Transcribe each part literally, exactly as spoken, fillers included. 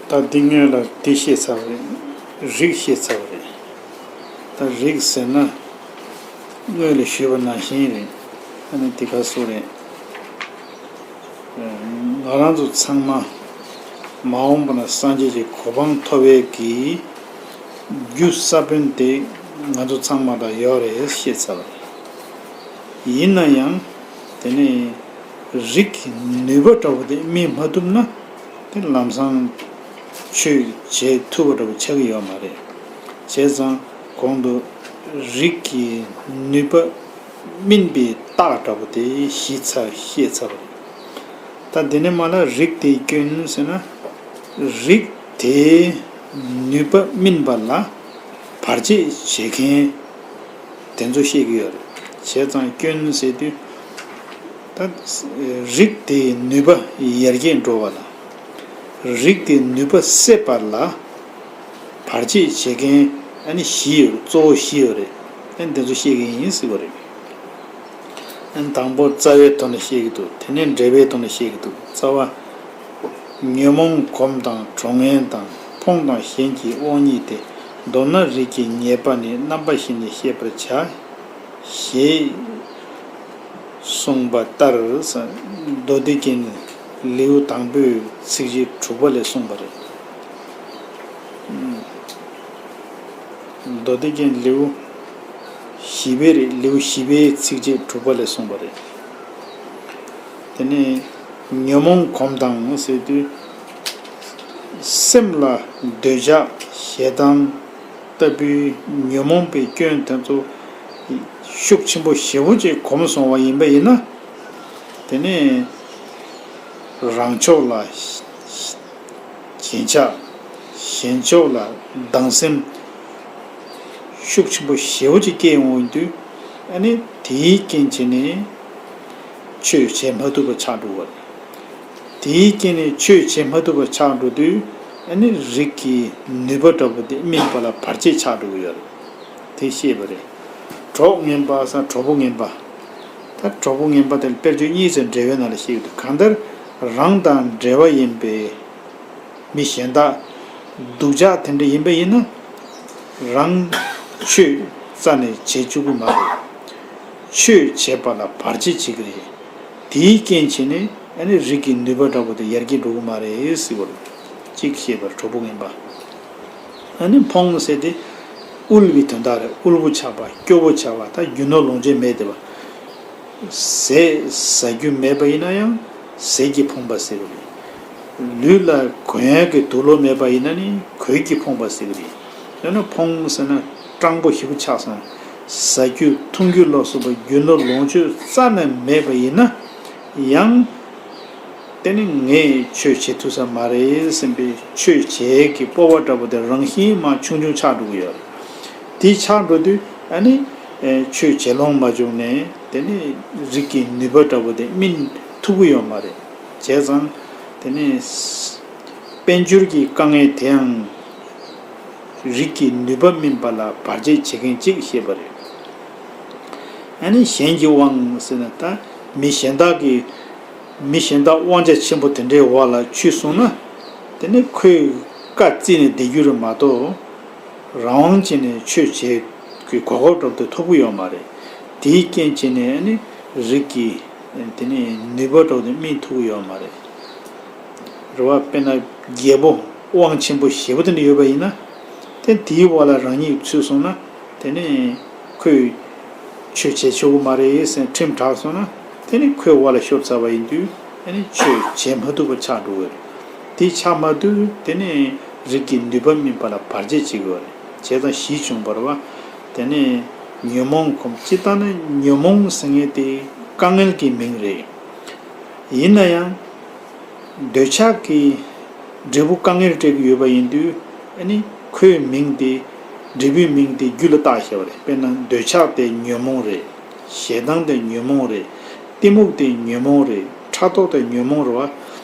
ད་འདི་སྔོན་ལ་འདི་བཤད་ཚར་བ་རེད། རིགས་བཤད་ཚར་བ་རེད། ད་རིགས་ཟེར་ན་སྔོན་ལ་ཞུས་པ་ནང་བཞིན་རེད། ཨ་ནི་འདི་ག་སུ་རེད། ང་རང་ཚོ་ཚང་མ་མ་འོངས་པ་ན་སངས་རྒྱས་ཀྱི་གོ་འཕང་ཐོབ་པའི་གི་རྒྱུ་ས་བོན་དེ་ང་ཚོ་ཚང་མ་ལ་ཡོད་རེད་བཤད་ཚར་བ་རེད། ཡིན་ན་ཡང་དེ་ནས་རིགས་ཀྱི་ནུས་པ་འདྲ་བོ་དེ་སྨིན་མ་ཐུབ་ན་དེ་ལམ་སང་ཆོས་བྱེད་ཐུབ་པ་འདྲ་བོ་ཆགས་ཀྱི་ཡོད་མ་རེད། བྱས་ཙང་གོང་དུ་རིགས་ཀྱི་ནུས་པ་སྨིན་པའི་རྟགས་འདྲ་བོ་དེ་ཞིབ་ཚགས་བཤད་ཚར་བ་རེད། ད་དེ་ནས་མ་ལ་རིགས་དེའི་སྐྱོན་ཟེར་ན། རིགས་དེའི་ནུས་པ་སྨིན་པ་ལ་བར་ཆད་བྱེད་མཁན་དེ་ཚོ་བཤད་ཀྱི་ཡོད་རེད། བྱས་ཙང་སྐྱོན་ཟེར་དུས། ད་རིགས་དེའི་ནུས་པ་ཡར་རྒྱས་འགྲོ་བ་ལ། རིགས་དེའི་ནུས་པ་སད་པ་ལ་བར་ཆད་བྱེད་མཁན་ཨ་ནི་བཞི་ཡོད་རེད། གཙོ་བོ་བཞི་ཡོད་རེད། ཨ་ནི་དེ་ཚོ་བཤད་ཀྱི་ཡིན་ཟེར་བ་རེད། ཨ་ནི་དང་པོ་རྩ་བའི་དོན་ལ་བཤད་ཀྱི་འདུག་དེ་ནས་འབྲས་བུའི་དོན་ལ་བཤད་ཀྱི་འདུག་རྩ་བ། ཉོན་མོངས་གོམས་དང་གྲོགས་ངན་དང་། ཕོངས་དང་ཞེན་གྱི་དབང་ཉིད་དེ། མདོར་ན་རིགས་ཀྱི་ཉེས་པ་ནི། རྣམ་པ་བཞི་ནས་ཤེས་པར་བྱ། ཞེས་གསུངས་པ་ལྟར། མདོ་སྡེ་རྒྱན་ལེའུ་དང་པོའི་ཚིགས་བཅད་དྲུག་པ་ལས་གསུངས་པ་རེད། མདོ་སྡེ་རྒྱན་ལེའུ་བཞི་པའི་རེད། ལེའུ་བཞི་པའི་ཚིགས་བཅད་དྲུག་པ་ལས་གསུངས་པ་རེད། དེ་ནས་ཉོན་མོངས་གོམས་དང་ཟེར་དུས། སེམས་ལ་འདོད་ཆགས་ཞེ་སྡང་ལྟ་བུའི་ཉོན་མོངས་པའི་སྐྱོན་དེ་ཚོ་ཤུགས་ཆེན་པོ་ཞེ་པོ་ཅིག་གོམས་སོང་བ་ཡིན་པ་ཡིན་ན། དེ་ནས་རང་ཕྱོགས་ལ་ཞེན་ཆགས། གཞན་ཕྱོགས་ལ་སྡང་སེམས་ཤུགས་ཆེན་པོ་ཞེ་པོ་ཅིག་སྐྱེ་ཡོང་དུས། ཨ་ནི་དེའི་རྐྱེན་བྱས་ནས་ཆོས་བྱེད་མ་ཐུབ་པ་ཆགས་འགྲོ་བ་རེད། དེའི་རྐྱེན་ནས་ཆོས་བྱེད་མ་ཐུབ་པ་ཆགས་འགྲོ་དུས། ཨ་ནི་རིགས་ཀྱི་ནུས་པ་འདྲ་པོ་དེ་སྨིན་པ་ལ་བར་ཆད་ཆགས་འགྲོ་གི་ཡོད་རེད། དེ་ཤེས་པ་རེད། གྲོགས་ངན་པ་ཟེར་གྲོགས་པོ་ངན་པ། ད་གྲོགས་པོ་ངན་པ་དེ་ལ་དཔེར་བརྗོད་གཉིས་ཙམ་འགྲེལ་བའི་ནང་ལ་བཤད་ཀྱི་འདུག་གང་ལྟར་རང་དང་འབྲེལ་བ་ཡིན་པའི་མི་གཞན་དག་སྡུག་ཅག་དེ་འདྲ་ཡིན་པ་ཡིན་ན། རང་ཆོས་རྩ་ནས་བྱེད་བཅུག་གི་མ་རེད། ཆོས་བྱེད་པ་ལ་བར་ཆད་བྱེད་ཀྱི་རེད། དེའི་རྐྱེན་བྱས་ནས་ཨ་ནི་རིགས་ཀྱི་ནུས་པ་འདྲ་པོ་དེ་ཡར་རྒྱས་འགྲོ་གི་མ་རེད་ཟེར་བ་རེད། གཅིག་བཤད་པར་གྲོགས་པོ་ངན་པ། ཨ་ནི་ཕོངས་ཟེར་དེ་དབུལ་བའི་དོན་དག་རེད། དབུལ་པོ་ཆགས་པ། སྐྱོ་པོ་ཆགས་པ། ད་རྒྱུ་ནོར་ལོངས་སྤྱོད་མེད་བསྡད་པ། ཟས་ཟ་རྒྱུ་མེད་པ་ཡིན་ན་ཡང་ཟས་ཀྱིས་ཕོངས་པ་ཟེར་གི་རེད། ལུས་ལ་གོན་ཡག་གི་དུག་ལོག་མེད་པ་ཡིན་ན་ནི་གོས་ཀྱིས་ཕོངས་པ་ཟེར་གི་རེད། ཡང་ན་ཕོངས་ཟེར་ན་སྤྲང་པོ་ཞེ་པོ་ཆགས་སོང་། ཟ་རྒྱུ་འཐུང་རྒྱུ་ལ་སོགས་པ་རྒྱུ་ནོར་ལོངས་སྤྱོད་རྩ་ནས་མེད་པ་ཡིན་ན་ཡང་། དེ་ནི་ངས་ཆོས་བྱེད་ཐུབ་ས་མ་རེད་བསམ་པའི་ཆོས་བྱེད་ཀྱི་སྤོབས་པ་འདྲ་པོ་དེ་རང་བཞིན་མར་ཆུང་ཆུང་ཆགས་འགྲོ་གི་ཡོད་རེད། དེ་ཆགས་འགྲོ་དུས་ཨ་ནི་ཆོས་བྱེད་ལོང་མ་བྱུང་ནས་དེ་ནི་རིགས་ཀྱི་ནུས་པ་འདྲ་པོ་དེ་སྨིན་ཐུབ་ཀྱི་ཡོད་མ་རེད། བྱས་ཙང་དེ་ནི་དཔལ་འབྱོར་གྱི་དཀའ་ངལ་དེའང་རིགས་ཀྱི་ནུས་པ་སྨིན་པ་ལ་བར་ཆད་བྱེད་མཁན་གཅིག་ཤེས་པ་རེད། ཨ་ནི་གཞན་གྱི་དབང་ཟེར་ན་ད་མི་གཞན་དག་གི་མི་གཞན་དག་དབང་ཆ་ཆེན་པོ་དེ་འདྲའི་འོག་ལ་ཚུད་སོང་ན། དེ་ནི་ཁོས་བཀའ་བརྩིས་ནས་བསྡད་རྒྱུ་རེད་མ་གཏོགས། རང་དབང་བྱས་ནས་ཆོས་བྱེད་ཀྱི་གོ་སྐབས་འདྲ་པོ་དེ་ཐོབ་ཀྱི་ཡོད་མ་རེད། དེའི་རྐྱེན་བྱས་ནས་ནི་རིགས་ཀྱི་དེ་ནི་ནུས་པ་འདྲ་པོ་དེ་སྨིན་ཐུབ་ཀྱི་ཡོད་མ་རེད། རེད་བ། དཔེར་ན་རྒྱལ་པོ་དབང་ཆེན་པོ་ཞེ་པོ་དེ་འདྲ་ཡོད་པ་ཡིན་ན། དེ་དེའི་འོག་ལ་རང་ཉིད་ཚུད་སོང་ན། དེ་ནི་ཁོས་ཆོས་བྱེད་ཆོག་གི་མ་རེད་ཟེར་ཁྲིམས་དྲག་སོང་ན། དེ་ནི་ཁོའི་འོག་ལ་ཤོར་ཚར་བ་ཡིན་དུས་དེ་ནི་ཆོས་བྱེད་མ་ཐུབ་པ་ཆགས་འགྲོ་གི་རེད། དེ་ཆགས་མ་དུས་དེ་ནི་རིགས་ཀྱི་ནུས་པ་སྨིན་པ་ལ་བར་ཆད་བྱེད་ཀྱི་ཡོད་རེད། བྱས་ཙང་གཞི་བྱུང་བ་རེད་བ། དེ་ནི་ཉོན་མོངས་གོམས། སྤྱིར་བཏང་ནི་ཉོན་མོངས་ཟེར་མཁན་དེ་དཀའ་ངལ་གྱི་མིང་རེད། ཡིན་ན་ཡང་། འདོད་ཆགས་ཀྱི་འབྲས་བུ་དཀའ་ངལ་སྤྲད་ཀྱི་ཡོད་པ་ཡིན་དུས། ཨ་ནི་ཁོའི་མིང་དེ། འབྲས་བུའི་མིང་དེ་རྒྱུ་ལ་བཏགས་བཞག་པ་རེད། དཔེར་ན་འདོད་ཆགས་དེ་ཉོན་མོངས་རེད། ཞེ་སྡང་དེ་ཉོན་མོངས་རེད། གཏི་མུག་དེ་ཉོན་མོངས་རེད། ཕྲག་དོག་དེ་ཉོན་མོངས་རེད་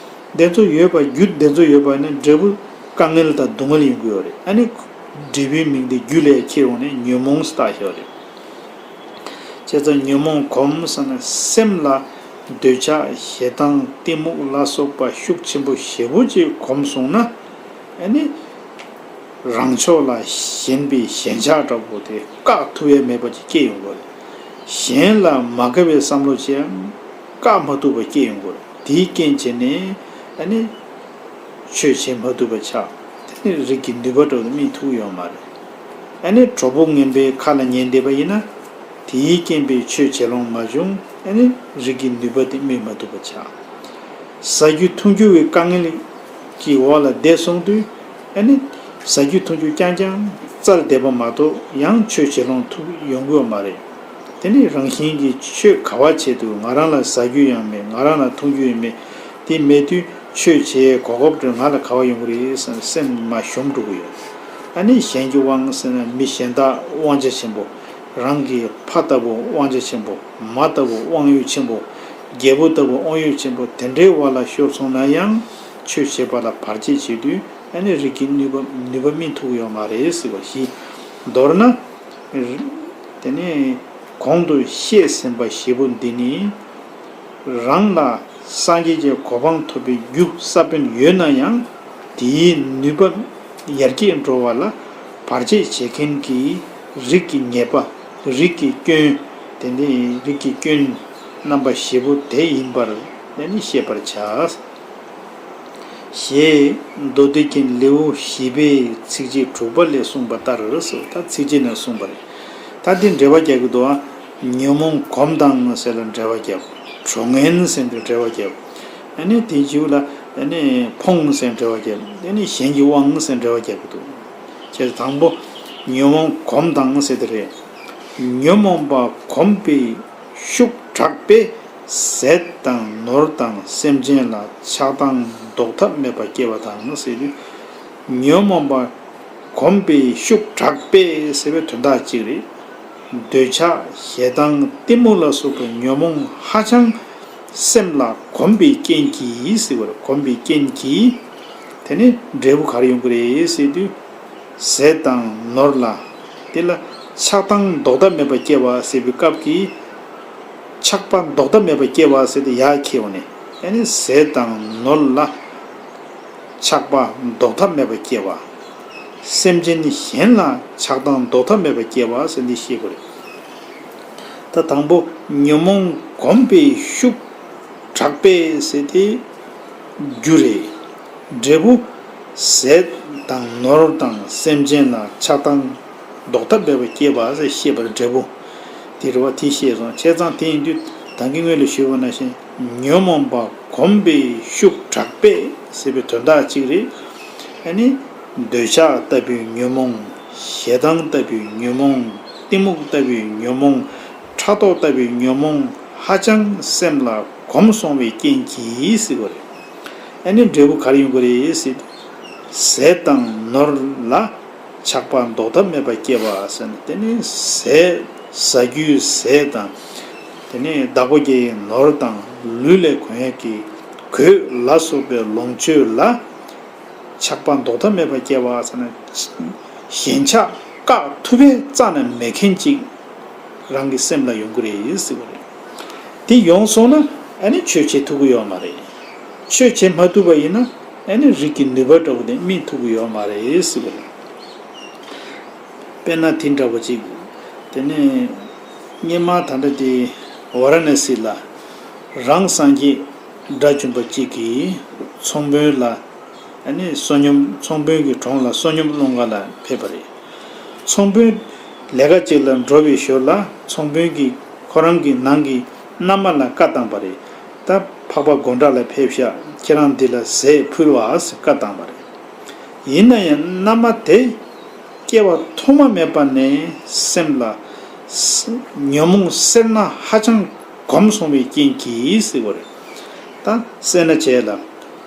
བ། དེ་ཚོ་ཡོད་པ། རྒྱུ་དེ་ཚོ་ཡོད་པ་ཡིན་ན་འབྲས་བུ་དཀའ་ངལ་དང་སྡུག་བསྔལ་ཡོང་གི་ཡོད་རེད། ཨ་ནི་འབྲས་བུའི་མིང་དེ་རྒྱུ་ལ་ཁྱེར་ཡོང་ནས་ཉོན་མོངས་བཏགས་བཞག་པ་རེད། བྱས་ཙང་ཉོན་མོངས་གོམས་ཟེར་ན་སེམས་ལ་འདོད་ཆགས་ཞེ་སྡང་གཏི་མུག་ལ་སོགས་པ་ཤུགས་ཆེན་པོ་ཞེ་པོ་ཅིག་གོམས་སོང་ན། ཨ་ནི་རང་ཕྱོགས་ལ་ཞེན་པའི་ཞེན་ཆགས་འདྲ་པོ་དེ་བཀག་ཐུབ་ཡ་མེད་པ་ཅིག་སྐྱེ་ཡོང་གི་རེད། གཞན་ལ་མ་དགའ་བའི་བསམ་བློ་ཅིག་ཡང་བཀག་མ་ཐུབ་པ་སྐྱེ་ཡོང་གི་རེད། དེའི་རྐྱེན་བྱས་ནས་ཨ་ནི་ཆོས་བྱེད་མ་ཐུབ་པ་ཆགས། དེ་ནི་རིགས་ཀྱི་ནུས་པ་འདྲ་པོ་དེ་སྨིན་ཐུབ་ཡོད་མ་རེད། ཨ་ནི་གྲོགས་པོ་ངན་པའི་ཁ་ལ་ཉན་བསྡད་པ་ཡིན་ན། དེའི་རྐྱེན་པས་ཆོས་བྱེད་ལོང་མ་བྱུང་། ཨ་ནི་རིགས་ཀྱི་ནུས་པ་དེ་སྨིན་མ་ཐུབ་པ་ཆགས། ཟ་རྒྱུ་འཐུང་རྒྱུ་བའི་དཀའ་ངལ་གྱི་འོག་ལ་བསྡད་སོང་དུས། ཨ་ནི་ཟ་རྒྱུ་འཐུང་རྒྱུ་རྐྱང་རྐྱང་བཙལ་བསྡད་པ་མ་གཏོགས་ཡང་ཆོས་བྱེད་ལོང་ཐུབ་ཡོང་གི་ཡོད་མ་རེད། དེ་ནི་རང་བཞིན་གྱིས་ཆོས་ག་བ་བྱེད་དུས་ང་རང་ལ་ཟ་རྒྱུ་ཡང་མེད། ང་རང་ལ་འཐུང་རྒྱུ་ཡང་མེད། དེ་མེད་དུས་ཆོས་བྱེད་གོ་སྐབས་དེ་ང་ལ་ག་བ་ཡོང་གི་རེད་བསམ་སེམས་མ་ཞུམ་འགྲོ་གི་ཡོད། ཨ་ནི་གཞན་གྱི་དབང་ཟེར་ན་མི་གཞན་དག་དབང་ཆ་ཆེན་པོ། རང་གི་ཕ་ལྟ་བུ་དབང་ཆ་ཆེན་པོ། མ་ལྟ་བུ་དབང་ཡོད་ཆེན་པོ། རྒྱལ་པོ་ལྟ་བུ་དབང་ཡོད་ཆེན་པོ་དེ་འདྲའི་འོག་ལ་ཤོར་སོང་ན་ཡང་ཆོས་བྱེད་པ་ལ་བར་ཆད་བྱེད་དུས་ཨ་ནི་རིགས་ཀྱི་ནུས་པ་ནུས་པ་སྨིན་ཐུབ་ཀྱི་ཡོད་མ་རེད་ཟེར་བ་བཞི། མདོར་ན། དེ་ནས་གོང་དུ་བཤད་ཟིན་པ་བཞི་པོ་འདི་ནི། རང་ལ་སངས་རྒྱས་ཀྱི་གོ་འཕང་ཐོབ་པའི་རྒྱུ་ས་བོན་ཡོད་ན་ཡང་དེའི་ནུས་པ་ཡར་རྒྱས་འགྲོ་བ་ལ་བར་ཆད་བྱེད་མཁན་གྱི་རིགས་ཀྱི་ཉེས་པ། རིགས་ཀྱི་སྐྱོན། དེ་ནི་རིགས་ཀྱི་སྐྱོན་རྣམ་པ་བཞི་པོ་དེ་ཡིན་པར་དེ་ནི་ཤེས་པར་བྱ། ཞེས་མདོ་སྡེ་རྒྱན་ལེའུ་བཞི་པའི་ཚིགས་བཅད་དྲུག་པ་ལས་གསུངས་པ་ལྟར་སོ། ད་ཚིགས་བཅད་ནས་གསུངས་པ་རེད། ད་འདི་འགྲེལ་པ་རྒྱག་གི་འདུག་ཨ། ཉོན་མོངས་གོམས་དང་ཟེར་ལ་འགྲེལ་པ་རྒྱག་གྲོགས་ངན་ཟེར་འདི་འགྲེལ་པ་རྒྱག་ཨ་ནི་དེའི་རྗེས་ལ་ཨ་ནི་ཕོངས་ཟེར་འགྲེལ་པ་རྒྱག་ཨ་ནི་གཞན་གྱི་དབང་ཟེར་འགྲེལ་པ་རྒྱག་གི་འདུག་ཁྱེད་དང་པོ་ཉོན་མོངས་གོམས་དང་ཟེར་དེ་རེད། ཉོན་མོངས་པ་གོམས་པའི་ཤུགས་དྲག་པས་ཟས་དང་ནོར་དང་སེམས་ཅན་ལ་ཆགས་སྡང་ཟློག་ཐབས་མེད་པ་སྐྱེ་བ་དང་ཟེར་དུས། ཉོན་མོངས་པ་གོམས་པའི་ཤུགས་དྲག་པས་ཟེར་བའི་དོན་དག་ཅིག་རེད། འདོད་ཆགས་ཞེ་སྡང་གཏི་མུག་ལ་སོགས་པའི་ཉོན་མོངས་ཧ་ཅང་སེམས་ལ་གོམས་པའི་རྐྱེན་གྱིས་ཟེར་བ་རེད། གོམས་པའི་རྐྱེན་གྱིས། དེ་ནི་འབྲས་བུ་ག་རེ་ཡོང་གི་རེད་ཟེར་དུས། ཟས་དང་ནོར་ལ། དེ་ལ་ཆགས་སྡང་ཟློག་ཐབས་མེད་པ་སྐྱེ་བ་ཟེར་བའི་སྐབས་ཀྱི། ཆགས་པ་ཟློག་ཐབས་མེད་པ་སྐྱེ་བ་ཟེར་ཏེ་ཡར་འཁྱེར་བ་ནས་ཨ་ནི་ཟས་དང་ནོར་ལ་ཆགས་པ་ཟློག་ཐབས་མེད་པ་སྐྱེ་བ། སེམས་ཅན་གཞན་ལ་ཆགས་སྡང་ཟློག་ཐབས་མེད་པ་སྐྱེ་བ་ཟེར་འདི་ཤེས་དགོས་རེད། ད་དང་པོ་ཉོན་མོངས་གོམས་པའི་ཤུགས་དྲག་པས་ཟེར་ཏེ་རྒྱུ་རེད། འབྲས་བུ་ཟས་དང་ནོར་དང་སེམས་ཅན་ལ་ཆགས་སྡང་ཟློག་ཐབས་མེད་པ་སྐྱེ་བ་ཟེར་ཤེས་པར་འབྲས་བུ། དེ་རེད་བ། དེ་ཤེས་སོང་། བྱས་ཙང་དེ་ཡིན་དུས་ད་གིན་སྔོན་ལ་ཞུས་པ་ནང་བཞིན་ཉོན་མོངས་པ་གོམས་པའི་ཤུགས་དྲག་པས་ཟེར་བའི་དོན་དག་ཅིག་རེད། ཨ་ནི་འདོད་ཆགས་ལྟ་བུའི་ཉོན་མོངས། ཞེ་སྡང་ལྟ་བུའི་ཉོན་མོངས། གཏི་མུག་ལྟ་བུའི་ཉོན་མོངས། ཕྲག་དོག་ལྟ་བུའི་ཉོན་མོངས་ཧ་ཅང་སེམས་ལ་གོམས་སོང་བའི་རྐྱེན་གྱིས་ཟེར་བ་རེད། ཨ་ནི་འབྲས་བུ་ག་རེ་ཡོང་གི་རེད་ཟེར། ཟས་དང་ནོར་ལ་ཆགས་པ་ཟློག་ཐབས་མེད་པ་སྐྱེ་བ་ཟེར་ན། དེ་ནི་ཟས་ཟ་རྒྱུའི་ཟས་དང་། དེ་ནི་བདག་པོ་རྒྱལ་བའི་ནོར་དང་ལུས་ལས་གོན་ཡས་ཀྱི་གོས་ལ་སོགས་པའི་ལོངས་སྤྱོད་ལ་ཆགས་པ་ཟློག་ཐབས་མེད་པ་སྐྱེ་བ་ཟེར་ན། ཞེན་ཆགས་བཀག་ཐུབ་པའི་རྩ་ནས་མེད་མཁན་ཅིག་རང་གི་སེམས་ལ་ཡོང་གི་རེད་ཟེར་བ་རེད། དེ་ཡོང་སོང་ན་ཨ་ནི་ཆོས་བྱེད་ཐུབ་ཀྱི་ཡོད་མ་རེད། ཆོས་བྱེད་མ་ཐུབ་པ་ཡིན་ན་ཨ་ནི་རིགས་ཀྱི་ནུས་པ་འདྲ་བོ་དེ་སྨིན་ཐུབ་ཀྱི་ཡོད་མ་རེད་ཟེར་བ་རེད། དཔེར་ན་དེ་འདྲ་བོ་ཅིག་དེ་ནས་སྔོན་མ་ད་ལྟ་དེ་ཝཱ་ར་ཎ་སི་ལ་རང་སངས་རྒྱས་དགྲ་བཅོམ་པ་གཅིག་གིས་ཚོང་དཔོན་ལ། ཨ་ནི་བསོད་སྙོམས། ཚོང་དཔོན་གྱི་གྲོང་ལ་བསོད་སྙོམས་སློང་ག་ལ་ཕེབས་པ་རེད། ཚོང་དཔོན་ལས་ཀ་ཅིག་ལ་འགྲོ་བའི་ཞོར་ལ་ཚོང་དཔོན་གྱིས་ཁོ་རང་གི་ནང་གི་མནའ་མ་ལ་བཀའ་བཏང་པ་རེད། ད་འཕགས་པ་སྒོ་འགྲམ་ལ་ཕེབས་ཤག་ཁྱེད་རང་འདི་ལ་ཟས་ཕུལ་བ་ཟེར་བཀའ་བཏང་པ་རེད། ཡིན་ན་ཡང་མནའ་མ་དེ་སྐྱེ་བ་ཐོག་མ་མེད་པ་ནས་སེམས་ལ་ཉོན་མོངས་སེར་སྣ་ཧ་ཅང་གོམས་སོང་བའི་རྐྱེན་གྱིས་ཟེར་བ་རེད། ད་སེར་སྣ་བྱས་ལ།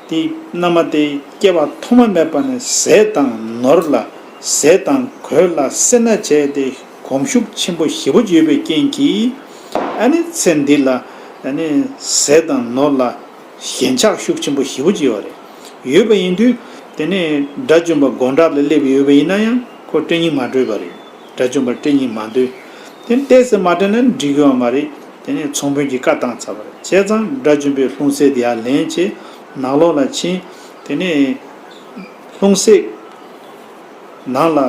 དེ་མནའ་མ་དེ་སྐྱེ་བ་ཐོག་མ་མེད་པ་ནས་ཟས་དང་ནོར་ལ། ཟས་དང་གོས་ལ་སེར་སྣ་བྱས་ཏེ་གོམས་ཤུགས་ཆེན་པོ་ཞེ་པོ་ཡོད་པའི་རྐྱེན་གྱིས། ཨ་ནི་ཚེ་འདི་ལ་ཨ་ནི་ཟས་དང་ནོར་ལ་ཞེན་ཆགས་ཤུགས་ཆེན་པོ་ཞེ་པོ་ཅིག་ཡོད་རེད། ཡོད་པ་ཡིན་དུས་དེ་ནས་དགྲ་བཅོམ་པ་སྒོ་འགྲམ་ལ་སླེབས་ཡོད་པ་ཡིན་ན་ཡང་ཁོ་སྤྲད་སྙིང་མ་འདོད་པ་རེད། དགྲ་བཅོམ་པ་སྤྲད་སྙིང་མ་འདོད། དེ་ནས་ཏོག་ཙམ་མ་སྤྲད་ན་འགྲིག་གི་ཡོད་མ་རེད། དེ་ནས་ཚོང་དཔོན་གྱིས་བཀའ་བཏང་ཚར་བ་རེད། བྱས་ཙང་དགྲ་བཅོམ་པས་ལྷུང་བཟེད་དེ་ཡར་ལེན་བྱས་ནགས་ལོགས་ལ་ཕྱིན། དེ་ནས་ ལྷུང་བཟེད་ནང་ལ་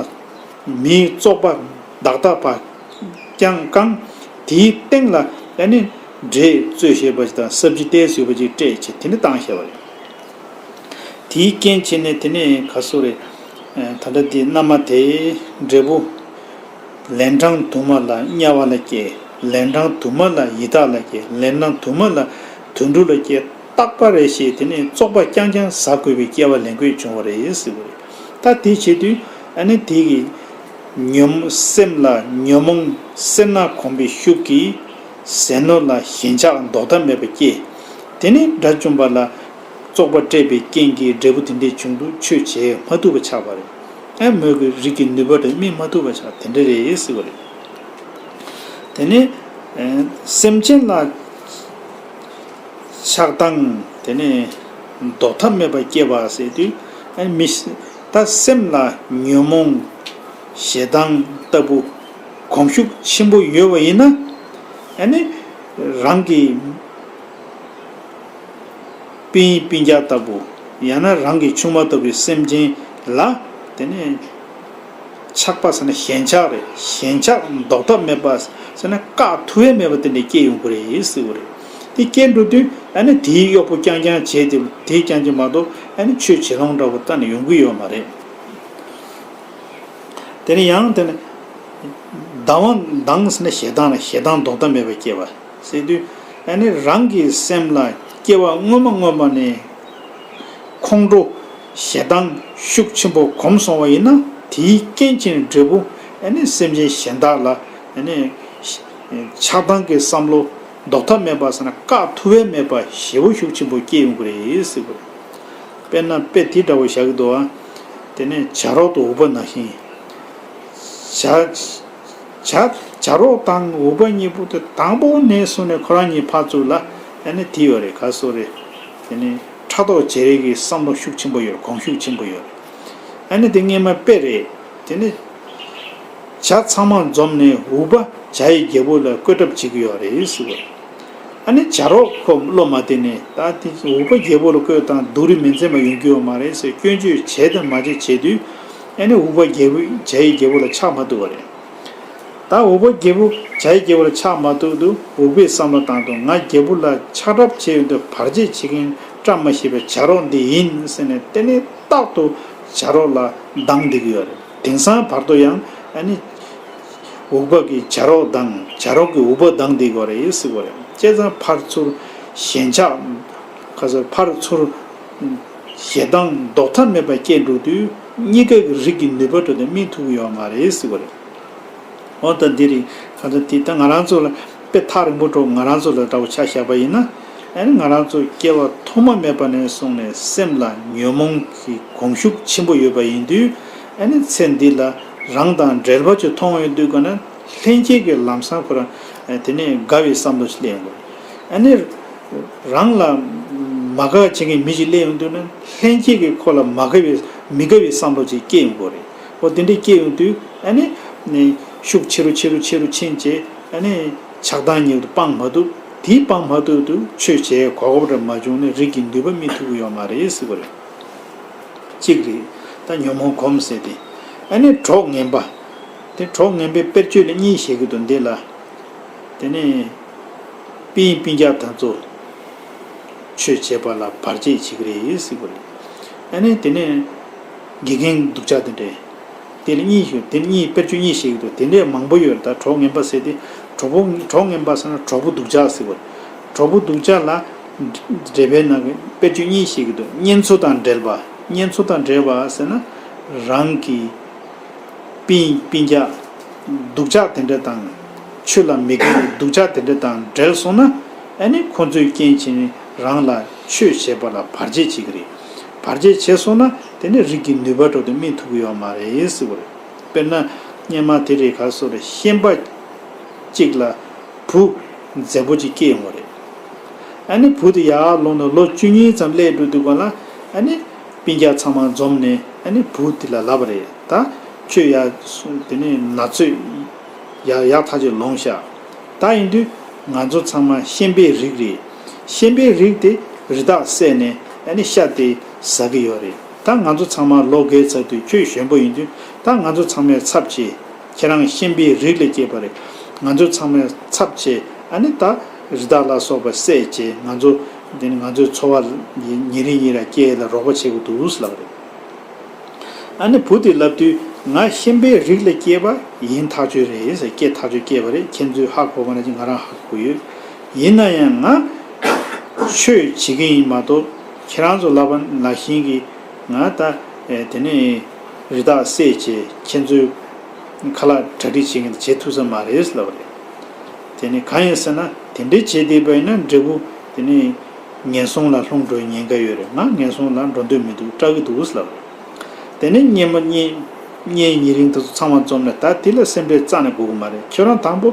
མིའི་བཙོག་པ་བདག་ལྟ་བ་བརྐྱངས་བཀང་། དེའི་སྟེང་ལ་ཨ་ནི་འདྲེས་རྩོད་བྱེད་པ་ཞིག་དང་ས་བཅུད་བསྟན་ཟེར་བ་ཅིག་སྤྲད་བྱས་དེ་ནི་བཏང་བཞག་པ་རེད། དེའི་རྐྱེན་བྱས་ནས་དེ་ནས་ག་སོ་རེད། ད་ལྟ་དེ་མནའ་མ་དེའི་འབྲས་བུ། ལན་གྲངས་དུ་མ་ལ་དམྱལ་བ་ལ་སྐྱེ། ལན་གྲངས་དུ་མ་ལ་ཡི་དྭགས་ལ་སྐྱེ། ལན་གྲངས་དུ་མ་ལ་དུད་འགྲོ་ལ་སྐྱེ། རྟག་པ་རེ་ཞིག་དེ་ནས་བཙོག་པ་རྐྱང་རྐྱང་ཟ་དགོས་པའི་སྐྱེ་བ་ལེན་དགོས་བྱུང་བ་རེད་ཟེར་བ་རེད། ད་དེ་བྱེད་དུས་ཨ་ནི་དེ་གི་ཉོན་སེམས་ལ་ཉོན་མོངས་སེར་སྣ་གོམས་པའི་ཤུགས་ཀྱིས་ཟས་ནོར་ལ་ཞེན་ཆགས་ཟློག་ཐབས་མེད་པ་སྐྱེ། དེ་ནས་དགྲ་བཅོམ་པ་ལ་བཙོག་པ་སྤྲད་པའི་རྐྱེན་གྱིས་འབྲས་བུ་དེ་འདྲའི་བྱུང་འདུག་ཆོས་བྱེད་མ་ཐུབ་པ་ཆགས་པ་རེད། ཨ་མོས་ཀྱི་རིགས་ཀྱི་ནུས་པ་དེ་སྨིན་མ་ཐུབ་པ་ཆགས་དེ་འདྲ་རེད་ཟེར་བ་རེད། དེ་ནས་ཨ་སེམས་ཅན་ལ་ཆགས་སྡང་དེ་ནས་ཟློག་ཐབས་མེད་པར་སྐྱེ་བ་ཟེར་དུས་ཨ་མི་ད་སེམས་ལ་ཉོན་མོངས་ཞེ་སྡང་ལྟ་བུ་གོམས་ཤུགས་ཆེན་པོ་ཡོད་པ་ཡིན་ན་ཨ་ནི་རང་གི་སྤུན་སྤུན་ཀྱག་ལྟ་བུ་ཡང་ན་རང་གི་ཆུང་མ་ལྟ་བུའི་སེམས་ཅན་ལ་དེ་ནས་ཆགས་པ་ཟེར་ན་ཞེན་ཆགས་རེད། ཞེན་ཆགས་ཟློག་ཐབས་མེད་པ་ཟེར་ན་བཀག་ཐུབ་ཡས་མེད་པ་དེ་འདྲ་སྐྱེ་ཡོང་གི་རེད་ཟེར་བ་རེད། དེ་སྐྱེ་འགྲོ་དུས་ཨ་ནི་དེའི་གཡོག་པོ་རྐྱང་རྐྱང་བྱས་ཏེ་དེ་རྐྱང་རྐྱང་མ་གཏོགས་ཨ་ནི་ཆོས་བྱེད་ལོང་འདྲ་བོ་གཏན་ནས་ཡོང་གི་ཡོད་མ་རེད། དེ་ནས་ཡང་དེ་ནས་སྡང་བ་སྡང་ཟེར་ན་ཞེ་སྡང་ལ་ཞེ་སྡང་ཟློག་ཐབས་མེད་པ་སྐྱེ་བ། ཟེར་དུས་ཨ་ནི་རང་གི་སེམས་ལ་སྐྱེ་བ་སྔོན་མ་སྔོན་མ་ནས་ཁོང་ཁྲོ་ཞེ་སྡང་ཤུགས་ཆེན་པོ་གོམས་སོང་བ་ཡིན་ན་དེའི་རྐྱེན་གྱིས་འབྲས་བུ་ཨ་ནི་སེམས་ཅན་གཞན་དག་ལ་ཨ་ནི་ཆགས་སྡང་གི་བསམ་བློ་ཟློག་ཐབས་མེད་པ་ཟེར་ན་བཀག་ཐུབ་པའི་མེད་པ་ཞེ་པོ་ཤུགས་ཆེན་པོ་སྐྱེ་ཡོང་གི་རེད་ཟེར་བ་རེད། དཔེར་ན་དཔེ་དེ་འདྲ་བོ་བཞག་གི་འདུག་ཨ། དེ་ནས་བྱ་རོག་དང་འུག་པ་ནང་བཞིན། བྱ། བྱ། བྱ་རོག་དང་འུག་པ་གཉིས་པོ་དེ་དང་པོ་ནས་བཟུང་ནས་ཁོ་རང་གཉིས་ཕར་ཚུར་ལ་ཨ་ནི་དེ་ཡོད་རེད། ག་སོ་རེད། དེ་ནི་ཕྲག་དོག་བྱེད་རེས་ཀྱི་བསམ་བློ་ཤུགས་ཆེན་པོ་ཡོད་རེད། གོམས་ཤུགས་ཆེན་པོ་ཡོད་རེད། ཨ་ནི་དེ་སྔས་མ་དཔེ་རེད། དེ་ནི་བྱ་ཚང་མ་འཛོམས་ནས་འུག་པ་བྱ་ཡི་རྒྱལ་པོ་ལ་བསྐོས་གྲབས་བྱེད་ཀྱི་ཡོད་རེད་ཟེར་བ་རེད། ཨ་ནི་བྱ་རོག་ཁོ་བློ་མ་བདེ་ནས་ད་དེ་འུག་པ་རྒྱལ་པོ་ལ་བསྐོས་དང་སྡུག་རུས་མི་འཛེམ་པ་ཡོང་རྒྱུ་ཡོད་མ་རེད་ཟེར་སྐྱོན་བརྗོད་བྱས་དང་མ་བྱས་བྱེད་དུས་ཨ་ནི་འུག་པ་རྒྱལ་པོ་བྱ་ཡི་རྒྱལ་པོ་ལ་ཆགས་མ་ཐུབ་པ་རེད། ད་འུག་པ་རྒྱལ་པོ་བྱ་ཡི་རྒྱལ་པོ་ལ་ཆགས་མ་ཐུབ་དུས་འུག་པས་བསམ་བློ་བཏང་དུས་ང་རྒྱལ་པོ་ལ་ཆགས་གྲབས་བྱས་ཡོང་དུས་བར་ཆད་བྱེད་མཁན་བཀྲ་མ་ཤིས་པའི་བྱ་རོག་འདི་ཡིན་ཟེར་ནས་དེ་ནས་རྟག་ཏུ་བྱ་རོག་ལ་སྡང་བསྡད་ཀྱི་ཡོད་རེད། དེང་སང་བར་དུ་ཡང་ཨ་ནི་འུག་པ་གི་བྱ་རོག་སྡང་བྱ་རོག་གི་འུག་པ་སྡང་བསྡད་ཀྱི་ཡོད་རེད་ཟེར་བ་རེད། བྱས་ཙང་ཕར་ཚུར་ཞེན་ཆགས་ག་ཚོད་ཕར་ཚུར་ཞེ་སྡང་ཟློག་ཐབས་མེད་པ་སྐྱེས་འགྲོ་དུས་གཉིས་ཀ་གི་རིགས་ཀྱི་ནུས་པ་འགྲོ་དུས་སྨིན་ཐུབ་ཀྱི་ཡོད་མ་རེད་ཟེར་བ་རེད། འོ་ད་འདི་རེད། ག་ཚོད་དེ་ད་ང་རང་ཚོ་ལ་དཔེ་ཐག་རིང་པོ་འགྲོ་ང་རང་ཚོ་ལ་འདྲ་བོ་ཆ་བཞག་པ་ཡིན་ན་ཨ་ནི་ང་རང་ཚོ་སྐྱེ་བ་ཐོག་མ་མེད་པ་ནས་བཟུང་ནས་སེམས་ལ་ཉོན་མོངས་ཀྱི་གོམས་ཤུགས་ཆེན་པོ་ཡོད་པ་ཡིན་དུས་ཨ་ནི་ཚེ་འདི་ལ་རང་དང་འབྲེལ་བ་ཅིག་མཐོང་ཡོང་དུས་ག་ན་ལྷན་སྐྱེས་ཀྱི་ལམ་སང་ཁོ་རང་དེ་ནས་དགའ་བའི་བསམ་བློ་ཞིག་སླེབས་ཡོང་གི་རེད། ཨ་ནི། རང་ལ་མ་དགའ་བྱེད་མཁན་མི་ཞིག་སླེབས་ཡོང་དུས་ན་ལྷན་སྐྱེས་ཀྱིས་ཁོ་ལ་མ་དགའ་བའི་མི་དགའ་བའི་བསམ་བློ་ཅིག་སྐྱེ་ཡོང་གི་རེད། འོ་དེ་འདྲ་སྐྱེ་ཡོང་དུས་ཨ་ནི་ནི་ཤུགས་ཆེ་རུ་ཆེ་རུ་ཆེ་རུ་ཕྱིན་བྱས་ཨ་ནི་ཆགས་སྡང་ཉིད་དུ་སྤང་མ་ཐུབ། དེ་སྤང་མ་ཐུབ་དུས་ཆོས་བྱེད་གོ་སྐབས་རེ་མ་བྱུང་ནས་རིགས་ཀྱི་ནུས་པ་སྨིན་ཐུབ་ཀྱི་ཡོད་མ་རེད་ཟེར་བ་རེད། གཅིག་རེད། ད་ཉོན་མོངས་གོམས་ཟེར་ཏེ། ཨ་ནི་གྲོགས་ངན་པ། དེ་གྲོགས་ངན་པའི་དཔེར་བརྗོད་ལ་གཉིས་བཤད་ཀྱི་འདུག་འདི་ལ། དེ་ནས་སྤུན་སྤུན་ཀྱག་དེ་ཚོ་ཆོས་བྱེད་པ་ལ་བར་ཆད་བྱེད་ཀྱི་རེད་ཟེར་གྱི་རེད། ཨ་ནི་དེ་ནས་དགེ་རྒན་སྡུག་ཅག་དེ་འདྲས། དེ་ལ་གཉིས་ཞུ་དེ་ནས་གཉིས་དཔེར་བརྗོད་གཉིས་བཤད་ཀྱི་འདུག་དེ་འདྲས་མང་པོ་ཡོད་རེད། ད་གྲོགས་ངན་པ་ཟེར་ཏེ་གྲོགས་པོ་གྲོགས་ངན་པ་ཟེར་ན་གྲོགས་པོ་སྡུག་ཅག་ཟེར་གྱི་རེད། གྲོགས་པོ་སྡུག་ཅག་ལ་འགྲེལ་པའི་ནང་གི་དཔེར་བརྗོད་གཉིས་བཤད་ཀྱི་འདུག་གཉེན་ཚོ་དང་འབྲེལ་བ། གཉེན་ཚོ་དང་འབྲེལ་བ་ཟེར་ན་རང་གི་སྤུན་སྤུན་ཀྱག་སྡུག་ཅག་དེ་འདྲ་དང་། ཆོས་ལ་མི་དགའ་བའི་སྡུག་ཅག་དེ་འདྲ་དང་འབྲེལ་སོང་ན་ཨ་ནི་ཁོང་ཚོའི་རྐྱེན་བྱས་ནས་རང་ལ་ཆོས་བྱེད་པ་ལ་བར་ཆད་བྱེད་ཀྱི་རེད། བར་ཆད་བྱས་སོང་ན་དེ་ནི་རིགས་ཀྱི་ནུས་པ་འགྲོ་དུས་སྨིན་ཐུབ་ཀྱི་ཡོད་མ་རེད་ཟེར་བ་རེད། དཔེར་ན་སྔོན་མ་དེ་རེད་ག་སོ་རེད། ཤན་པ་གཅིག་ལ་བུ་མཛེས་པོ་གཅིག་སྐྱེས་ཡོང་བ་རེད། ཨ་ནི་བུ་དེ་ཡར་ལོངས་ནས་ལོ་བཅུ་གཉིས་ཙམ་སླེབས་འགྲོ་དུས་སྒང་ལ་ཨ་ནི་སྤུན་ཀྱག་ཚང་མ་འཛོམས་ནས་ཨ་ནི་བུ་དེ་ལ་ལབ་པ་རེད། ད་ཁྱོད་ཡར་སོང་དེ་ནས་ན་ཚོད་ཡག་ཡག་ཐག་ཆོད་ལོངས་ཤག་ད་ཡིན་དུས་ང་ཚོ་ཚང་མ་ཤན་པའི་རིགས་རེད། ཤན་པའི་རིགས་དེ་རི་དྭགས་བསད་ནས་ཨ་ནི་ཤ་དེ་ཟ་གི་ཡོད་རེད། ད་ང་ཚོ་ཚང་མ་ལོ་རྒས་ཚར་དུས་ཁྱོད་གཞོན་པོ་ཡིན་དུས་ད་ང་ཚོ་ཚང་མའི་ཚབ་བྱེད། ཁྱེད་རང་ཤན་པའི་རིགས་ལས་སྐྱེས་པ་རེད། ང་ཚོ་ཚང་མའི་ཚབ་བྱེད། ཨ་ནི་ད་རི་དྭགས་ལ་སོགས་པ་བསད་བྱས་ང་ཚོ་འདི་ནི་ང་ཚོའི་འཚོ་བ་ཉིན་རེ་ཉིན་རེ་སྐྱེལ་ལ་རོགས་པ་བྱེད་དགོས་འདུག་ལབ་རེད། ཨ་ནི་བུ་དེ་ལབ་དུས་ང་ཤན་པའི་རིགས་ལས་སྐྱེས་པ་ཡིན་ཐག་ཆོད་རེད་ཟེར། སྐྱེས་ཐག་ཆོད་སྐྱེས་པ་རེད། ཁྱེད་ཚོས་ཧ་གོ་བ་ན་ཅིག་ང་རང་ཧ་གོ་ཡོད། ཡིན་ན་ཡང་ང་ཆོས་བྱེད་ཀྱི་ཡིན་མ་གཏོགས་ཁྱེད་རང་ཚོ་ལབ་པ་ལ་བཞིན་གྱི་ང་ད་དེ་ནས་རི་དྭགས་བསད་བྱས་ཁྱེད་ཚོའི་ཁ་ལག་གྲ་སྒྲིག་བྱེད་མཁན་དེ་བྱེད་ཐུབ་ས་མ་རེད་ལབ་པ་རེད། དེ་ནས་གང་ཡིན་ཟེར་ན་དེ་འདྲའི་བྱེད་བསྡད་པ་ཡིན་ན་འབྲས་བུ་དེ་ནས་ངན་སོང་ལ་ལྷུང་འགྲོ་བའི་ཉེན་ཁ་ཡོད་རེད། ང་ངན་སོང་ལ་འགྲོ་འདོད་མི་འདུག་སྐྲག་གི་འདུག་ལབ་རེད། དེ་ནས་གཉེན་མ་གཉེན་གཉེན་ཉེ་རིང་དེ་ཚོ་ཚང་མ་འཛོམས་ནས་ད་དེ་ལ་སེམས་ཁྲལ་རྩ་ནས་དགོས་ཀྱི་མ་རེད། ཁྱོད་རང་དང་པོ་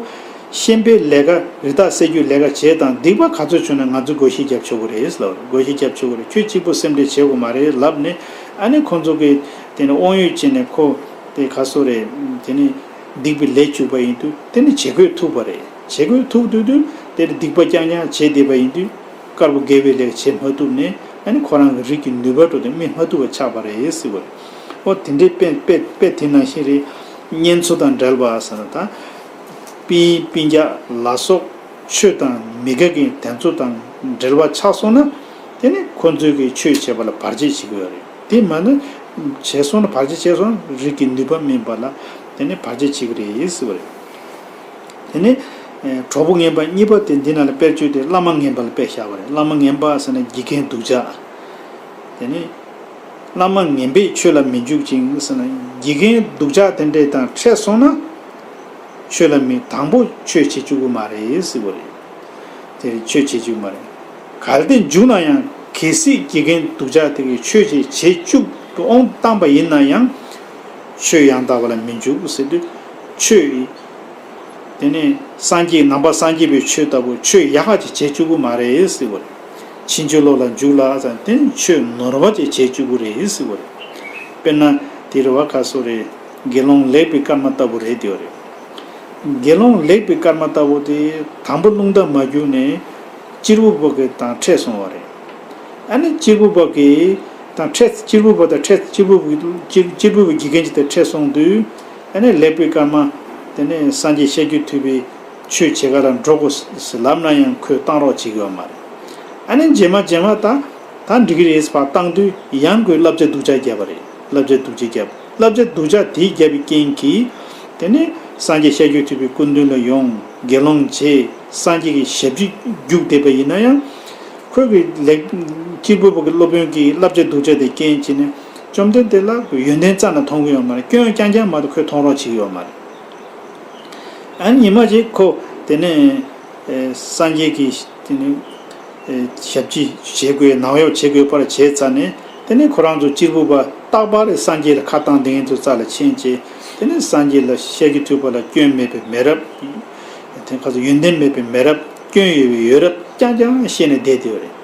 ཤན་པའི་ལས་ཀ་རི་དྭགས་བསད་རྒྱུའི་ལས་ཀ་བྱས་དང་སྡིག་པ་ག་ཚོད་བྱུང་ན་ང་ཚོས་བགོ་བཤའ་རྒྱབ་ཆོག་གི་རེད་ལབ་རེད། བགོ་བཤའ་རྒྱབ་ཆོག་གི་རེད། ཁྱོད་གཅིག་པུ་སེམས་ཁྲལ་བྱེད་དགོས་མ་རེད་ལབ་ནས་ཨ་ནི་ཁོང་ཚོ་གིས་དེ་ནས་དབང་ཡོད་བྱས་ནས་ཁོ་དེ་ག་སོ་རེད། དེ་ནས་སྡིག་པའི་ལས་བཅུག་པ་ཡིན་དུས་དེ་ནི་བྱེད་དགོས་ཐུག་པ་རེད། བྱེད་དགོས་ཐུག་དུས་དུས་དེ་ནི་སྡིག་པ་རྐྱང་རྐྱང་བྱས་བསྡད་པ་ཡིན་དུས་དཀར་པོ་དགེ་བའི་ལས་བྱེད་མ་ཐུབ་ནས་ཨ་ནི་ཁོ་རང་གི་རིགས་ཀྱི་ནུས་པ་འགྲོ་དུས་རྨི་མ་ཐུབ་པ་ཆགས་པ་རེད་ཟེར་བ་རེད། ཨོ་དེ་འདྲའི་དཔེ་དཔེ་དཔེ་དེ་ནང་བཞིན་རེད། གཉེན་ཚོ་དང་འབྲེལ་བ་ཟེར་ན་ད་སྤུན་སྤུན་ཀྱག་ལ་སོགས་ཆོས་དང་མི་དགའ་མཁན་དེ་ཚོ་དང་འབྲེལ་བ་ཆགས་སོང་ན་དེ་ནི་ཁོ་ཚོས་ཀྱི་ཆོས་བྱེད་པ་ལ་བར་ཆད་བྱེད་ཀྱི་ཡོད་རེད། དེ་མ་ནི་བྱས་སོང་ན་བར་ཆད་བྱས་སོང་ན་རིགས་ཀྱི་ནུས་པ་སྨིན་པ་ལ་དེ་ནི་བར་ཆད་བྱེད་ཀྱི་རེད་ཟེར་བ་རེད། དེ་ནི་ཨེ་གྲོགས་པོ་ངན་པ་གཉིས་པ་དེ་འདི་ནང་ལ་དཔེར་བརྗོད་དེ་བླ་མ་ངན་པ་ལ་དཔེ་བཞག་པ་རེད། བླ་མ་ངན་པ་ཟེར་ན་དགེ་རྒན་སྡུག་ཅག་དེ་ནི་བླ་མ་ངན་པས་ཆོས་ལ་མི་འཇུག་ཅིང་ཟེར་ན་དགེ་རྒན་སྡུག་ཅག་དེ་འདྲས་དང་འཕྲད་སོང་ན་ཆོས་ལ་མི་དང་པོ་ཆོས་བྱེད་བཅུག་གི་མ་རེད་ཟེར་བ་རེད། དེ་ཆོས་བྱེད་བཅུག་མ་རེད། གལ་ཏེ་འཇུག་ན་ཡང་གལ་སྲིད་དགེ་རྒན་སྡུག་ཅག་དེ་གིས་ཆོས་ཅིག་བྱེད་བཅུག་ཏུ་དབང་བཏང་པ་ཡིན་ན་ཡང་ཆོས་ཡང་དག་པ་ལ་མི་འཇུག་ཟེར་དུས་ཆོས་དེ་ནས་སངས་རྒྱས་ནང་པ་སངས་རྒྱས་པའི་ཆོས་ལྟ་བུ་ཆོས་ཡག་ག་ཅིག་བྱེད་བཅུག་གི་མ་རེད་ཟེར་བ་རེད། ཕྱིན་ཅི་ལོག་ལ་འཇུག་ལ་ཟེར་དེ་ནི་ཆོས་ནོར་བ་ཅིག་བྱེད་བཅུག་གི་རེད་ཟེར་བ་རེད། དཔེར་ན་དེ་རེད་བ་ག་སོ་རེད། དགེ་སློང་ལེགས་པའི་སྐར་མ་ལྟ་བུ་རེད་དེ་བ་རེད། དགེ་སློང་ལེགས་པའི་སྐར་མ་ལྟ་བུ་དེ་དང་པོ་རླུང་རྟ་མ་རྒྱུག་ནས་གཅེར་བུ་པ་གི་དང་འཕྲད་སོང་བ་རེད། ཨ་ནི་གཅེར་བུ་པ་གི་དང་འཕྲད། གཅེར་བུ་པ་དང་འཕྲད། གཅེར་བུ་པ་གི་གཅེར་གཅེར་བུ་པའི་དགེ་རྒན་ཅིག་དང་འཕྲད་སོང་དུས་ཨ་ནི་ལེགས་པའི་སྐར་མ་དེ་ནས་སངས་རྒྱས་ཤཱཀྱ་ཐུབ་པའི་ཆོས་བྱེད་ག་ལ་འགྲོ་དགོས་ཟེར་ལབ་ན་ཡང་ཁོས་བཏང་རོགས་བྱེད་ཀྱི་ཡོད་མ་རེད། ཨ་ནི་རྗེས་མ་རྗེས་མ་ད་ད་འགྲིག་གི་རེད་ཟེར་བ་བཏང་དུས་ཡང་ཁོས་བསླབ་བྱ་སྡུག་ཅག་བརྒྱབ་པ་རེད། བསླབ་བྱ་སྡུག་ཅག་བརྒྱབ། བསླབ་བྱ་སྡུག་ཅག་དེ་བརྒྱབ་པའི་རྐྱེན་གྱིས་དེ་ནས་སངས་རྒྱས་ཤཱཀྱ་ཐུབ་པའི་སྐུ་མདུན་ལ་ཡོང་། དགེ་སློང་བྱས། སངས་རྒྱས་ཀྱི་ཞབས་ཕྱི་རྒྱུགས་བསྡད་པ་ཡིན་ན་ཡང་ཁོས་གི་ལེགས་གཅེར་བུ་པ་གི་སློབ་དཔོན་གྱི་བསླབ་བྱ་སྡུག་ཅག་དེ་རྐྱེན་བྱས་ནས་བཅོམ་ལྡན་འདས་ལ་ཡོན་ཏན་རྩ་ནས་མཐོང་གི་ཡོད་མ་རེད། སྐྱོན་རྐྱང་རྐྱང་མ་གཏོགས་ཁོས་མཐོང་རོགས་བྱེད་ཀྱི་ཡོད་མ་རེད། ཨ་ནི་ཉི་མ་ཅིག་ཁོ་དེ་ནས་ཨེ་སངས་རྒྱས་ཀྱི་དེ་ནས་ཨེ་ཞབས་ཕྱི་བྱེད་དགོས། ནང་གཡོག་བྱེད་དགོས་པར་བྱས་ཙང་ནས་དེ་ནས་ཁོ་རང་ཚོ་གཅེར་བུ་པ་རྟག་པར་སངས་རྒྱས་ལ་ཁ་བཏང་བསྡད་མཁན་ཚོའི་རྩ་ལ་ཕྱིན་བྱས་དེ་ནས་སངས་རྒྱས་ལ་ཤཱཀྱ་ཐུབ་པ་ལ་སྐྱོན་མེད་པའི་མེད་རབས། དེ་ཁ་ཚོ་ཡོན་ཏན་མེད་པའི་མེད་རབས། སྐྱོན་ཡོད་པའི་ཡོད་རབས་རྐྱང་རྐྱང་བཤད་ནས་བསྡད་དེ་ཡོད་རེད།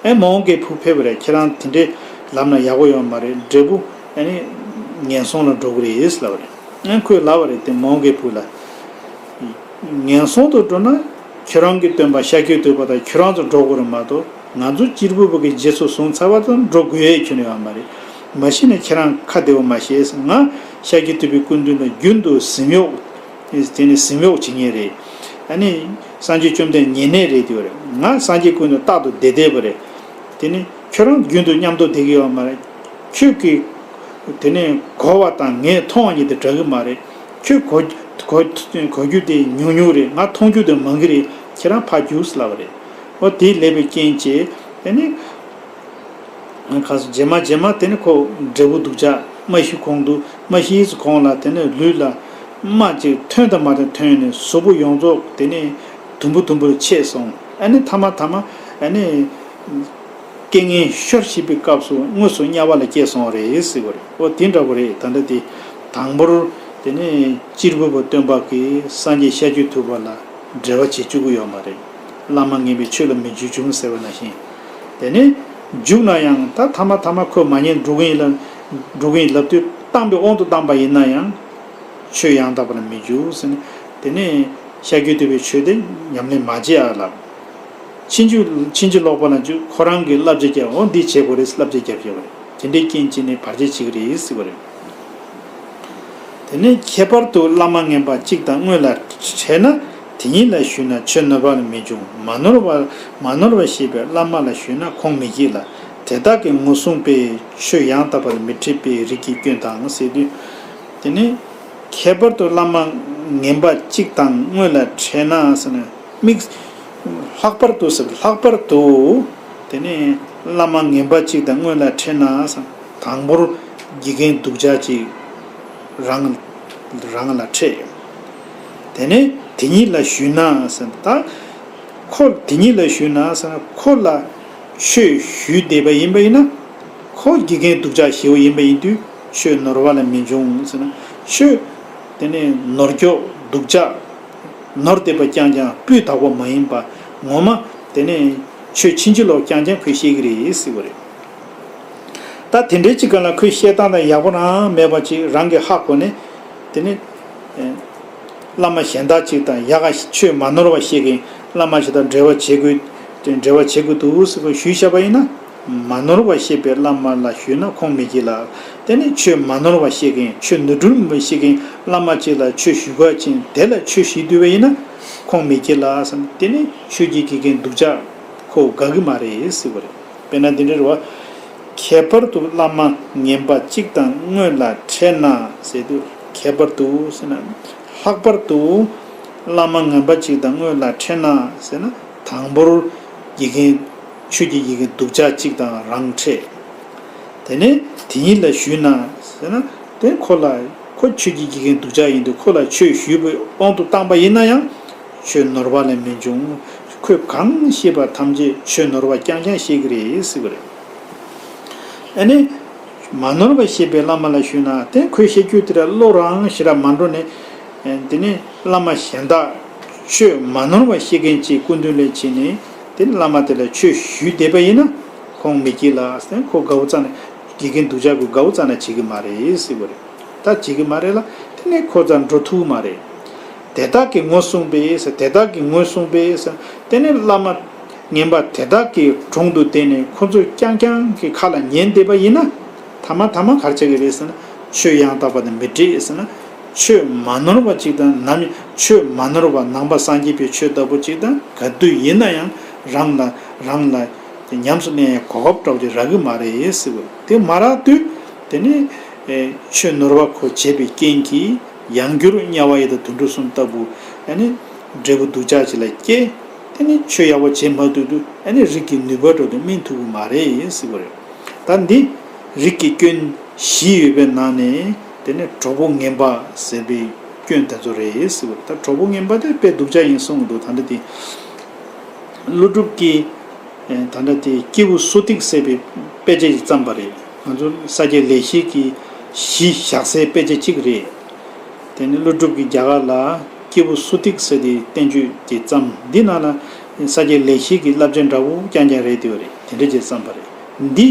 ཨེ་མ་འོངས་པའི་བུ་ཕེབས་པ་རེད། ཁྱེད་རང་དེ་འདྲས་ལབ་ན་ཡག་པོ་ཡོད་མ་རེད། འབྲས་བུ་ཨ་ནི་ངན་སོང་ལ་འགྲོ་གི་རེད་ལབ་པ་རེད། ཨ་ཁོས་ལབ་པ་རེད་དེ་མ་འོངས་པའི་བུ་ལ། ངན་སོང་དུ་འགྲོ་ན་ཁྱོད་རང་གི་སྟོན་པ་ཤཱཀྱ་ཐུབ་པ་དང་ཁྱོད་རང་ཚོ་འགྲོ་དགོས་རེད་མ་གཏོགས་ང་ཚོ་གཅེར་བུ་པ་གི་རྗེས་སུ་བཟུང་ཚར་བ་དང་འགྲོ་དགོས་ཡས་ཁྱོན་ནས་ཡོད་མ་རེད། མ་གཞི་ནས་ཁྱེད་རང་ཁ་བདེ་བོ་མ་བྱས། ང་ཤཱཀྱ་ཐུབ་པའི་སྐུ་མདུན་ལ་རྒྱུན་དུ་གཟིམ་གཡོག་དེ་ནས་གཟིམ་གཡོག་བྱེད་མཁན་རེད། ཨ་ནི་སངས་རྒྱས་བཅོམ་ལྡན་ཉེ་གནས་རེད་དེ་རེད། ང་སངས་རྒྱས་སྐུ་མདུན་རྟག་ཏུ་བསྡད་བསྡད་པ་རེད། དེ་ནི་ཁྱོད་རང་རྒྱུན་དུ་མཉམ་དུ་བསྡད་ཀྱི་ཡོད་མ་རེད། ཁྱོད་ཀྱིས་དེ་ནས་གོ་བ་དང་ངས་མཐོང་བ་གཉིས་དེ་འདྲ་གི་མ་རེད། ཁྱོད་གོ་གོ་གོ་རྒྱུ་དེ་ཉུང་ཉུང་རེད། ང་མཐོང་རྒྱུ་དེ་མང་གི་རེད། ཁྱེད་རང་ཕར་རྒྱུགས་ལབ་པ་རེད། འོ་དེ་ལབ་པའི་རྐྱེན་བྱས་དེ་ནི་ཁ་སང་རྗེས་མ་རྗེས་མ་དེ་ནི་ཁོ་འབྲས་བུ་སྡུག་ཅག་མ་ཤི་གོང་དུ་མ་ཤི་ཙམ་གོང་ལ་དེ་ནི་ལུས་ལ་རྨ་ཅིག་ཐོན་དང་མ་ཐོན་ཐོན་ནས་གཟུགས་པོ་ཡོངས་རྫོགས་དེ་ནི་དུམ་བུ་དུམ་བུར་ཆད་སོང་། ཨ་ནི་མཐའ་མ་མཐའ་མ་ཨ་ནི། རྐྱེན་ངན་ཤོར་བཞིན་པའི་སྐབས་སུ་དངོས་སུ་དམྱལ་བ་ལ་སྐྱེས་སོང་བ་རེད་ཟེར་བ་རེད། འོ་དེ་འདྲ་པོ་རེད། ད་ལྟ་དེ་དང་པོར་དེ་ནས་གཅེར་བུ་པ་སྟོན་པ་གིས་སངས་རྒྱས་ཤཱཀྱ་ཐུབ་པ་ལ་འབྲེལ་བ་བྱེད་བཅུག་གི་ཡོད་མ་རེད། བླ་མ་ངན་པས་ཆོས་ལ་མི་འཇུག་འཇུག་ཟེར་བ་ནང་བཞིན། དེ་ནས་འཇུག་ན་ཡང་ད་ཐ་མ་ཐ་མ་ཁོས་མ་ཉན་འགྲོ་གི་ཡིན་ལ་འགྲོ་གི་ཡིན་ལབ་དུས་བཏང་པའི་དབང་དུ་བཏང་པ་ཡིན་ན་ཡང་ཆོས་ཡང་དག་པ་ལ་མི་འཇུག་ཟེར་ནས་དེ་ནས་ཤཱཀྱ་ཐུབ་པའི་ཆོས་དེ་ཉམས་ལེན་མ་བྱེད་ཨ་ལབ། ཕྱིན་ཅི་ཕྱིན་ཅི་ལོག་པ་ལ་འཇུག་ཁོ་རང་གིས་བསླབ་བྱ་བརྒྱབ། འོ་འདི་བྱེད་དགོས་རེད་བསླབ་བྱ་བརྒྱབ་བཞག་པ་རེད། དེ་འདྲའི་རྐྱེན་གྱིས་ནི་བར་ཆད་བྱེད་ཀྱི་རེད་ཟེར་བ་རེད། དེ་ནས་ཁྱད་པར་དུ་བླ་མ་ངན་པ་གཅིག་དང་སྔོན་ལ་འཕྲད་ན། དེ་ཉིད་ལ་ཞུས་ན་ཆོས་ནོར་བ་ལ་མི་འབྱུང་། མ་ནོར་བ་མ་ནོར་བ་ཤེས་པའི་བླ་མ་ལ་ཞུས་ན་ཁོང་མི་སྐྱེ་ལ། དེ་དག་གིས་ངོ་བསྲུངས་པས་ཆོས་ཡང་དག་པར་མི་འཕྲད་པའི་རིགས་ཀྱི་སྐྱོན་དང་ཟེར་དུས། དེ་ནས་ཁྱད་པར་དུ་བླ་མ་ངན་པ་གཅིག་དང་སྔོན་ལ་འཕྲད་ན་ཟེར་ན། དམིགས། ལྷག་པར་དུ་ཟེར། ལྷག་པར་དུ། དེ་ནས་བླ་མ་ངན་པ་གཅིག་དང་སྔོན་ལ་འཕྲད་ན་ཟེར། དང་པོར་དགེ་རྒན་སྡུག་ཅག་ཅིག་རང་རང་ལ་འཕྲད། དེ་ནས་དེ་ཉིད་ལ་ཞུས་ན་ཟེར། ད་ཁོ་དེ་ཉིད་ལ་ཞུས་ན་ཟེར་ན། ཁོ་ལ་ཆོས་ཞུས་བསྡད་པ་ཡིན་པ་ཡིན་ན། ཁོ་དགེ་རྒན་སྡུག་ཅག་ཞེ་པོ་ཡིན་པ་ཡིན་དུས་ཆོས་ནོར་བ་ལ་མི་འབྱུང་ཟེར་ན། ཆོས་དེ་ནས་ནོར་སྐྱོ་སྡུག་ཅག་ནོར་བསྡད་པ་རྐྱང་རྐྱང་སྤུས་དག་པོ་མ་ཡིན་པ། ངོ་མ་དེ་ནས་ཆོས་ཕྱིན་ཅི་ལོག་རྐྱང་རྐྱང་ཁོས་ཤེས་ཀྱི་རེད་ཟེར་བ་རེད། ད་དེ་འདྲའི་ཅིག་ག་ལ་ཁོས་བཤད་སྟངས་དང་ཡག་པོ་རང་མེད་པ་ཅིག་རང་གིས་ཧ་གོ་ནས། དེ་ནས་ཨེ་བླ་མ་གཞན་དག་ཅིག་དང་ཡག་ག་ཆོས་མ་ནོར་བ་ཤེས་མཁན་བླ་མ་ཞིག་དང་འབྲེལ་བ་བྱེད་དགོས། དེ་འབྲེལ་བ་བྱེད་དགོས་འདུག་ཟེར་ཁོས་ཞུས་བཞག་པ་ཡིན་ན། མ་ནོར་བ་ཤེས་པའི་བླ་མ་ལ་ཞུས་ན་ཁོང་མི་སྐྱེ་ལ། དེ་ནས་ཆོས་མ་ནོར་བ་ཤེས་མཁན་ཆོས་ནོར་འཁྲུལ་མེད་པ་ཤེས་མཁན་བླ་མ་ཅིག་ལ་ཆོས་ཞུ་ག་ཕྱིན། དེ་ལ་ཆོས་ཞུས་བསྡད་པ་ཡིན་ན་ཁོང་མི་སྐྱེ་ལ་ཟེར། དེ་ནས་ཆོས་ཀྱི་དགེ་རྒན་སྡུག་ཅག་ཁོ་དགའ་གི་མ་རེད་ཟེར་བ་རེད། དཔེར་ན་འདི་འདྲ་རེད་བ། ཁྱད་པར་དུ་བླ་མ་ངན་པ་གཅིག་དང་སྔོན་ལ་འཕྲད་ན་ཟེར་དུས། ཁྱད་པར་དུ་ཟེར་ན། ལྷག་པར་དུ་བླ་མ་ངན་པ་གཅིག་དང་སྔོན་ལ་འཕྲད་ན་ཟེར་ན། དང་པོར་དགེ་རྒན་ཆོས་ཀྱི་དགེ་རྒན་སྡུག་ཅག་གཅིག་དང་རང་འཕྲད། དེ་ནས་དེ་ཉིད་ལ་ཞུས་ན་ཟེར་ན། དེ་ཁོ་ལ་ཁོ་ཆོས་ཀྱི་དགེ་རྒན་སྡུག་ཅག་ཡིན་དུས་ཁོ་ལ་ཆོས་ཞུས་པའི་དབང་དུ་བཏང་པ་ཡིན་ན་ཡང་ཆོས་ནོར་བ་ལས་མི་འབྱུང་། ཁོས་གང་ཤེས་པ་ཐམས་ཅད་ཆོས་ནོར་བ་རྐྱང་རྐྱང་ཤེས་ཀྱི་རེད་ཟེར་གྱི་རེད། ཨ་ནི། མ་ནོར་བ་ཤེས་པའི་བླ་མ་ལ་ཞུས་ན་དེ་ཁོས་བཤད་རྒྱུ་དེ་ལ་བློ་རང་ཞེ་དྲག་མ་འགྲོ་ནས། དེ་ནས་བླ་མ་གཞན་དག་ཆོས་མ་ནོར་བ་ཤེས་མཁན་ཅིག་སྐུ་མདུན་ལ་ཕྱིན་ནས་དེ་ནས་བླ་མ་དེ་ལ་ཆོས་ཞུས་བསྡད་པ་ཡིན་ན་ཁོང་མི་སྐྱེ་ལ་ཟེར། ཁོ་དགའ་བོ་རྩ་ནས་དགེ་རྒན་སྡུག་ཅག་ཁོ་དགའ་བོ་རྩ་ནས་བྱེད་ཀྱི་མ་རེད་ཟེར་བ་རེད། ད་བྱེད་ཀྱི་མ་རེད་ལ། དེ་ནས་ཁོ་རྩ་འགྲོ་ཐུབ་ཀྱི་མ་རེད། དེ་དག་གིས་ངོ་བསྲུངས་པས་ཟེར། དེ་དག་གིས་ངོ་བསྲུངས་པས་ཟེར། དེ་ནས་བླ་མ་ངན་པ་དེ་དག་གི་དྲུང་དུ་བསྡད་ནས་ཁོ་ཚོས་རྐྱང་རྐྱང་གི་ཁ་ལ་ཉན་བསྡད་པ་ཡིན་ན། ཐ་མ་ཐ་མ་ག་རེ་བྱེད་ཀྱི་རེད་ཟེར་ན། ཆོས་ཡང་དག་པ་དང་མི་འཕྲད་ཟེར་ན། ཆོས་མ་ནོར་བ་ཅིག་དང་ནམ་ཡང་ཆོས་མ་ནོར་བ་ནང་པ་སངས་རྒྱས་པའི་ཆོས་ལྟ་བུ་ཅིག་དང་ག་དུས་ཡིན་ན་ཡང་རང་ལ་རང་ལ་ཉམས་སུ་ལེན་ཡའི་གོ་སྐབས་འདྲ་བོ་ཅིག་རག་གི་མ་རེད་ཟེར་བ་དེ་མ་རག་དུས། དེ་ནས་ཆོས་ནོར་བ་ཁོ་བྱས་པའི་རྐྱེན་གྱིས་ཡང་བསྐྱར་དམྱལ་བ་ཡི་དྭགས་དུད་འགྲོ་གསུམ་ལྟ་བུ་ཨ་ནི་འབྲས་བུ་སྡུག་ཅག་ཅིག་ལ་སྐྱེ། དེ་ནས་ཆོས་ཡག་པོ་བྱེད་མ་ཐུབ་དུས་ཨ་ནི་རིགས་ཀྱི་ནུས་པ་འགྲོ་དུས་སྨིན་ཐུབ་ཀྱི་མ་རེད་ཟེར་བ་རེད། ད་འདི་རིགས་ཀྱི་སྐྱོན་བཞི་ཡོད་པའི་ནང་ནས་དེ་ནས་གྲོགས་པོ་ངན་པ་ཟེར་བའི་སྐྱོན་དེ་ཚོ་རེད་ཟེར་བ་རེད། ད་གྲོགས་པོ་ངན་པ་དེ་དཔེ་སྡུག་ཅག་ཡིན་གསུང་གི་འདུག་ད་འདི་དེ་ཀླུ་སྒྲུབ་ཀྱི་ད་ལྟ་དེ་སྐྱེས་བུ་སུ་ཏིག་ཟེར་བའི་དཔེ་ཆ་ཞིག་བརྩམས་པ་རེད། ང་ཚོ་ས་སྐྱ་ལེགས་བཤད་ཀྱི་གཞི་བཞག་སའི་དཔེ་ཆ་གཅིག་རེད། དེ་ནི་ཀླུ་སྒྲུབ་ཀྱིས་རྒྱ་གར་ལ་སྐྱེས་བུ་སུ་ཏིག་ཟེར་དེ་བསྟན་བཅོས་ཀྱི་བརྩམས། འདི་ནང་ལ་ས་སྐྱ་ལེགས་བཤད་ཀྱི་བསླབ་བྱ་འདྲ་བོ་རྐྱང་རྐྱང་རེད་དེ་བ་རེད། དེ་འདྲ་ཅིག་བརྩམས་པ་རེད། འདི་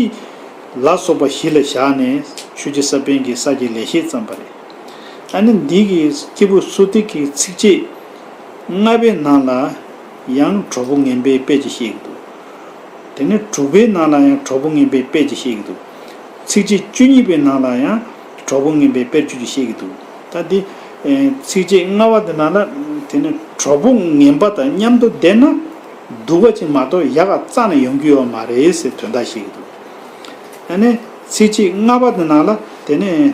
ལ་སོགས་པ་གཞི་ལ་བཞག་ནས་ཆོས་རྗེ་ས་པཎ་གྱིས་ས་སྐྱ་ལེགས་བཤད་བརྩམས་པ་རེད། ཨ་ནི་འདི་གི་སྐྱེས་བུ་སུ་ཏིག་གི་ཚིགས་བཅད་ལྔ་པའི་ནང་ལ་ཡང་གྲོགས་པོ་ངན་པའི་དཔེ་ཅིག་བཤད་ཀྱི་འདུག་དེ་ནས་དྲུག་པའི་ནང་ལ་ཡང་གྲོགས་པོ་ངན་པའི་དཔེ་ཅིག་བཤད་ཀྱི་འདུག་ཚིགས་བཅད་བཅུ་གཉིས་པའི་ནང་ལ་ཡང་གྲོགས་པོ་ངན་པའི་དཔེ་བཅུ་ཅིག་བཤད་ཀྱི་འདུག་ད་འདི་ཚིགས་བཅད་ལྔ་པ་དེ་ནང་ལ་དེ་ནས་གྲོགས་པོ་ངན་པ་དང་མཉམ་དུ་བསྡད་ན་སྡུག་པ་ཅིག་མ་གཏོགས་ཡག་ག་རྩ་ནས་ཡོང་རྒྱུ་ཡོད་མ་རེད་ཟེར་དོན་དག་བཤད་ཀྱི་འདུག་ཨ་ནི་ཚིགས་བཅད་ལྔ་པ་དེ་ནང་ལ་དེ་ནས་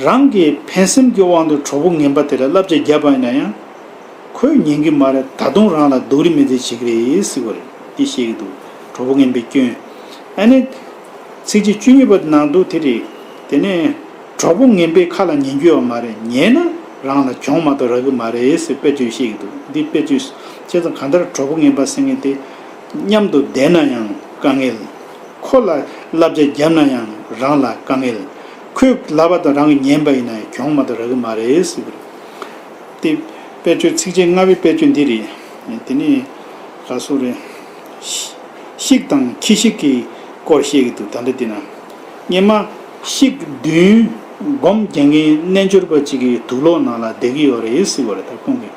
རང་གི་ཕན་སེམས་ཀྱི་དབང་དུ་གྲོགས་པོ་ངན་པ་དེ་ལ་བསླབ་བྱ་བརྒྱབ་པ་ཡིན་ན་ཡང་། ཁོས་ཉན་གྱི་མ་རེད། ད་དུང་རང་ལ་སྡུག་རུས་མི་འཛེམ་བྱེད་ཀྱི་རེད་ཟེར་བ་རེད། འདི་བཤད་ཀྱི་འདུག་གྲོགས་པོ་ངན་པའི་སྐྱོན། ཨ་ནི། ཚིགས་བཅད་བཅུ་གཉིས་པ་ནང་དུ་དེ་རེད། དེ་ནས་གྲོགས་པོ་ངན་པའི་ཁ་ལ་ཉན་རྒྱུ་ཡོད་མ་རེད། ཉན་ན་རང་ལ་གྱོང་མ་གཏོགས་རག་གི་མ་རེད་ཟེར་དཔེ་བརྗོད་བཤད་ཀྱི་འདུག་འདི་དཔེ་བརྗོད། བྱས་ཙང་གང་ལྟར་གྲོགས་པོ་ངན་པ་ཟེར་མཁན་དེ་མཉམ་དུ་བསྡད་ན་ཡང་དཀའ་ངལ། ཁོ་ལ་བསླབ་བྱ་བརྒྱབ་ན་ཡང་རང་ལ་དཀའ་ངལ། ཁོས་ལབ་པ་དང་རང་གིས་ཉན་པ་ཡིན་ན་ཡང་གྱོང་མ་གཏོགས་རག་གི་མ་རེད་ཟེར་བ་རེད། དེ་དཔེ་བརྗོད་ཚིགས་བཅད་ལྔ་པའི་དཔེ་བརྗོད་འདི་རེད། དེ་ནས་ག་སོ་རེད། ཤིག་དང་ཁྱི་ཤིག་གི་སྐོར་བཤད་ཀྱི་འདུག་ད་འདི་དེ་ན། སྔོན་མ་ཤིག་བདུན་སྒོམ་རྒྱག་མཁན་རྣལ་འབྱོར་པ་ཅིག་གི་དུག་ལོག་ནང་ལ་བསྡད་ཀྱི་ཡོད་རེད་ཟེར་བ་རེད་ད་ཁོང་གིས།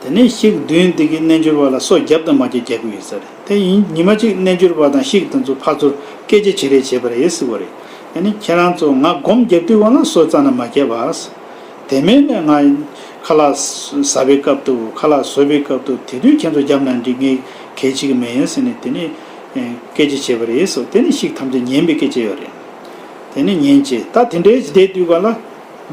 དེ་ནས་ཤིག་བདུན་དེ་གི་རྣལ་འབྱོར་པ་ལ་སོ་བརྒྱབ་དང་མ་བརྒྱབ་རྒྱག་གི་ཡོད་ས་རེད། དེ་ཡིན་ཉི་མ་གཅིག་རྣལ་འབྱོར་པ་དང་ཤིག་དེ་ཚོ་ཕར་ཚུར་སྐད་ཆ་བྱེད་རེས་བྱེད་པ་རེད་ཟེར་བ་རེད། ཨ་ནི་ཁྱེད་རང་ཚོ་ང་སྒོམ་བརྒྱབ་དུས་སྒང་ལ་སོ་རྩ་ནས་མ་བརྒྱབ་པ། དེ་མིན་ནས་ང་ཁ་ལག་ཟ་བའི་སྐབས་དུ་ཁ་ལག་བཟོ་བའི་སྐབས་དུ་དེ་དུས་ཁྱེད་ཚོ་བརྒྱབ་ན་འགྲིག་ངས་གལ་ཆེ་གི་མེད་ཟེར་ནས་དེ་ནས་སྐད་ཆ་བྱེད་པ་རེད་ཟེར། དེ་ནས་ཤིག་ཐམས་ཅད་ཉན་པའི་སྐད་ཆ་ཡོད་རེད། དེ་ནས་ཉན་བྱས་ད་དེ་འདྲའི་བསྡད་དུས་སྒང་ལ།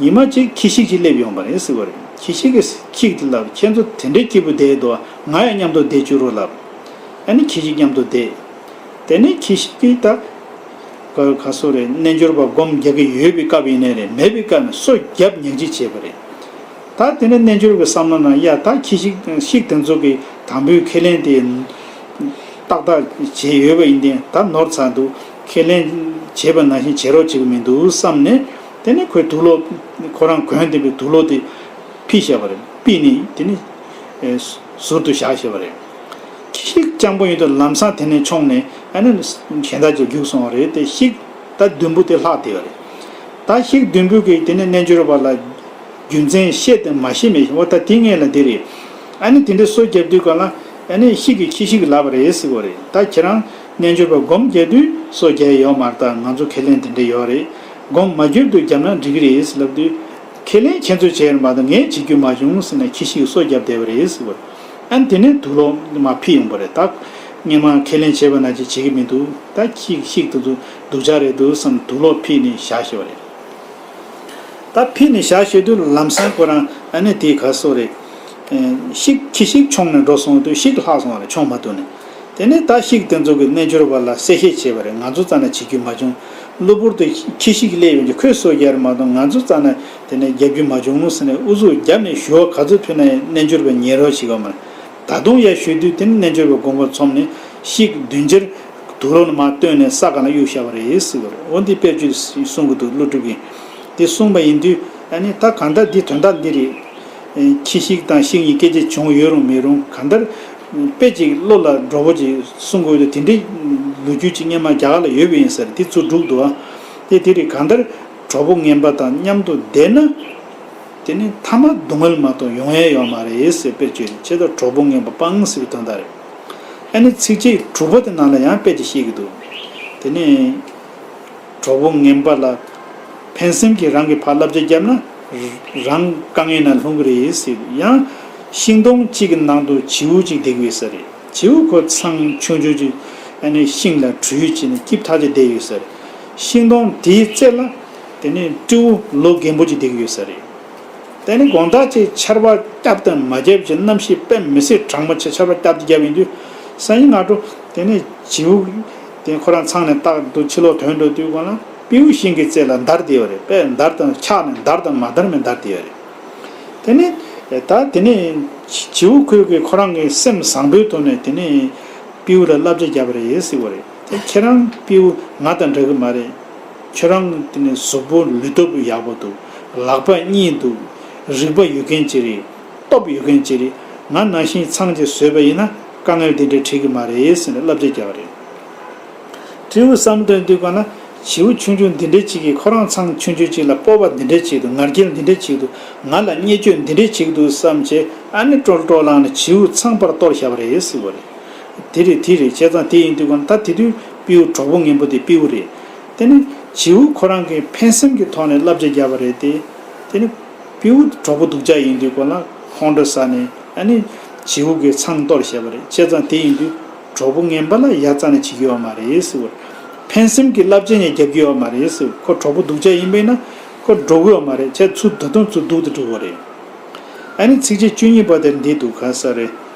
ཉི་མ་གཅིག་ཁྱི་ཤིག་ཅིག་སླེབས་ཡོང་བ་རེད་ཟེར་བ་རེད། ཁྱི་ཤིག་གིས་ཁྱི་དེ་ལ་ཁྱེད་ཚོ་དེ་འདྲའི་སྐྱིད་པོ་བསྡད་འདུག་ང་ཡང་མཉམ་དུ་བསྡད་བཅུག་རོགས་ལབ། ཨ་ནི་ཁྱི་ཤིག་མཉམ་དུ་བསྡད། དེ་ནས་ཁྱི་ཤིག་གིས་ད་ག་ག་སོ་རེད། རྣལ་འབྱོར་པ་སྒོམ་རྒྱག་གི་ཡོད་པའི་སྐབས་ཡིན་ནའི་རེད། མེད་པའི་སྐབས་ནས་སོ་བརྒྱབ་ཉག་གཅིག་བྱས་པ་རེད། ད་དེ་ནས་རྣལ་འབྱོར་པའི་བསམ་བློ་ནང་ཡ་ད་ཁྱི་ཤིག་ཤིག་དེ་ཚོ་གི་དང་པོའི་ཁས་ལེན་དེ་ཏག་ཏག་བྱས་ཡོད་པ་ཡིན་ཏེ་ད་ནོར་ཚར་འདུག་ཁས་ལེན་བྱས་པ་ནང་བཞིན་བྱེད་རོགས་བྱེད་ཀྱི་མི་འདུག་བསམ་ནས། དེ་ནས་ཁོས་དུག་ལོག་ཁོ་རང་གོན་བསྡད་པའི་དུག་ལོག་དེ་ཕུད་བཞག་པ་རེད། ཕུད་ནས་དེ་ནས་ཟུར་དུ་བཞག་བཞག་པ་རེད། ཤིག་སྤྱང་པོ་ཡིན་དུས་ལམ་སང་དེ་ནས་མཆོངས་ནས་ཨ་ནི་གཞན་དག་ཅིག་རྒྱུགས་སོང་བ་རེད་དེ། ཤིག་ད་བདུན་པོ་དེ་ལྷག་བསྡད་པ་རེད། ད་ཤིག་བདུན་པོ་གིས་དེ་ནས་རྣལ་འབྱོར་པ་ལ་རྒྱུ་མཚན་བཤད་དེ་མ་ཤེས་མེད་འོ་ད་དེ་ངས་ལ་འདི་རེད། ཨ་ནི་དེ་འདྲའི་སོ་བརྒྱབ་དུས་སྒང་ལ་ཨ་ནི་ཤིག་གིས་ཁྱི་ཤིག་ལབ་པ་རེད་ཟེར་བ་རེད། ད་ཁྱེད་རང་རྣལ་འབྱོར་པ་སྒོམ་རྒྱག་དུས་སོ་རྒྱག་ཡོད་མ་རེད། ད་ང་ཚོ་ཁས་ལེན་དེ་འདྲ་ཡོད་རེད། སྒོམ་མ་བརྒྱབ་དུས་བརྒྱབ་ན་འགྲིག་གི་རེད་ཟེར་ལབ་དུས། ཁས་ལེན་ཁྱེད་ཚོས་བྱས་ཡོད་མ་གཏོགས་ངས་བྱེད་རྒྱུ་མ་བྱུང་ཟེར་ནས་ཁྱི་ཤིག་སོ་བརྒྱབ་བསྡད་པ་རེད་ཟེར་བ་རེད། ཨ་ནི་དེ་ནས་དུག་ལོག་མར་ཕུད་ཡོང་པ་རེད། ད་སྔོན་མ་ཁས་ལེན་བྱས་པ་ནང་བཞིན་བྱེད་ཀྱི་མི་འདུག་ད་ཁྱི་ཤིག་དེ་ཚོ་སྡུག་ཅག་རེད་འདུག་བསམ་དུག་ལོག་ཕུད་ནས་བཞག་བཞག་པ་རེད། ད་ཕུད་ནས་བཞག་བཞག་དུས་ལམ་སང་ཁོ་རང་ཨ་ནི་དེ་ག་སོ་རེད། ཤིག་ཁྱི་ཤིག་མཆོངས་ནས་འགྲོ་སོང་དུས་ཤིག་ལྷག་སོང་བ་རེད། མཆོངས་མ་ཐུབ་ནས། དེ་ནས་ད་ཤིག་དེ་ཚོ་གིས་རྣལ་འབྱོར་པ་ལ་གསལ་བཤད་བྱས་པ་རེད། ང་ཚོ་རྩ་ནས་བྱེད་རྒྱུ་མ་བྱུང་། གློ་བུར་དུ་ཁྱི་ཤིག་སླེབས་ཡོང་རྒྱུ་ཁོས་སོ་རྒྱག་རེད་མ་གཏོགས་ང་ཚོ་རྩ་ནས་དེ་ནས་རྒྱབ་རྒྱུ་མ་བྱུང་ཟེར་ནས་ཨུ་ཚུགས་བརྒྱབ་ནས་ཞུ་བ་ག་ཚོད་ཕུལ་ན་ཡང་རྣལ་འབྱོར་པས་ཉན་རོགས་བྱེད་ཀྱི་ཡོད་མ་རེད། ད་དུང་ཡར་ཞུ་དུས་དེ་ནས་རྣལ་འབྱོར་པས་དགོངས་པ་ཚོམས་ནས་ཤིག་བདུན་ཅིག་དུག་ལོག་ནས་མར་བཏོན་ནས་ས་སྒང་ལ་གཡུགས་བཞག་པ་རེད་ཟེར་བ་རེད། འོ་འདི་དཔེར་བརྗོད་གསུང་གི་འདུག་ཀླུ་སྒྲུབ་ཀྱིས། དེ་གསུངས་པ་ཡིན་དུས་ཨ་ནི་ད་གང་ལྟར་འདི་དོན་དག་འདི་རེད། ཁྱི་ཤིག་དང་ཤིག་གཉིས་སྐད་ཆ་བྱུང་ཡོད་རུང་མེད་རུང་གང་ལྟར་དཔེ་ཅིག་བློ་ལ་འགྲོ་བོ་ཅིག་གསུང་དགོས་དུས་དེ་འདྲའི་ལོ་རྒྱུས་ཅིག་སྔོན་མ་རྒྱ་གར་ལ་ཡོད་པ་ཡིན་ས་རེད། དེ་ཚུར་སྒྲུག་འདུག་ཨ། དེ་དེ་རེད། གང་ལྟར་གྲོགས་པོ་ངན་པ་དང་མཉམ་དུ་བསྡད་ན་དེ་ནི་ཐ་མ་སྡུག་བསྔལ་མ་གཏོགས་ཡོང་ཡ་ཡོད་མ་རེད་ཟེར་དཔེར་བརྗོད་རེད། བྱས་ཙང་གྲོགས་པོ་ངན་པ་སྤང་ཟེར་བའི་དོན་དག་རེད། ཨ་ནི་ཚིགས་བཅད་དྲུག་པ་དེ་ནང་ལ་ཡང་དཔེ་ཅིག་བཤད་ཀྱི་འདུག་དེ་ནི། གྲོགས་པོ་ངན་པ་ལ། ཕན་སེམས་ཀྱིས་རང་གིས་ཕར་བསླབ་བྱ་བརྒྱབ་ན། རང་དཀའ་ངལ་ནང་ལྷུང་གི་རེད་ཟེར། ཡང་ཤིང་སྡོང་གཅིག་གི་ནང་དུ་བྱིའུ་གཅིག་བསྡད་ཀྱི་ཡོད་ས་རེད། བྱིའུ་ཁོ་ཚང་ཆུང་ཆུང་ཅིག་ཨ་ནི་ཤིང་ལ་བྲུས་བྱས་ནས་སྐྱིབས་ཐག་ཆོད་བསྡད་ཡོད་ས་རེད། ཤིང་སྡོང་དེའི་རྩེ་ལ་དེ་ནས་སྤྲེའུ་ལོ་རྒན་པོ་ཅིག་བསྡད་ཀྱི་ཡོད་ས་རེད། དེ་ནི་དགོང་དག་ཅིག་ཆར་པ་བརྒྱབ་དང་མ་བརྒྱབ་ཅིག་གནམ་གཤིས་དཔེ་མི་སྲིད་གྲང་མོ་ཆེ་ཆར་པ་བརྒྱབ་དང་བརྒྱབ་ཡིན་དུས་སང་ཉིན་སྔ་དྲོ་དེ་ནི་བྱིའུ་དེ་ཁོ་རང་ཚང་ནས་རྟག་ཏུ་ཕྱི་ལོགས་ཐོན་འགྲོ་དུས་སྒང་ལ་སྤྲེའུ་ཤིང་གི་རྩེ་ལ་འདར་བསྡད་པ་རེད། དཔེ་འདར་དང་འཁྱག་ནས་འདར་དང་མ་འདར་མེད་འདར་བསྡད་པ་རེད། དེ་ནི་ད་དེ་ནི་བྱིའུ་ཁོས་ཀྱི་ཁོ་རང་གི་སེམས་བཟང་པོའི་ཐོག་ནས་དེ་ནི་སྤྲེའུ་ལ་བསླབ་བྱ་བརྒྱབ་པ་རེད་ཟེར་བ་རེད། དེ་ཁྱེད་རང་སྤྲེའུ་ང་དང་འདྲ་གི་མ་རེད། ཁྱོད་རང་དེ་ནི་གཟུགས་པོ་ལུས་སྟོབས་ཡག་པོ་འདུག་ལག་པ་གཉིས་འདུག་རིག་པ་ཡོད་མཁན་ཅིག་རེད། སྟོབས་ཡོད་མཁན་ཅིག་རེད། ང་ནང་བཞིན་ཚང་ཅིག་བཟོས་པ་ཡིན་ན་དཀའ་ངལ་འདི་འདྲ་འཕྲད་ཀྱི་མ་རེད་ཟེར་ནས་བསླབ་བྱ་བརྒྱབ་པ་རེད། སྤྲེའུ་བསམ་དོན་དུས་སྒང་ལ་བྱིའུ་ཆུང་ཆུང་འདི་འདྲ་ཅིག་གིས་ཁོ་རང་ཚང་ཆུང་ཆུང་ཅིག་ལ་སྤོབས་པ་འདི་འདྲ་བྱེད་འདུག་ང་རྒྱལ་འདི་འདྲ་བྱེད་འདུག་ང་ལ་བརྙས་བཅོས་འདི་འདྲ་བྱེད་འདུག་བསམ་བྱས་ཨ་ནི་ཀྲོལ་ཀྲོལ་ལངས་ནས་བྱིའུ་ཚང་ཕར་གཏོར་བཞག་པ་རེད་ཟེར་བ་རེད། དེ་རེད་དེ་རེད། བྱས་ཙང་དེ་ཡིན་དུས་ཀྱང་ད་དེ་དུས་སྤྲེའུ་གྲོགས་པོ་ངན་པོ་དེ་སྤྲེའུ་རེད། དེ་ནི་བྱིའུ་ཁོ་རང་གིས་ཕན་སེམས་ཀྱི་ཐོག་ནས་བསླབ་བྱ་བརྒྱབ་པ་རེད་དེ། དེ་ནི་སྤྲེའུ་གྲོགས་པོ་སྡུག་ཅག་ཡིན་དུས་ཀྱང་ལ་ཁོང་ཁྲོ་ཟ་ནས་ཨ་ནི་བྱིའུ་གི་ཚང་གཏོར་བྱས་པ་རེད། བྱས་ཙང་དེ་ཡིན་དུས་གྲོགས་པོ་ངན་པ་ལ་ཡ་རྩ་ནས་བྱེད་ཀྱི་ཡོད་མ་རེད་ཟེར་བ། ཕན་སེམས་ཀྱི་བསླབ་བྱ་ནས་རྒྱབ་ཀྱི་ཡོད་མ་རེད་ཟེར་བ། ཁོ་གྲོགས་པོ་སྡུག་ཅག་ཡིན་པས་ན་ཁོ་འགྲོ་གི་ཡོད་མ་རེད། བྱས་ཚུར་ད་དུང་ཚུར་སྡུག་ཏུ་འགྲོ་གི་རེད། ཨ་ནི་ཚིགས་བཅད་བཅུ་གཉིས་པ་དེར་འདི་འདུག་ག་ས་རེད།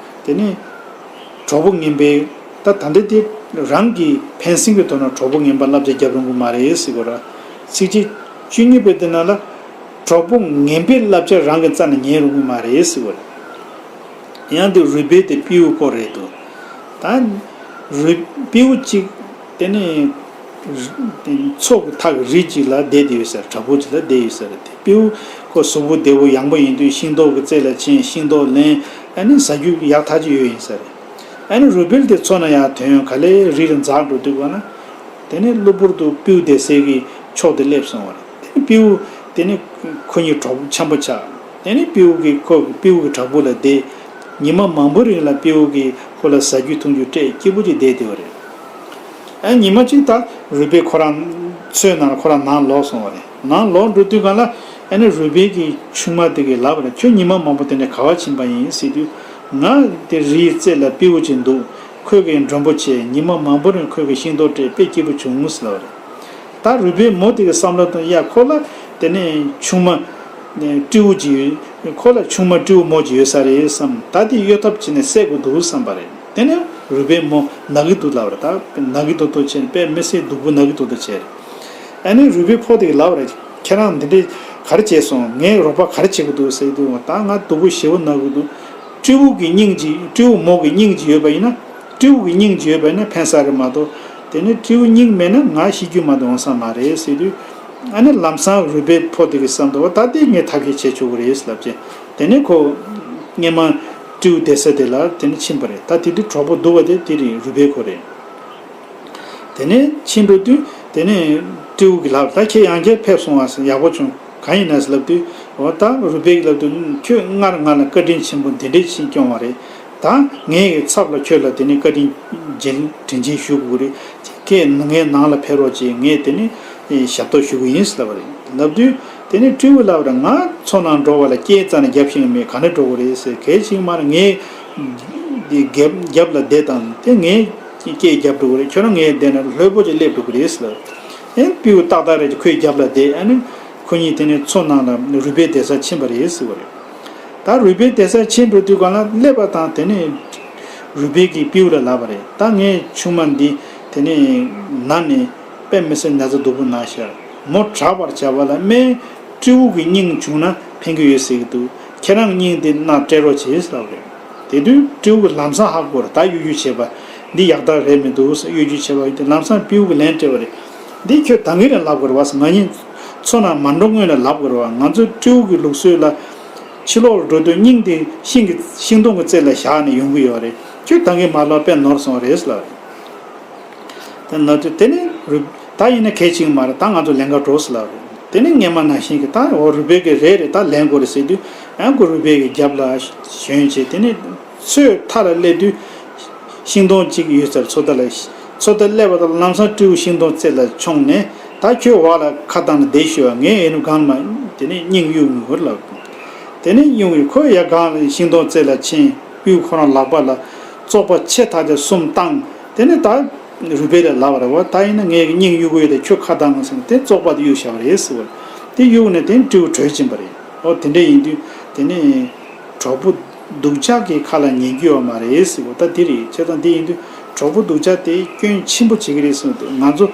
དེ་ནི་གྲོགས་པོ་ངན་པའི་ད་ད་འདི་དེ་རང་གི་ཕན་སེམས་ཀྱི་ཐོག་ནས་གྲོགས་པོ་ངན་པ་བསླབ་བྱ་རྒྱབ་རུང་གི་མ་རེད་ཟེར་གོ་ར། ཚིགས་བཅད་བཅུ་གཉིས་པའི་དེ་ནང་ལ་གྲོགས་པོ་ངན་པའི་བསླབ་བྱ་རང་གི་རྩ་ནས་ཉན་རུང་གི་མ་རེད་ཟེར་གོ་ར། ཡང་དེ་རུས་སྦལ་དེ་སྤྲེའུ་སྐོར་རེད་འདུག་ད་རུས་སྤྲེའུ་གཅིག་དེ་ནི་མཚོ་གི་ཐག་གི་རི་གཅིག་ལ་བསྡད་དེ་ཡོད་ས་རེད། བྲག་ཕུག་གཅིག་ལ་བསྡད་ཡོད་ས་རེད། དེ་སྤྲེའུ་ཁོ་གཟུགས་པོ་བདེ་པོ་ཡང་པོ་ཡིན་དུས་ཤིང་ཏོག་གི་རྩེ་ལ་ཕྱིན་ཤིང་ཏོག་ལེན། ཨ་ནི་ཟ་རྒྱུ་ཡག་ཐག་ཆོད་ཡོད་ཡིན་ས་རེད། ཨ་ནི་རུས་སྦལ་དེ་མཚོ་ནང་ཡར་ཐོན་ག་ལེ་རི་ལ་འཛེགས་འགྲོ་དུས་ག་ན། དེ་ནི་གློ་བུར་དུ་སྤྲེའུ་བསྡད་སའི་གི་ཕྱོགས་དེ་སླེབས་སོང་བ་རེད། དེ་ནི་སྤྲེའུ་དེ་ནི་ཁོ་གཉིས་གྲོགས་པོ་འཆམ་པོ་ཆགས། དེ་ནི་སྤྲེའུ་གིས་ཁོ་སྤྲེའུ་གི་བྲག་ཕུག་ལ་བསྡད། ཉི་མ་མང་པོ་རིང་ལ་སྤྲེའུ་གིས་ཁོ་ལ་ཟ་རྒྱུ་འཐུང་རྒྱུ་སྤྲད་སྐྱིད་པོ་ཅིག་བསྡད་བསྡད་པ་རེད། ཨ་ཉི་མ་གཅིག་ད་རུས་སྦལ་ཁོ་རང་མཚོའི་ནང་ལ་ཁོ་རང་ནང་ལོག་སོང་བ་རེད། ནང་ལོག་འགྲོ་དུས་སྒང་ལ་ཨ་ནི་རུས་སྦལ་གྱི་ཆུང་མ་དེ་གིས་ལབ་པ་རེད། ཁྱོད་ཉི་མ་མང་པོ་དེ་འདྲ་ག་པར་ཕྱིན་པ་ཡིན་ཟེར་དུས། ང་དེ་རིའི་རྩེ་ལ་སྤྲེའུ་ཅིག་འདུག་ཁོས་ཀྱིས་མགྲོན་པོ་བྱས། ཉི་མ་མང་པོ་རིང་ཁོས་ཀྱིས་ཤིང་ཏོག་སྤྲད། དཔེ་སྐྱིད་པོ་བྱུང་ཟེར་ལབ་པ་རེད། ད་རུས་སྦལ་མོ་དེ་གི་བསམ་བློ་དང་ཡ་ཁོ་ལ་དེ་ནས་ཆུང་མ་སྤྲེའུ་ཅིག་ཡོད། ཁོ་ལ་ཆུང་མ་སྤྲེའུ་མོ་ཅིག་ཡོད་ས་རེད་བསམ། ད་དེ་གཡོལ་ཐབས་བྱས་ནས་བསད་དགོས་འདུག་བསམ་པ་རེད། དེ་ནས་རུས་སྦལ་མོ་ན་གི་འདུག་ལབ་པ་རེད། ད་ན་གི་འདུག་འདུག་བྱས་ནས་དཔེ་མི་སྲིད་སྡུག་པོ་ན་གི་འདུག་འདུག་བྱས་རེད། ཨ་ནི་རུས་སྦལ་ཕོ་དེ་གིས་ལབ་པ་རེད། ཁྱེད་རང་འདི་འདྲས་ག་རེ་བྱས་སོང་། ངའི་རོགས་པ་ག་རེ་བྱེད་དགོས་འདུག་ཟེར་དུས། ད་ང་སྡུག་པོ་ཞེ་པོ་ན་གི་འདུག་སྤྲེའུ་གི་སྙིང་ཅིག་སྤྲེའུ་མོ་གི་སྙིང་ཅིག་ཡོད་པ་ཡིན་ན། སྤྲེའུ་གི་སྙིང་ཅིག་ཡོད་པ་ཡིན་ན་ཕན་ས་རེད་མ་གཏོགས། དེ་ནས་སྤྲེའུ་སྙིང་མེད་ན་ང་ཤི་རྒྱུ་མ་གཏོགས་འོང་ས་མ་རེད་ཟེར་དུས། ཨ་ནི་ལམ་སང་རུས་སྦལ་ཕོ་དེ་གིས་བསམ་འདུག་པ། ད་དེ་ངས་ཐབས་ཤེས་བྱེད་ཆོག་གི་རེད་ལབ་བྱས། དེ་ནས་ཁོ་སྔོན་མ་སྤྲེའུ་བསྡད་ས་དེ་ལ་དེ་ནས་ཕྱིན་པ་རེད། ད་དེ་དུས་གྲོགས་པོ་སྡུག་པ་དེ་དེ་རེད། རུས་སྦལ་ཁོ་རེད། དེ་ནས་ཕྱིན་འགྲོ་དུས་དེ་ནས་སྤྲེའུ་གིས་ལབ། ད་ཁྱེད་ཡང་བསྐྱར་ཕེབས་སོང་བ། ཡག་པོ་བྱུང་། གང་ཡིན་ན་ཟེར་ལབ་དུས། འོ་ད་རུས་སྦལ་གྱིས་ལབ་དུས། ཁྱོད་སྔར་ང་ལ་བཀའ་དྲིན་ཆེན་པོ་འདི་འདྲས་ཤིག་བསྐྱོན་པ་རེད། ད་ངའི་ཚབ་ལ་ཁྱོད་ལ་དེ་ནས་བཀའ་དྲིན་རྗེས་དྲིན་ཆེན་ཞུ་དགོས་ཀྱི་རེད། ཁྱེད་ངའི་ནང་ལ་ཕེབས་རོགས་བྱེད། ངས་དེ་ནས་ཞབས་ཏོག་ཞུ་གི་ཡིན་ཟེར་ལབ་པ་རེད། ལབ་དུས་དེ་ནས་སྤྲེའུས་ལབ་པ་རེད། ང་མཚོ་ནང་འགྲོ་བ་ལ་སྐེ་རྩ་ནས་རྒྱབ་ཤེས་ཀྱི་མེད། ག་ནས་འགྲོ་དགོས་རེད་ཟེར། གལ་ཆེན་མ་རེད། ངའི་འདི་རྒྱབ་རྒྱབ་ལ་བསྡད་དང་། དེ་ངའི་སྐེ་རྒྱབ་འགྲོ་གི་རེད། ཁྱོད་རང་ངའི་བསྡད་ན་ལྷོད་པོ་ཅིག་སླེབས་འགྲོ་གི་རེད་ཟེར། ཨེ་སྤྲེའུ་ཏག་ཏག་རེད། ཁོའི་རྒྱབ་ལ་བསྡད། ཨ་ནི་ཁོ་གཉིས་དེ་ནས་མཚོ་ནང་ལ་རུས་སྦལ་བསྡད་སར་ཕྱིན་པ་རེད་ཟེར་བ་རེད། ད་རུས་སྦལ་བསྡད་སར་ཕྱིན་འགྲོ་དུས་སྒང་ལ་སླེབས་པ་དང་། དེ་ནས་རུས་སྦལ་གྱིས་སྤྲེའུ་ལ་ལབ་པ་རེད། ད་ངའི་ཆུང་མ་འདི་དེ་ནས་ན་ནས་དཔེ་མི་སྲིད་ན་ཚ་སྡུག་པོ་ན་ཤག་མོ་དྲག་པར་བྱ་བ་ལ་སྨན་སྤྲེའུ་གི་སྙིང་བྱུང་ན་ཕན་གྱི་ཡོད་ཟེར་གྱི་འདུག་ཁྱེད་རང་སྙིང་དེ་ནང་སྤྲད་རོགས་བྱེད་ཟེར་བ་རེད། དེ་དུས་སྤྲེའུ་གིས་ལམ་སང་ཧ་གོ་རེད། ད་གཡོ་སྒྱུ་བྱས་པ་འདི་ཡག་རྟགས་རེད་མི་འདུག་ཟེར་གཡོ་སྒྱུ་བྱས་པ་ཡིན་ཏེ། ལམ་སང་སྤྲེའུ་གིས་ལན་སྤྲད་པ་རེད། འདི་ཁྱོད་ད་གིན་རང་ལབ་དགོས་རེད་བ་ཟེར། ང་གཉིས་མཚོ་ནང་མ་འགྲོ་སྔོན་ལ་ལབ་དགོས་རེད་བ། ང་ཚོ་སྤྲེའུ་གི་ལུགས་སྲོལ་ལ་ཕྱི་ལོགས་ལ་འགྲོ་དུས་སྙིང་དེ་ཤིང་གི་ཤིང་སྡོང་གི་རྩེ་ལ་བཞག་ནས་ཡོང་གི་ཡོད་རེད། ཁྱོད་ད་གིན་མ་ལབ་པས་ནོར་སོང་རེད་ཟེར་ལབ་རེད། དེ་ན་དུས་དེ་ནས་རུས། ད་ཡིན་ན་གལ་ཆེན་མ་རེད། ད་ང་ཚོ་ལེན་ག་འགྲོ་ཟེར་ལབ་རེད། དེ་ནས་སྔོན་མ་ནང་བཞིན་གྱི་ད་འོ་རུས་སྦལ་གྱིས་རེད་རེད་ད་ལེན་དགོས་རེད་ཟེར་དུས། ཨ་ཁོ་རུས་སྦལ་གྱི་རྒྱབ་ལ་ཞོན་བྱས། དེ་ནས་མཚོའི་མཐའ་ལ་སླེབས་དུས་ཤིང་སྡོང་གཅིག་ཡོད་ས་རེད། མཚོ་མཐའ་ལ། མཚོ་མཐའ་སླེབས་པ་དང་ལམ་སང་སྤྲེའུ་ཤིང་སྡོང་རྩེ་ལ་མཆོངས་ནས། ད་ཁྱོད་འོག་ལ་ཁ་བཏང་ནས་བསྡད་ཤོག་ངས་ཨེ་ནུ་སྒང་ལ་དེ་ནས་སྙིང་གཡུག་ནུས་ལབ། དེ་ནས་གཡུག་ཡུག་ཁོ་ཡར་སྒང་ལ་ཤིང་སྡོང་རྩེ་ལ་ཕྱིན། སྤྲེའུ་ཁོ་རང་ལག་པ་ལ་བཙོག་པ་ཆེ་ཐག་ཆོད་གསུམ་བཏང་། དེ་ནས་ད་རུས་སྦལ་ལ་ལབ་པ་རེད་བ། ད་ཡིན་ན་ངས་སྙིང་གཡུག་གི་ཡོད་དེ་ཁྱོད་ཁ་བཏང་ཟེར་ནས་དེ་བཙོག་པ་དེ་གཡུག་བཞག་པ་རེད་ཟེར་བ་རེད། དེ་གཡུག་ནས་དེ་ནས་སྤྲེའུ་བྲོས་ཕྱིན་པ་རེད། ཨོ་དེ་འདྲ་ཡིན་དུས་དེ་ནས་གྲོགས་པོ་སྡུག་ཅག་གི་ཁ་ལ་ཉན་རྒྱུ་ཡོད་མ་རེད་ཟེར་བ། ད་དེ་རེད། བྱས་ཙང་དེ་ཡིན་དུས་གྲོགས་པོ་སྡུག་ཅག་དེ་སྐྱོན་ཆེན་པོ་བྱེད་ཀྱི་རེད་གསུངས་ཏེ། ང་ཚོ་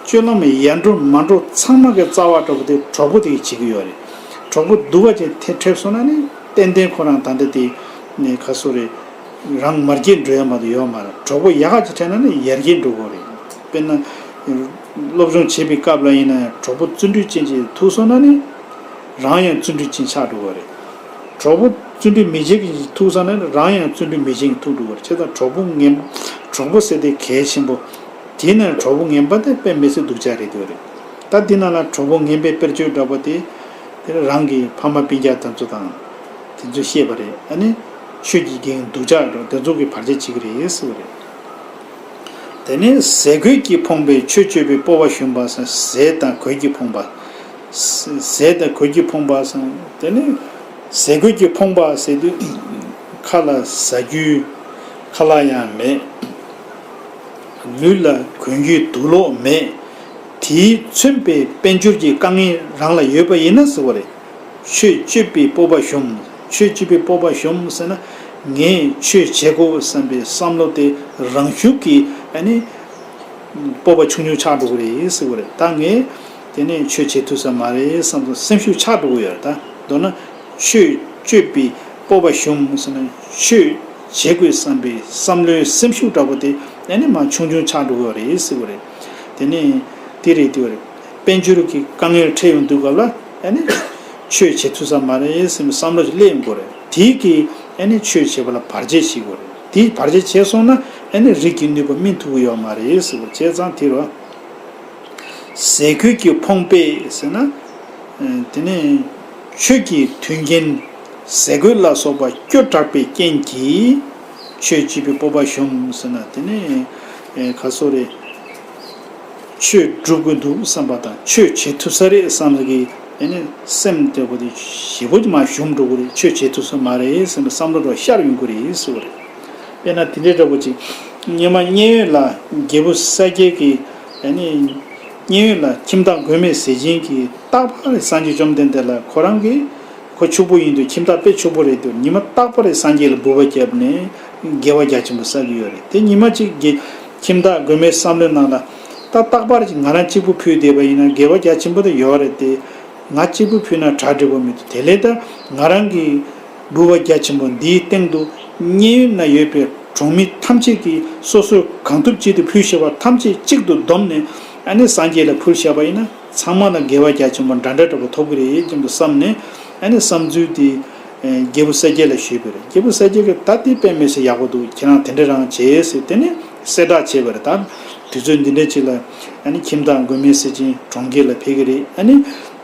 སྤྱོད་ལམ་ཡར་འགྲོ་མར་འགྲོ་ཚང་མ་གི་རྩ་བ་འདྲ་པོ་དེ་གྲོགས་པོ་དེ་གིས་བྱེད་ཀྱི་ཡོད་རེད། གྲོགས་པོ་སྡུག་པ་ཅིག་དེ་འཕྲད་སོང་ན་ནི་ཏན་ཏན་ཁོ་རང་ད་ལྟ་དེ་ནས་ག་སོ་རེད། རང་མར་གྱི་འགྲོ་ཡ་མ་གཏོགས་ཡོད་མ་རེད། གྲོགས་པོ་ཡག་ག་ཅིག་འཕྲད་ན་ནི་ཡར་གྱི་འགྲོ་དགོས་རེད། དཔེར་ན་སློབ་སྦྱོང་བྱེད་པའི་སྐབས་ལ་ཡིན་ན་གྲོགས་པོ་བརྩོན་འགྲུས་ཅན་ཅིག་ཐུག་སོང་ན་ནི་རང་ཡང་བརྩོན་འགྲུས་ཅན་ཆགས་འགྲོ་གི་རེད། གྲོགས་པོ་བརྩོན་འགྲུས་མི་བྱེད་མཁན་ཅིག་ཐུག་སོང་ན་ནི་རང་ཡང་བརྩོན་འགྲུས་མི་བྱེད་མཁན་ཐུག་འགྲོ་གི་རེད། བྱས་ཙང་གྲོགས་པོ་ངན། གྲོགས་པོ་ཟེར་དེ་གལ་ཆེན་པོ། དེས་ན་གྲོགས་པོ་ངན་པ་དེ་དཔེ་མི་སྲིད་སྡུག་ཅག་རེད་འདུག་རེད། ད་འདི་ནང་ལ་གྲོགས་པོ་ངན་པའི་དཔེར་བརྗོད་འདྲ་པོ་དེ། དེ་རང་གི་ཕ་མ་སྤུན་ཀྱག་དེ་ཚོ་དང་། དེ་ཚོ་བཤད་པ་རེད། ཨ་ནི་ཆོས་ཀྱི་རྒྱན་སྡུག་ཅག་འདྲ་དེ་ཚོ་གིས་བར་ཆད་བྱེད་ཀྱི་རེད་ཟེར་བ་རེད། དེ་ནས་ཟས་གོས་ཀྱིས་ཕོངས་པའི་ཆོས་སྤྱོད་པའི་སྤོབས་པ་ཞུམ་པ་སོགས། ཟས་དང་གོས་ཀྱིས་ཕོངས་པ། ཟས་དང་གོས་ཀྱིས་ཕོངས་པ་སོགས། དེ་ནས་ཟས་གོས་ཀྱིས་ཕོངས་པ་ཟེར་དུས་ཁ་ལ་ཟ་རྒྱུའི་ཁ་ལག་ཡང་མེད། ལུས་ལ་གོན་རྒྱུའི་དུག་ལོག་མེད། དེས་མཚོན་པའི་དཔལ་འབྱོར་གྱི་དཀའ་ངལ་རང་ལ་ཡོད་པ་ཡིན་ན་ཟེར་བ་རེད། ཆོས་སྤྱོད་པའི་སྤོབས་པ་ཞུམ། ཆོས་སྤྱོད་པའི་སྤོབས་པ་ཞུམ་ཟེར་ན། ངས་ཆོས་བྱེད་དགོས་བསམ་པའི་བསམ་བློ་དེ་རང་ཤུགས་ཀྱིས་ཨ་ནི་སྤོབས་པ་ཆུང་ཆུང་ཆགས་འགྲོ་གི་རེད་ཟེར་བ་རེད། ད་ངས་དེ་ནས་ཆོས་བྱེད་ཐུབ་ས་མ་རེད་བསམ་སོང་། སེམས་ཤུགས་ཆག་འགྲོ་གི་ཡོད་རེད། ད་མདོར་ན། ཆོས་སྤྱོད་པའི་སྤོབས་པ་ཞུམ་ཟེར་ན། ཆོས་བྱེད་དགོས་བསམ་པའི་བསམ་བློའི་སེམས་ཤུགས་འདྲ་པོ་དེ་ཨ་ནི་མར་ཆུང་ཆུང་ཆགས་འགྲོ་གི་ཡོད་རེད་ཟེར་བ་རེད། དེ་ནས་དེ་རེད་དེ་བ་རེད། དཔལ་འབྱོར་གྱི་དཀའ་ངལ་འཕྲད་ཡོང་དུས་སྐབས་ལ་ཨ་ནི་ཆོས་བྱེད་ཐུབ་ས་མ་རེད་ཟེར་བའི་བསམ་བློ་ཞིག་སླེབས་ཡོང་གི་རེད། དེ་གིས་ཨ་ནི་ཆོས་བྱེད་པ་ལ་བར་ཆད་བྱེད་ཀྱི་ཡོད་རེད། དེ་བར་ཆད་བྱས་སོང་ན་ཨ་ནི་རིགས་ཀྱི་ནུས་པ་སྨིན་ཐུབ་ཀྱི་ཡོད་མ་རེད་ཟེར་བ། བྱས་ཙང་དེ་རུ་ཟས་གོས་ཀྱིས་ཕོངས་པས་ཟེར་ན། དེ་ནས་ཆོས་ཀྱི་མཐུན་རྐྱེན། ཟས་གོས་ལ་སོགས་པ་སྐྱོ་དྲགས་པའི་རྐྱེན་གྱིས་ཆོས་བྱེད་པའི་སྤོབས་པ་ཞུམ་ཟེར་ན། དེ་ནི་ཨེ་ག་སོ་རེད། ཆོས་སྒྲུབ་དགོས་འདུག་བསམ་པ་དང་ཆོས་བྱེད་ཐུབ་ས་རེད་བསམ་གི་དེ་ནི་སེམས་དེ་བོ་དེ་ཞེ་པོ་ཅིག་མར་ཞུམ་འགྲོ་གི་རེད། ཆོས་བྱེད་ཐུབ་ས་མ་རེད་ཟེར་ནས་བསམ་བློ་འདྲ་ཤར་ཡོང་གི་རེད་ཟེར་བ་རེད། དཔེར་ན་དེ་འདྲའི་འདྲ་བོ་ཅིག་ཉི་མ་མཉན་ཡོད་ལ་རྒྱལ་པོ་གསལ་རྒྱལ་གྱིས་ཨ་ནི་མཉན་ཡོད་ལ་ཁྱིམ་བདག་མགོན་མེད་ཟས་སྦྱིན་གྱིས་རྟག་པར་སངས་རྒྱས་བཅོམ་ལྡན་འདས་ལ་ཁོ་རང་གི་ཁོ་ཕྱུག་པོ་ཡིན་དུས། ཁྱིམ་བདག་དཔེ་ཕྱུག་པོ་རེད་དུས། ཉི་མ་རྟག་པར་སངས་རྒྱས་ལ་འབུལ་བ་བརྒྱབ་ནས་དགེ་བ་རྒྱ་ཆེན་པོ་བསགས་ཀྱི་ཡོད་རེད། དེ་ཉི་མ་གཅིག་གི་ཁྱིམ་བདག་མགོན་མེད་བསམ་བློའི་ནང་ལ་ད་རྟག་པར་གྱི་ང་རང་གཅིག་པུ་ཕུལ་བསྡད་པ་ཡིན་ན་དགེ་བ་རྒྱ་ཆེན་པོ་དེ་ཡོད་རེད་དེ། ང་གཅིག་པུ་ཕུལ་ན་གྲ་སྒྲིག་པོ་མི་འདུག་དེ་ལས་ད་ང་རང་གི་འབུལ་བ་རྒྱ་ཆེན་པོ་འདིའི་སྟེང་དུ་མཉན་ཡོད་ན་ཡོད་པའི་གྲོང་མི་ཐམས་ཅད་ཀྱིས་སོ་སོས་གང་ཐུབ་ཅི་ཐུབ་ཕུལ་ཤེས་པ་ཐམས་ཅད་གཅིག་ཏུ་བསྡོམས་ནས་ཨ་ནི་སངས་རྒྱས་ལ་ཕུལ་བཞག་པ་ཡིན་ན། ཚང་མ་ལ་དགེ་བ་རྒྱ་ཆེན་པོ་འདྲ་འདྲ་འདྲ་པོ་ཐོབ་ཀྱི་རེད་ཅེས་བསམ་ནས། ཨ་ནི་བསམ་ཚུལ་དེ་རྒྱལ་པོ་གསལ་རྒྱལ་ལ་ཞུས་པ་རེད། རྒྱལ་པོ་གསལ་རྒྱལ་གྱིས་ད་དེ་དཔེ་མི་སྲིད་ཡག་པོ་འདུག་ཁྱེད་རང་དེ་འདྲ་རང་བྱེད་ཟེར་དེ་ནས་གསལ་བསྒྲགས་བྱས་པ་རེད། ད་དུས་ཚོད་འདི་འདྲ་ཅིག་ལ་ཨ་ནི་ཁྱིམ་བདག་མགོན་མེད་ཟས་སྦྱིན་གྲོང་ཁྱེར་ལ་ཕེབས་ཀྱི་རེད། ཨ་ནི་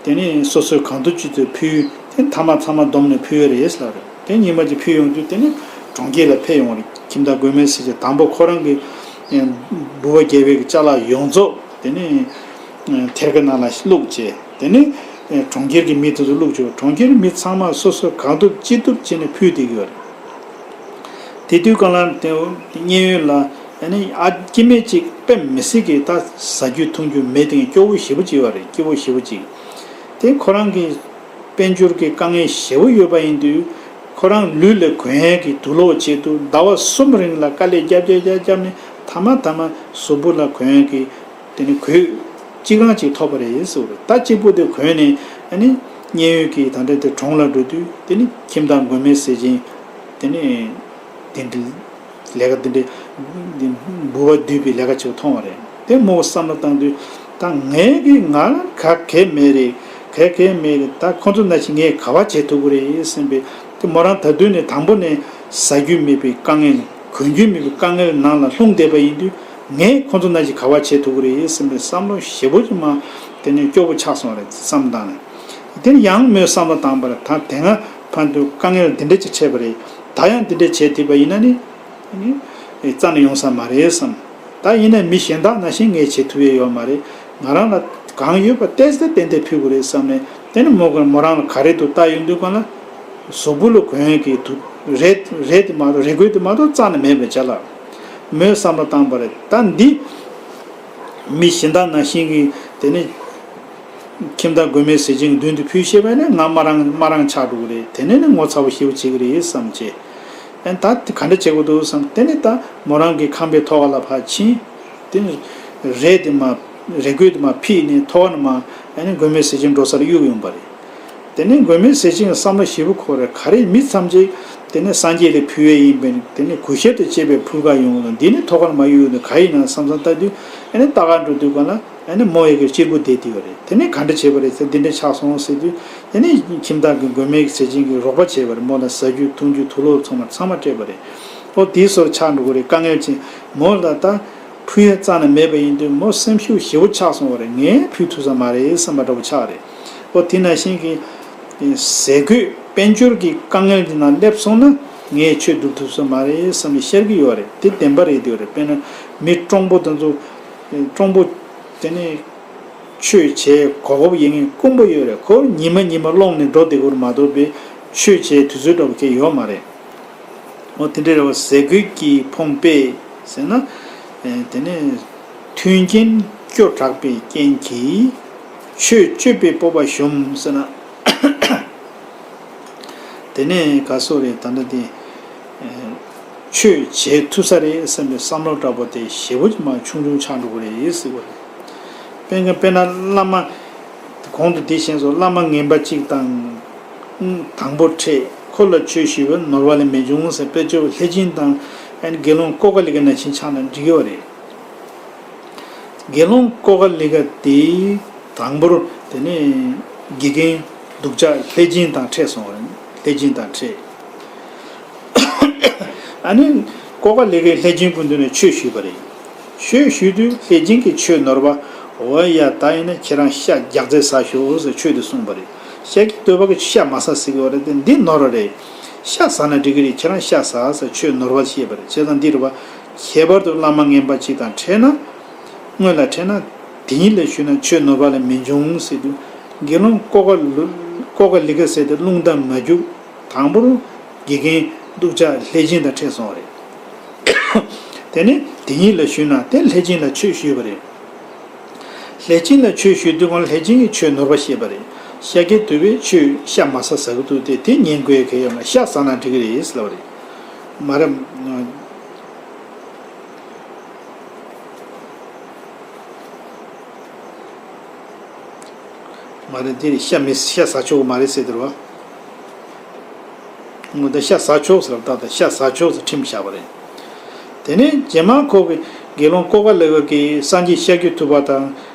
དེ་ནས་སོ་སོས་གང་ཐུབ་ཅི་ཐུབ་ཕུལ། དེ་མཐའ་མ་ཚང་མ་བསྡོམས་ནས་ཕུལ་ཡོད་རེད་ལབ་རེད། དེ་ཉི་མ་གཅིག་ཕུལ་ཡོང་དུས་དེ་ནས་གྲོང་ཁྱེར་ལ་ཕེབས་ཡོང་རེད། ཁྱིམ་བདག་མགོན་མེད་ཟས་སྦྱིན་དང་པོ་ཁོ་རང་གི་འབུལ་བ་རྒྱག་པའི་ཅ་ལག་ཡོངས་རྫོགས་དེ་ནས་ཐེར་གི་ནང་ལ་བླུགས་བྱས། དེ་ནས་གྲོང་ཁྱེར་གྱི་མི་དེ་ཚོ་བླུགས་བྱས། གྲོང་ཁྱེར་མི་ཚང་མ་སོ་སོས་གང་ཐུབ་ཅི་ཐུབ་བྱས་ནས་ཕུལ་བསྡད་ཀྱི་ཡོད་རེད། དེ་དུས་གང་ལ་དེ་མཉན་ཡོད་ལ་ཨ་ནི་ཨ་སྐྱེ་དམན་ཅིག་དཔེ་མི་སྲིད་ཀྱི་ད་ཟ་རྒྱུ་འཐུང་རྒྱུ་མེད་དེ་སྐྱོ་བོ་ཞེ་པོ་ཅིག་ཡོད་རེད། སྐྱོ་བོ་ཞེ་པོ་ཅིག་དེ་ཁོ་རང་གི་དཔལ་འབྱོར་གྱི་དཀའ་ངལ་ཞེ་པོ་ཡོད་པ་ཡིན་དུས། ཁོ་རང་ལུས་ལ་གོན་ཡས་ཀྱི་དུག་སློག་ཆེད་དུ་ཟླ་བ་གསུམ་རིང་ལ་དཀའ་ལས་རྒྱབ་རྒྱབ་རྒྱབ་རྒྱབ་ནས་མཐའ་མ་མཐའ་མ་གཟུགས་པོ་ལ་གོན་ཡས་ཀྱི་དེ་ནི་གོས་གཅིག་རང་གཅིག་ཐོབ་པ་རེད་ཟེར་བ་རེད། ད་གཅིག་པོ་དེ་གོན་ནས་ཨ་ནི་མཉན་ཡོད་ཀྱི་ད་ལྟ་དེ་གྲོང་ལ་འགྲོ་དུས། དེ་ནི་ཁྱིམ་བདག་མགོན་མེད་ཟས་སྦྱིན་དེ་ནི་དེ་འདྲ། ལས་ཀ་འདི་འདྲའི་འདི་འབུལ་བ་བསྡུས་པའི་ལས་ཀ་ཅིག་མཐོང་བ་རེད། དེ་མོ་བསམ་བློ་བཏང་དུས། ད་ངས་ཀྱི་ང་ག་གེ་མེད་རེད། ག་གེ་མེད་རེད། ད་ཁོང་ཚོ་ནང་བཞིན་ངས་ག་བ་བྱེད་ཐུབ་ཀྱི་རེད་བསམ་པའི། དེ་མོ་རང་ད་དུས་ནས་དང་པོ་ནས་ཟ་རྒྱུ་མེད་པའི་དཀའ་ངལ། གོན་རྒྱུ་མེད་པའི་དཀའ་ངལ་ནང་ལ་ལྷུང་བསྡད་པ་ཡིན་དུས། ངས་ཁོང་ཚོ་ནང་བཞིན་ག་བ་བྱེད་ཐུབ་ཀྱི་རེད་བསམ་པའི་བསམ་བློ་ཞེ་པོ་ཅིག་མ་དེ་ནས་སྐྱོ་པོ་ཆགས་སོང་བ་རེད་བསམ་བཏང་ནས། དེ་ནས་ཡང་མོས་བསམ་བློ་བཏང་བ་རེད། ད་དེ་སྔ་ཕན་དུས་དཀའ་ངལ་འདི་འདྲ་ཅིག་འཕྲད་པ་རེད། ད་ཡང་འདི་འདྲ་བྱས་ཐུབ་པ་ཡིན་ན་ནི། ནི། རྩ་ནས་ཡོང་ས་མ་རེད་བསམ། ད་ཡིན་ནའི་མི་གཞན་དག་ནང་བཞིན་ངས་བྱེད་ཐུབ་ཡས་ཡོད་མ་རེད། ང་རང་ལ་གང་ཡོད་པ་ཏོག་ཙམ་ཏན་ཏན་ཕུལ་དགོས་རེད་བསམ་ནས། དེ་ནི་མོ་ག་མོ་རང་ལ་ག་རེ་འདུག་ལྟ་ཡོང་དུས་གང་ལ། གཟུགས་པོ་ལ་གོན་ཡས་ཀྱི་དུ་རས་རས་དེ་མ་གཏོགས། རས་གོས་དེ་མ་གཏོགས་རྩ་ནས་མེད་པའི་ཅ་ལག་མོས་བསམ་བློ་བཏང་བ་རེད། ད་འདི་མི་གཞན་དག་ནང་བཞིན་གྱི་དེ་ནི། ཁྱིམ་བདག་མགོན་མེད་ཟས་སྦྱིན་མདུན་དུ་ཕུལ་ཤེས་པ་ནི་ང་དམའ་རང་དམའ་རང་ཆགས་འགྲོ་གི་རེད། དེ་ནས་ནི་ངོ་ཚ་བོ་ཞེ་པོ་བྱེད་ཀྱི་རེད་བསམ་བྱས། ཨ་ནི་ད་དེ་ག་འདྲ་བྱེད་དགོས་འདུག་བསམ། དེ་ནས་ད་མོ་རང་གི་ཁང་པའི་ཐོག་ཁ་ལ་ཕར་ཕྱིན། དེ་ནས་རས་དེ་མ་རས་གོས་དེ་མ་ཕུད་ནས་ཐོག་ཁ་ནས་མར་ཨ་ནི་མགོན་མེད་ཟས་སྦྱིན་འགྲོ་སར་གཡུགས་ཡོང་བ་རེད། དེ་ནས་མགོན་མེད་ཟས་སྦྱིན་གྱི་བསམ་བློ་ཞེ་པོ་འཁོར་རེད། ག་རེ་མི་ཐམས་ཅད་དེ་ནས་སངས་རྒྱས་ལ་ཕུལ་བས་ཡིན་པས། དེ་ནས་གུས་ཞབས་དང་བཅས་པའི་ཕུལ་ཁ་ཡོང་ལ། འདི་ནི་ཐོག་ཁ་ནས་མར་གཡུགས་ཡོང་དུས་ག་ཡིན་ན་བསམ་བསམ་ལྟ་དུས། ཨ་ནི་ལྟ་ག་འགྲོ་དུས་གང་ལ། ཨ་ནི་མོ་ཡི་གི་གཅེར་བུ་བསྡད་དེ་ཡོད་རེད། དེ་ནས་ག་འདྲ་བྱས་པ་རེད་ཟེར། འདི་འདྲ་ཆགས་སོང་ཟེར་དུས། ཨ་ནི་ཁྱིམ་བདག་གི་མགོན་མེད་ཟས་སྦྱིན་གྱིས་རོགས་པ་བྱས་པ་རེད། མོ་ལ་ཟ་རྒྱུ་འཐུང་རྒྱུ་དུག་སློག་ཚང་མ་ཚང་མ་སྤྲད་པ་རེད། ཨོ་དེའི་སོར་ཆགས་འགྲོ་གི་རེད། དཀའ་ངལ་ཆེ། མོ་ལ་ད་ཕུལ་ཡས་རྩ་ནས་མེད་པ་ཡིན་དུས་མོ་སེམས་ཤུགས་ཞེ་པོ་ཆགས་སོང་བ་རེད། ངས་ཕུལ་ཐུབ་ས་མ་རེད་བསམ་པ་འདྲ་པོ་ཆགས་རེད། ཨོ་དེ་ནང་བཞིན་གྱི་ཟས་གོས་དཔལ་འབྱོར་གྱི་དཀའ་ངལ་གྱི་ནང་སླེབས་སོང་ན་ངས་ཆོས་སྒྲུབ་ཐུབ་ས་མ་རེད་བསམ་ནས་ཤར་གྱི་ཡོད་རེད། དེ་བདེན་པ་རེད་དེ་རེད། དཔེར་ན་མི་གྲོང་པོ་དེ་ཚོ། གྲོང་པོ་དེ་ནས། ཆོས་བྱེད་གོ་སྐབས་ཡོད་མཁན་དཀོན་པོ་ཡོད་རེད། ཁོ་ཉི་མ་ཉི་མ་སློང་ནས་འགྲོ་བསྡད་དགོས་རེད་མ་གཏོགས་པའི་ཆོས་བྱེད་དུས་ཚོད་འདྲ་པོ་ཁྱེད་ཡོད་མ་རེད། འོ་དེ་འདྲ་རེད་བ། ཟས་གོས་ཀྱིས་ཕོངས་པས་ཟེར་ན། ཨེ་དེ་ནས་མཐུན་རྐྱེན་སྐྱོ་དྲགས་པའི་རྐྱེན་གྱིས་ཆོས་སྤྱོད་པའི་སྤོབས་པ་ཞུམ་ཟེར་ན། དེ་ནས་ག་སོ་རེད། ད་ལྟ་དེ་ཆོས་བྱེད་ཐུབ་ས་རེད་བསམ་པའི་བསམ་བློ་འདྲ་པོ་དེ་ཞེ་པོ་ཅིག་མར་ཆུང་ཆུང་ཆགས་འགྲོ་གི་རེད་ཟེར་བ་རེད། དཔེར་ན་དཔེར་ན་བླ་མ། གོང་དུ་དེ་བཞིན་སོགས་བླ་མ་ངན་པ་གཅིག་དང་། དང་པོ་འཕྲད། ཁོ་ལ་ཆོས་ཞུས་པས་ནོར་བ་ལས་མི་འབྱུང་ཟེར། དཔེ་ཆོས་ལྷས་སྦྱིན་དང་ཨ་ནི་དགེ་སློང་ཀོ་ཀ་ལི་ཀ་ནང་བཞིན་ཆགས་ན་འགྲིག་གི་བ་རེད། དགེ་སློང་ཀོ་ཀ་ལི་ཀ་དེ་དང་པོར་དེ་ནས་དགེ་རྒན་སྡུག་ཅག་ལྷས་སྦྱིན་དང་འཕྲད་སོང་བ་རེད། ལྷས་སྦྱིན་དང་འཕྲད། ཨ་ནི་ཀོ་ཀ་ལི་ཀས་ལྷས་སྦྱིན་སྐུ་མདུན་ནས་ཆོས་ཞུས་པ་རེད། ཆོས་ཞུས་དུས་ལྷས་སྦྱིན་གྱིས་ཆོས་ནོར་བ། འོ་ཡ། ད་ཡིན་ན་ཁྱེད་རང་ཤ་རྒྱགས་ཚད་ཟ་ཤོག་ཟེར་ཆོས་དེ་གསུངས་པ་རེད། ཤཱཀྱ་ཐུབ་པ་གི་ཤ་མ་ཟ་ཟེར་གི་ཡོད་རེད་དེ། འདི་ནོར་བ་རེད། ཤ་ཟ་ན་འགྲིག་གི་རེད། ཁྱེད་རང་ཤ་ཟ་ཟེར། ཆོས་ནོར་བ་བཤད་པ་རེད། བྱས་ཙང་འདི་རེད་བ། ཁྱད་པར་དུ་བླ་མ་ངན་པ་གཅིག་དང་འཕྲད་ན། སྔོན་ལ་འཕྲད་ན། དེ་ཉིད་ལ་ཞུས་ན་ཆོས་ནོར་བ་ལས་མི་འབྱུང་ཟེར་དུས། དགེ་སློང་ཀོ་ཀ་ལུ་ཀོ་ཀ་ལི་ཀ་ཟེར་དེ་རླུང་རྟ་མ་རྒྱུག་དང་པོ་རུ་དགེ་རྒན་སྡུག་ཅག་ལྷས་བྱིན་དང་འཕྲད་སོང་བ་རེད། དེ་ནས་དེ་ཉིད་ལ་ཞུས་ན་དེ་ལྷས་བྱིན་ལ་ཆོས་ཞུས་པ་རེད། ལྷས་བྱིན་ལ་ཆོས་ཞུས་དུས་སྒང་ལྷས་བྱིན་གྱིས་ཆོས་ནོར་བ་བཤད་པ་རེད། ཤཱཀྱ་ཐུབ་པས་ཆོས་ཤ་མ་ཟ་ཟ་གི་འདུག་སྟེ། དེ་ཉན་དགོས་གལ་ཡོད་མ། ཤ་ཟ་ན་འགྲིག་གི་རེད་ཟེར་ལབ་པ་རེད། མ་རེད། མ་རེད། འདི་ནི་ཤ་མི་ཤ་ཟ་ཆོག་གི་མ་རེད་ཟེར་དེ་རེད་བ། ངོ་ད་ཤ་ཟ་ཆོག་ཟེར་ལབ། ད་ད་ཤ་ཟ་ཆོག་ཟེར་ཁྲིམས་བཞག་པ་རེད། དེ་ནས་རྗེས་མ་ཁོ་གི་དགེ་སློང་ཀོ་ཀ་ལི་ཀ་གིས་སངས་རྒྱས་ཤཱཀྱ་ཐུབ་པ་དང་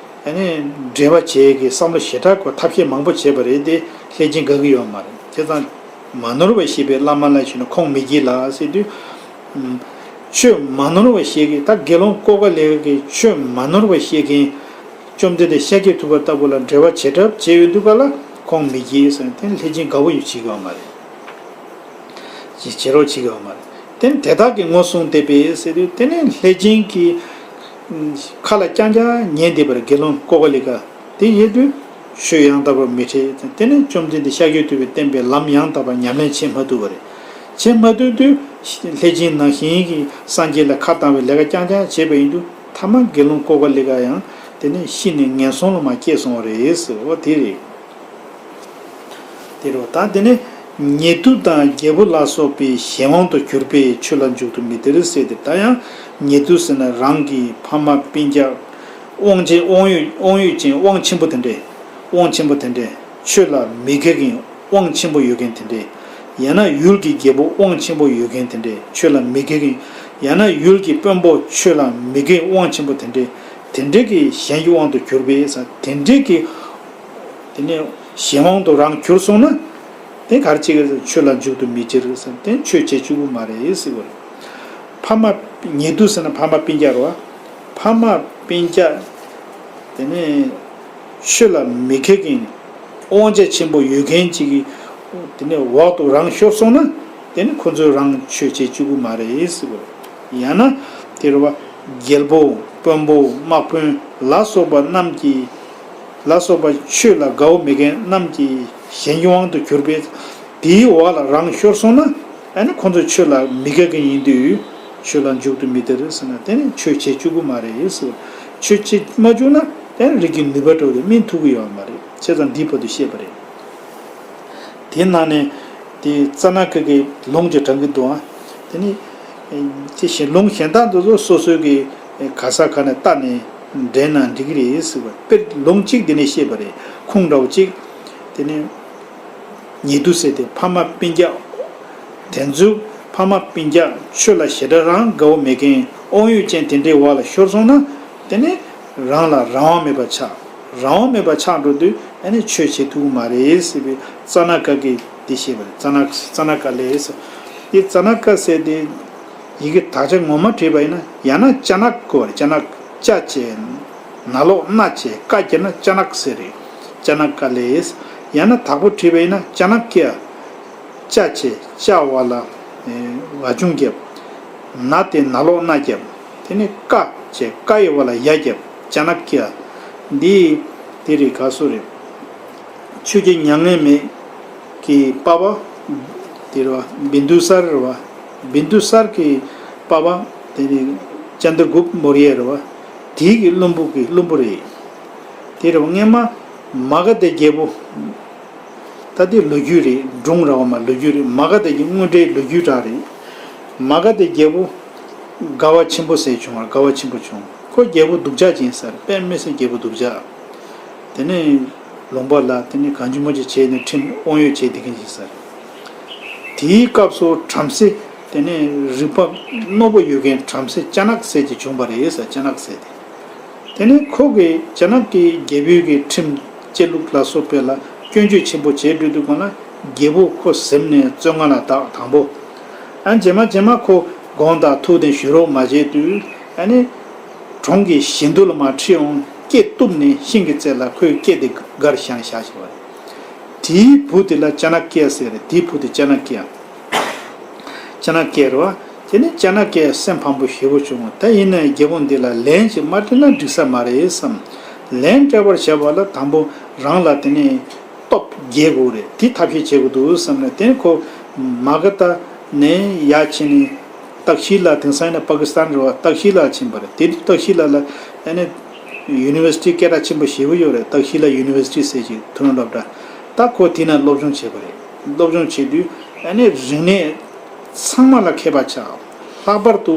ཨ་ནི་འབྲེལ་བ་བྱེད་ཀྱི་བསམ་བློ་ཞེ་དྲག་གི་ཐབས་ཤེས་མང་པོ་བྱས་པ་རེད་དེ། ལྷས་བྱིན་དགའ་གི་ཡོད་མ་རེད། བྱས་ཙང་མ་ནོར་བ་ཞེས་པའི་བླ་མ་ལ་ཞུས་ན་ཁོང་མི་དགྱེས་ལ་ཟེར་དུས། ཆོས་མ་ནོར་བ་ཞིག་གིས། ད་དགེ་སློང་ཀོ་ཀ་ལི་ཀ་གིས་ཆོས་མ་ནོར་བ་ཞིག་གིས་བཅོམ་ལྡན་འདས་ཤཱཀྱ་ཐུབ་པ་ལྟ་བུ་ལ་འབྲེལ་བ་བྱེད་གྲབས་བྱས་ཡོང་དུས་ག་ལ་ཁོང་མི་དགྱེས་ཟེར་ནས། དེ་ལྷས་བྱིན་དགའ་པོ་ཡོད་བྱེད་ཀྱི་ཡོད་མ་རེད། ཅི་བྱེད་རོགས་བྱེད་ཀྱི་ཡོད་མ་རེད། དེ་ནས་དེ་དག་གིས་ངོ་བསྲུངས་བསྡད་པས་ཟེར་དུས། དེ་ནས་ལྷས་བྱིན་གྱི་ཁ་ལ་རྐྱང་རྐྱང་ཉན་བསྡད་པ་རེད། དགེ་སློང་ཀོ་ཀ་ལི་ཀ། དེ་ཡིན་དུས་ཆོས་ཡང་དག་པར་མི་འཕྲད། དེ་ནས་བཅོམ་ལྡན་འདས་ཤཱཀྱ་ཐུབ་པས་བསྟན་པའི་ལམ་ཡང་དག་པར་ཉམས་ལེན་བྱེད་མ་ཐུབ་པ་རེད། བྱེད་མ་ཐུབ་དུས་ལྷས་བྱིན་ནང་བཞིན་གྱི་སངས་རྒྱས་ལ་ཁ་བཏང་བའི་ལས་ཀ་རྐྱང་རྐྱང་བྱས་པ་ཡིན་དུས། མཐའ་མ་དགེ་སློང་ཀོ་ཀ་ལི་ཀ་ཡང་དེ་ནས་ཤི་ནས་ངན་སོང་ལ་མར་སྐྱེས་སོང་བ་རེད་ཟེར། འོ་དེ་རེད། དེ་རུ་ད་དེ་ནས་ཉེ་དུ་དང་རྒྱལ་པོ་ལ་སོགས་པའི་གཞན་དབང་དུ་གྱུར་པས་ཆོས་ལ་འཇུག་ཏུ་མི་སྟེར་ཟེར་ཏེ། ད་ཡང་ཉེ་དུ་ཟེར་ན་རང་གི་ཕ་མ་སྤུན་ཀྱག་དབང་ཆེན་དབང་ཡོད་དབང་ཡོད་ཅན་དབང་ཆེན་པོ་དེ་འདྲས། དབང་ཆེན་པོ་དེ་འདྲས་ཆོས་ལ་མི་དགའ་མཁན་དབང་ཆེན་པོ་ཡོད་མཁན་དེ་འདྲས། ཡང་ན་ཡུལ་གྱི་རྒྱལ་པོ་དབང་ཆེན་པོ་ཡོད་མཁན་དེ་འདྲས་ཆོས་ལ་མི་དགའ་མཁན། ཡང་ན་ཡུལ་གྱི་དཔོན་པོ་ཆོས་ལ་མི་དགའ་དབང་ཆེན་པོ་དེ་འདྲས། དེ་འདྲས་ཀྱི་གཞན་གྱི་དབང་དུ་གྱུར་པས་ཟེར། དེ་འདྲས་ཀྱི་དེ་ནས་གཞན་དབང་དུ་རང་གྱུར་སོང་ན། དེ་ག་རེ་བྱེད་ཀྱི་རེད་ཟེར། ཆོས་ལ་འཇུག་ཏུ་མི་སྟེར་ཟེར། དེ་ཆོས་བྱེད་བཅུག་གི་མ་རེད་ཟེར་བ་རེད། ཕ་མ་ཉེ་དུ་ཟེར་ན་ཕ་མ་སྤུན་ཀྱག་རེད་བ། ཕ་མ་སྤུན་ཀྱག་དེ་ནས་ཆོས་ལ་མི་དགའ་མཁན་དབང་ཆ་ཆེན་པོ་ཡོད་མཁན་ཅིག་གི་དེ་ནས་འོག་ཏུ་རང་ཤོར་སོང་ན། དེ་ནི་ཁོ་ཚོས་རང་ཆོས་བྱེད་བཅུག་གི་མ་རེད་ཟེར་བ་རེད། ཡང་ན་དེ་རེད་བ། རྒྱལ་པོ་དཔོན་པོ་དམག་དཔོན་ལ་སོགས་པ་རྣམས་ཀྱིས། ལ་སོགས་པ་ཆོས་ལ་དགའ་བོ་མེད་མཁན་རྣམས་ཀྱི་གཞན་གྱི་དབང་དུ་གྱུར་པས། དེའི་འོག་ལ་རང་ཤོར་སོང་ན། ཨ་ནི་ཁོ་ཚོ་ཆོས་ལ་མི་དགའ་མཁན་ཡིན་དུས་ཆོས་ལ་འཇུག་ཏུ་མི་སྟེར་ཟེར་ན། དེ་ནི་ཆོས་བྱེད་བཅུག་གི་མ་རེད་ཟེར། ཆོས་བྱེད་མ་བཅུག་ན་དེ་ནི་རིགས་ཀྱི་ནུས་པ་འདྲ་བོ་དེ་སྨིན་ཐུབ་ཀྱི་ཡོད་མ་རེད། བྱས་ཙང་འདིའི་བར་དུ་བཤད་པ་རེད། དེའི་ནང་ནས་དེ་ཙ་ན་ཀ་གི་ལུང་ཅིག་དྲངས་ཀྱི་འདུག་ཨ། དེ་ནི་དེ་བཞིན་ལུང་གཞན་དག་འདི་ཚོ་སོ་སོའི་གི་ག་ས་ག་ནས་བལྟས་ནས་འདྲེན་ན་འགྲིག་གི་རེད་ཟེར་བ། དཔེར་ལུང་གཅིག་འདི་ནས་བཤད་པ་རེད། ཁུངས་འདྲ་བོ་གཅིག། དེ་ནས་ཉེ་དུ་ཟེར་དེ་ཕ་མ་སྤུན་ཀྱག། དེ་ཚོའི་ཕ་མ་སྤུན་ཀྱག་ཆོས་ལ་ཞེ་དྲག་རང་དགའ་བོ་མེད་མཁན་དབང་ཡོད་ཅན་དེ་འདྲའི་འོག་ལ་ཤོར་སོང་ན། དེ་ནི་རང་ལ་རང་དབང་མེད་པ་ཆགས། རང་དབང་མེད་པ་ཆགས་འགྲོ་དུས་ཨ་ནི་ཆོས་བྱེད་ཐུབ་ཀྱི་མ་རེད་ཟེར་བའི་ཙ་ན་ཀ་གིས་འདི་བཤད་པ་རེད། ཙ་ན་ཙ་ན་ཀ་ལས་ཟེར། འདི་ཙ་ན་ཀ་ཟེར་དེ་ཡི་གེ་དག་ཆ་ངོ་མ་བྲིས་པ་ཡིན་ན། ཡང་ན་ཅ་ནག་གོ་བ་རེད། ཅ་ནག། ཅ་བྱས་ན་ལོག་ན་བྱས་ཀ་བརྒྱབ་ན་ཅ་ནག་ཟེར་རེད། ཅ་ན་ཀ་ལས། ཡང་ན་དག་པོ་བྲིས་པ་ཡིན་ན་ཅ་ན་ཀྱ། ཅ་བྱས་ཅ་བ་ལ་ཝ་ཆུང་བརྒྱབ། ན་དེ་ན་ལོག་ན་བརྒྱབ། དེ་ནས་ཀ་བྱས་ཀ་ཡི་བ་ལ་ཡ་བརྒྱབ། ཅ་ན་ཀྱ། འདི་དེ་རེད། ག་སོ་རེད། ཆོས་རྗེ་མྱ་ངན་མེད་ཀྱི་པ་ཕ་དེ་རེད་བ། བིན་དུ་སར་རེད་བ། བིན་དུ་སར་གྱི་པ་ཕ་དེ་ནི་ཅན་དྲ་གུབ་མོ་རི་ཡ་རེད་བ། དེའི་གི་བློན་པོ་གི་བློན་པོ་རེད། དེ་རེད་བ། སྔན་མ་མ་ག་དྷའི་རྒྱལ་པོ། ད་དེ་ལོ་རྒྱུས་རེད། སྒྲུང་ར་བ་མ་ལོ་རྒྱུས་རེད། མ་ག་དྷ་གི་དངོས་འབྲེལ་ལོ་རྒྱུས་འདྲ་རེད། མ་ག་དྷའི་རྒྱལ་པོ་དགའ་བ་ཆེན་པོ་ཟེར་བྱུང་བ། དགའ་བ་ཆེན་པོ་བྱུང་། ཁོ་རྒྱལ་པོ་སྡུག་ཅག་ཅིག་ཡིན་ས་རེད། དཔེ་མི་སྲིད་རྒྱལ་པོ་སྡུག་ཅག། དེ་ནས་ལུང་པ་ལ་དེ་ནས་གང་བྱུང་མ་བྱུང་བྱས་ནས་ཁྲིམས་དབང་ཡོད་བྱས་བསྡད་མཁན་ཅིག་ཡིན་ས་རེད། དེའི་སྐབས་སུ་བྲམ་ཟེ་དེ་ནས་རིག་པ་རྣོ་པོ་ཡོད་མཁན་བྲམ་ཟེ་ཅ་ནག་ཟེར་གྱི་བྱུང་བ་རེད་ཟེར། ཅ་ནག་ཟེར་དེ། དེ་ནས་ཁོ་གིས་ཅ་ནག་གི་རྒྱལ་པོའི་གི་ཁྲིམས་བཅད་ལུགས་ལ་སོགས་པའི་ལ་སྐྱོན་བརྗོད་ཆེན་པོ་བྱས་འགྲོ་དུས་སྒང་ལ། རྒྱལ་པོ་ཁོ་གཟིམས་ནས་བཙོན་ཁང་ལ་བཏགས། དང་པོ། ཨ་རྗེས་མ་རྗེས་མ་ཁོ་དགོངས་དག་ཐུགས་བདེན་ཞུ་རོགས་མ་བྱས་དུས། ཨ་ནི་གྲོང་གི་བཞི་མདོ་ལ་མར་ཁྲིད་འོང་། སྐེ་གཏུབས་ནས་ཤིང་གི་རྩེ་ལ་ཁོའི་སྐེ་དེ་སྒར་བཞག་བཞག་བཞག་པ་རེད། དེའི་བུ་དེ་ལ་ཅ་ན་ཀྱ་ཟེར་རེད། དེའི་བུ་དེ་ཅ་ན་ཀྱ། ཅ་ན་ཀྱ་རེད་བ། དེ་ནི་ཅ་ན་ཀྱ་སེམས་ཕམ་པོ་ཞེ་པོ་བྱུང་བ། ད་ཡིན་ན་རྒྱལ་པོ་འདི་ལ་ལན་ཅིག་མ་སྤྲད་ན་འགྲིག་ས་མ་རེད་བསམ། ལན་སྤྲད་པར་བྱ་བ་ལ་དང་པོ་རང་ལ་དེ་ནི་སྟོབས་རྒྱས་དགོས་རེད། དེ་ཐབས་ཤེས་བྱེད་དགོས་འདུག་བསམ་ནས། དེ་ནི་ཁོ་མ་ག་དྷ་ནས་ཡར་ཕྱིན་ནས། ཏག་ཤི་ལ། དེང་སང་ཡིན་ན་པ་ཀི་སི་ཐན་རེད་བ། ཏག་ཤི་ལ་ཕྱིན་པ་རེད། དེ་དུས་ཏག་ཤི་ལ་ལ་ཨ་ནི་ཡུ་ནི་ཝར་སི་ཊི་སྐད་གྲགས་ཆེན་པོ་ཞེ་པོ་ཡོད་རེད། ཏག་ཤི་ལ་ཡུ་ནི་ཝར་སི་ཊི་ཟེར་ཅིག་མཐོ་རིམ་སློབ་གྲྭ། ད་ཁོ་དེ་ན་སློབ་སྦྱོང་བྱས་པ་རེད། སློབ་སྦྱོང་བྱེད་དུས་ཨ་ནི་རིག་གནས་ཚང་མ་ལ་མཁས་པ་ཆགས། ལྷག་པར་དུ་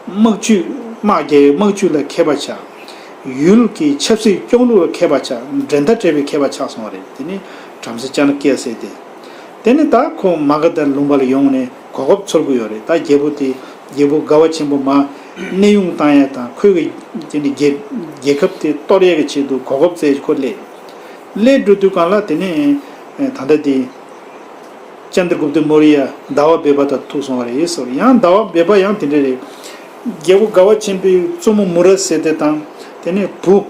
དམག་ཇུས། དམག་རྒྱལ། དམག་ཇུས་ལ་མཁས་པ་ཆགས། ཡུལ་གྱི་ཆབ་སྲིད་སྐྱོང་ལུགས་ལ་མཁས་པ་ཆགས། འགྲན་ཟླ་བྲལ་བའི་མཁས་པ་ཆགས་སོང་བ་རེད། དེ་ནི་བྲམ་ཟེ་ཅ་ན་ཀྱ་ཟེར་དེ། དེ་ནི་ད་ཁོ་མ་ག་དྷ་ལུང་པ་ལ་ཡོང་ནས་གོ་སྐབས་འཚོལ་གྱི་ཡོད་རེད། ད་རྒྱལ་པོ་དེ། རྒྱལ་པོ་དགའ་བ་ཆེན་པོ་མར་གནས་དབྱུང་བཏང་ཡ་དང་། ཁོའི་གི་དེ་ནི་རྒྱལ་རྒྱལ་ཁབ་དེ་གཏོར་ཡ་གི་ཆེད་དུ་གོ་སྐབས་བཙལ། ཁོ་སླེབས། སླེབས་འགྲོ་དུས་སྒང་ལ་དེ་ནི་ད་ལྟ་དེ་ཅནྡྲ་གུབྟ་མོ་རི་ཡ་ཟླ་བ་བེ་པ་དང་ཐུག་སོང་བ་རེད་ཟེར། ཡང་ཟླ་བ་བེ་པ་ཡང་དེ་འདྲ་རེད། རྒྱལ་པོ་དགའ་བ་ཆེན་པོའི་བཙུན་མོ་མུ་ར་ཟེར་དེ་དང་། དེ་ནས་བུ།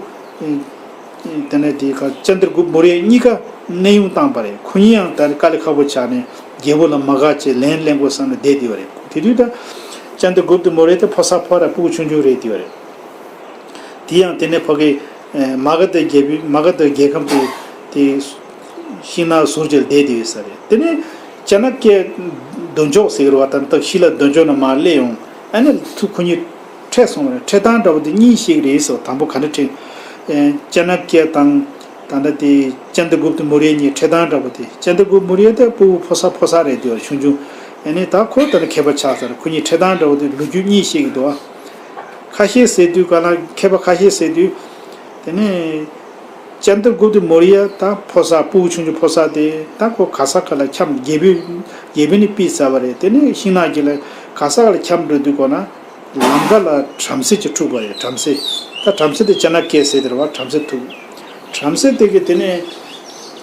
དེ་ནས་དེ་ག་ཅནྡྲ་གུབ་མོ་རི་ཡ་གཉིས་ཀ་གནས་དབྱུང་བཏང་པ་རེད། ཁོ་གཉིས་ཡང་ད་དཀའ་ལས་ཁག་པོ་ཆགས་ནས་རྒྱལ་པོ་ལ་མ་དགའ་བྱས། ལན་གླན་དགོས་བསམ་ནས་བསྡད་དེ་བ་རེད། དེ་དུས་ད་ཅནྡྲ་གུབ་དེ་མོ་རི་ཡ་དེ་ཕོ་གསར་ཕོ་ར་སྤུ་གུ་ཆུང་ཆུང་རེད་དེ་བ་རེད། དེ་ཡང་དེ་ནས་ཕ་གི་མ་ག་དྷ་རྒྱལ་པོའི། མ་ག་དྷ་རྒྱལ་ཁམས་དེ་དེ་ཤིང་ནགས་ཟུར་བཅད་བསྡད་དེ་ཡོད་ས་རེད། དེ་ནས་ཅ་ན་ཀྱ་མདུན་ཅོག་ཟེར་གི་རེད་བ། ད་ཏག་ཤི་ལ་མདུན་ཅོག་ན་མར་སླེབས་ཡོང་། ཨ་ནི་ཐུག་ཁོ་གཉིས་འཕྲད་སོང་བ་རེད། འཕྲད་སྟངས་འདྲ་པོ་དེ་གཉིས་ཤིག་རེད་ཟེར། དང་པོ་ག་འདྲ་འཕྲད། ཅ་ན་ཀྱ་དང་ད་ལྟ་དེ་ཅནྡྲ་གུབྟ་མོ་རི་ཡ་གཉིས་འཕྲད་སྟངས་འདྲ་པོ་དེ། ཅནྡྲ་གུབྟ་མོ་རི་ཡ་དེ་སྤུ་གུ་ཕོ་གསར་ཕོ་གསར་རེད་དེ་བ། ཆུང་ཆུང་། ཨ་ནི་ད་ཁོ་ད་ནི་མཁས་པ་ཆགས་ས་རེད། ཁོ་གཉིས་འཕྲད་སྟངས་འདྲ་པོ་དེ་ལོ་རྒྱུས་གཉིས་ཤིག་འདུག་བ། ཁ་ཤས་ཟེར་དུས་ག་ལ། མཁས་པ་ཁ་ཤས་ཟེར་དུས། དེ་ནས་ཅནྡྲ་གུབྟ་མོ་རི་ཡ་ད་ཕོ་གསར་སྤུ་གུ་ཆུང་ཆུང་ཕོ་གསར་དེ་ད་ཁོ་ག་ས་ག་ལ་འཁྱམས། རྒྱལ་པོས་རྒྱལ་པོས་ནི་ཕུད་ཚར་བ་རེད། དེ་ནས་ཤིང་ནགས་དཀྱིལ་ལ་ག་ས་ག་ལ་འཁྱམས་འགྲོ་དུས་སྒང་ན་ལམ་ཁ་ལ་བྲམ་ཟེ་ཅིག་འཁྲུགས་པ་རེད། བྲམ་ཟེ། ད་བྲམ་ཟེ་དེ་ཅ་ན་ཀྱ་ཟེར་དེ་རེད་བ། བྲམ་ཟེ་འཁྲུགས། བྲམ་ཟེ་དེ་གིས་དེ་ནས་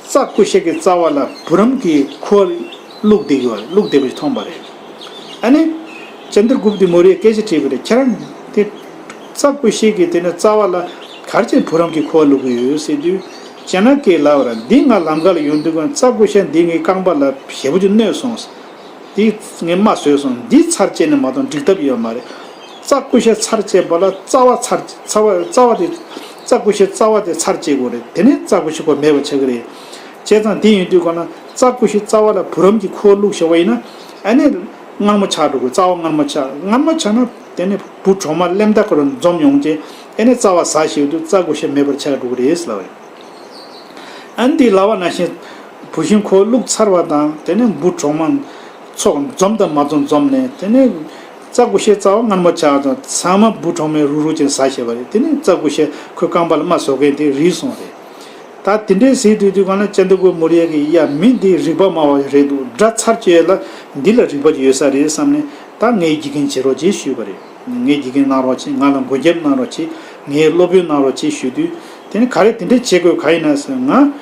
རྩྭ་ཀུ་ཤ་གི་རྩ་བ་ལ་བུ་རམ་གྱི་ཁུ་བ་བླུགས་བསྡད་ཀྱི་བ། བླུགས་བསྡད་པ་ཞིག་མཐོང་པ་རེད། ཨ་ནི་ཅནྡྲ་གུབྟ་མོ་རི་ཡས་སྐད་ཆ་དྲིས་པ་རེད། ཁྱེད་རང་དེ་རྩྭ་ཀུ་ཤ་གི་དེ་ནས་རྩ་བ་ལ་ག་རེ་བྱས་བུ་རམ་གྱི་ཁུ་བ་བླུགས་ཀྱི་ཡོད་ཟེར་དུས། ཅ་ན་ཀྱས་ལབ་པ་རེད། འདི་ང་ལམ་ཁ་ལ་ཡོང་དུས་སྒང་རྩྭ་ཀུ་ཤ་འདི་ངའི་རྐང་པ་ལ་ཞེ་པོ་ཅིག་གནོད་སོང་། འདི་ངས་རྨ་བཟོས་སོང་། འདི་ཚར་བཅད་ནས་མ་གཏོགས་འགྲིག་ཐབས་ཡོད་མ་རེད། རྩྭ་ཀུ་ཤ་ཚར་བཅད་པ་ལ་རྩ་བ་ཚར། རྩ་བ། རྩ་བ་དེ། རྩྭ་ཀུ་ཤའི་རྩ་བ་དེ་ཚར་བཅད་དགོས་རེད། དེ་ནས་རྩྭ་ཀུ་ཤ་ཁོ་མེད་པ་ཆགས་ཀྱི་རེད། བྱས་ཙང་དེ་ཡིན་དུས་སྒང་ན་རྩྭ་ཀུ་ཤའི་རྩ་བ་ལ་བུ་རམ་གྱི་ཁུ་བ་བླུགས་བཞག་པ་ཡིན་ན། ཨ་ནི་མངར་མོ་ཆགས་འགྲོ་གི། རྩ་བ་མངར་མོ་ཆགས། མངར་མོ་ཆགས་ན་དེ་ནས་བུ་གྲོག་མ་ལེམ་ད་ཁོ་རང་འཛོམས་ཡོང་རྗེས། ཨ་ནི་རྩ་བ་ཟ་བཞག་དུས་རྩྭ་ཀུ་ཤ་མེད་པར་ཆགས་འགྲོ་གི་རེད་ཟེར་ལབ་པ་རེད། ཨ་ནི་དེ་ལབ་པ་ནང་བཞིན་བུ་ཤིང་ཁུ་བ་བླུགས་ཚར་བ་དང་། དེ་ནས་བུ་གྲོག་མ་ཚོགས་འཛོམས་དང་མ་འཛོམས་འཛོམས་ནས། དེ་ནས་རྩྭ་ཀུ་ཤའི་རྩ་བ་མངར་མོ་ཆགས་དང་། ཚང་མ་བུ་གྲོག་མས་རུག་རུག་བྱས་ཟ་བཞག་པ་རེད། དེ་ནས་རྩྭ་ཀུ་ཤ་ཁོའི་རྐང་པ་ལ་རྨ་བཟོ་མཁན་དེ་རིལ་སོང་རེད། ད་དེ་འདྲའི་ཟེར་དུས་དུས་སྒང་ལ་ཅནྡྲ་གུབྟ་མོ་རི་ཡ་གིས། ཡ། མི་འདི་རིག་པ་དམའ་བ་རེད་འདུག། དགྲ་ཚར་བཅད་ལ་འདི་ལ་རིག་པ་ཅིག་ཡོད་ས་རེད་བསམ་ནས། ད་ངའི་དགེ་རྒན་བྱེད་རོགས་བྱེད་ཞུས་པ་རེད། ངའི་དགེ་རྒན་གནང་རོགས་བྱེད། ང་ལ་མགོན་སྐྱབས་གནང་རོགས་བྱེད། ངའི་སློབ་དཔོན་གནང་རོགས་བྱེད་ཞུས་དུས། དེ་ནི་ག་རེ་དེ་འདྲ་བྱེད་དགོས་ག་ཡིན་ན་ཟེར། ང་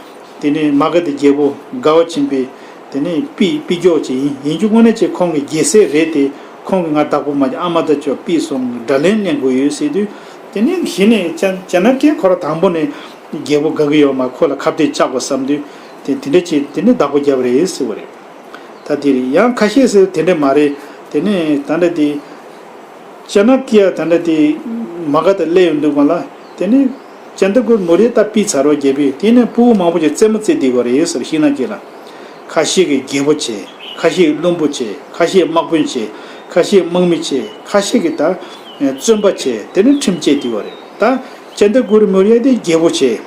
དེ་ནི་མ་ག་དྷ་རྒྱལ་པོ་དགའ་བ་ཆེན་པོའི་དེ་ནི་པི་པི་ཀྱོག་ཅིག་ཡིན། ཡིན་རྒྱུ་དངོས་གནས་ཅིག་ཁོང་གི་རྒྱལ་སྲས་རེད་དེ། ཁོང་གིས་ང་བདག་པོ་མ་བྱས། ཨ་མ་དང་ཅོག་ཕུད་སོང་། དགྲ་ལན་ལེན་དགོས་ཡོད་ཟེར་དུས། དེ་ནི་གཞི་ནས་ཅ་ཅ་ན་ཀྱ་ཁོ་རང་དང་པོ་ནས་རྒྱལ་པོ་དགའ་གི་ཡོད་མ། ཁོ་ལ་ཁ་གཏད་བཅག་དགོས་བསམ་དུས། དེ་དེ་འདྲ་བྱས་དེ་ནི་བདག་པོ་བརྒྱབ་རེད་ཟེར་བ་རེད། ད་དེ་རེད། ཡང་ཁ་ཤས་ཟེར་དེ་འདྲ་མ་རེད། དེ་ནས་ད་ལྟ་དེ་ཅ་ན་ཀྱ་ད་ལྟ་དེ་མ་ག་དྷ་སླེབས་ཡོང་དུས་སྒང་ལ། དེ་ནས་ཅནྡྲ་གུབྟ་མོ་རི་ཡ་ད་ཕུད་ཚར་བ། རྒྱལ་པོས་དེ་ནས་སྤུ་གུ་མང་པོ་ཅིག་རྩེད་མོ་རྩེ་བསྡད་ཀྱི་ཡོད་རེད་ཟེར། ཤིང་ནགས་དཀྱིལ་ལ། ཁ་ཤས་ཀྱིས་རྒྱལ་པོ་བྱས། ཁ་ཤས་ཀྱིས་བློན་པོ་བྱས། ཁ་ཤས་དམག་དཔོན་བྱས། ཁ་ཤས་དམག་མི་བྱས། ཁ་ཤས་ཀྱིས་ད་བཙོན་པ་བྱས། དེ་ནས་ཁྲིམས་བཅད་བསྡད་ཀྱི་ཡོད་རེད། ད་ཅནྡྲ་གུབྟ་མོ་རི་ཡ་དེ་རྒྱལ་པོ་བྱས།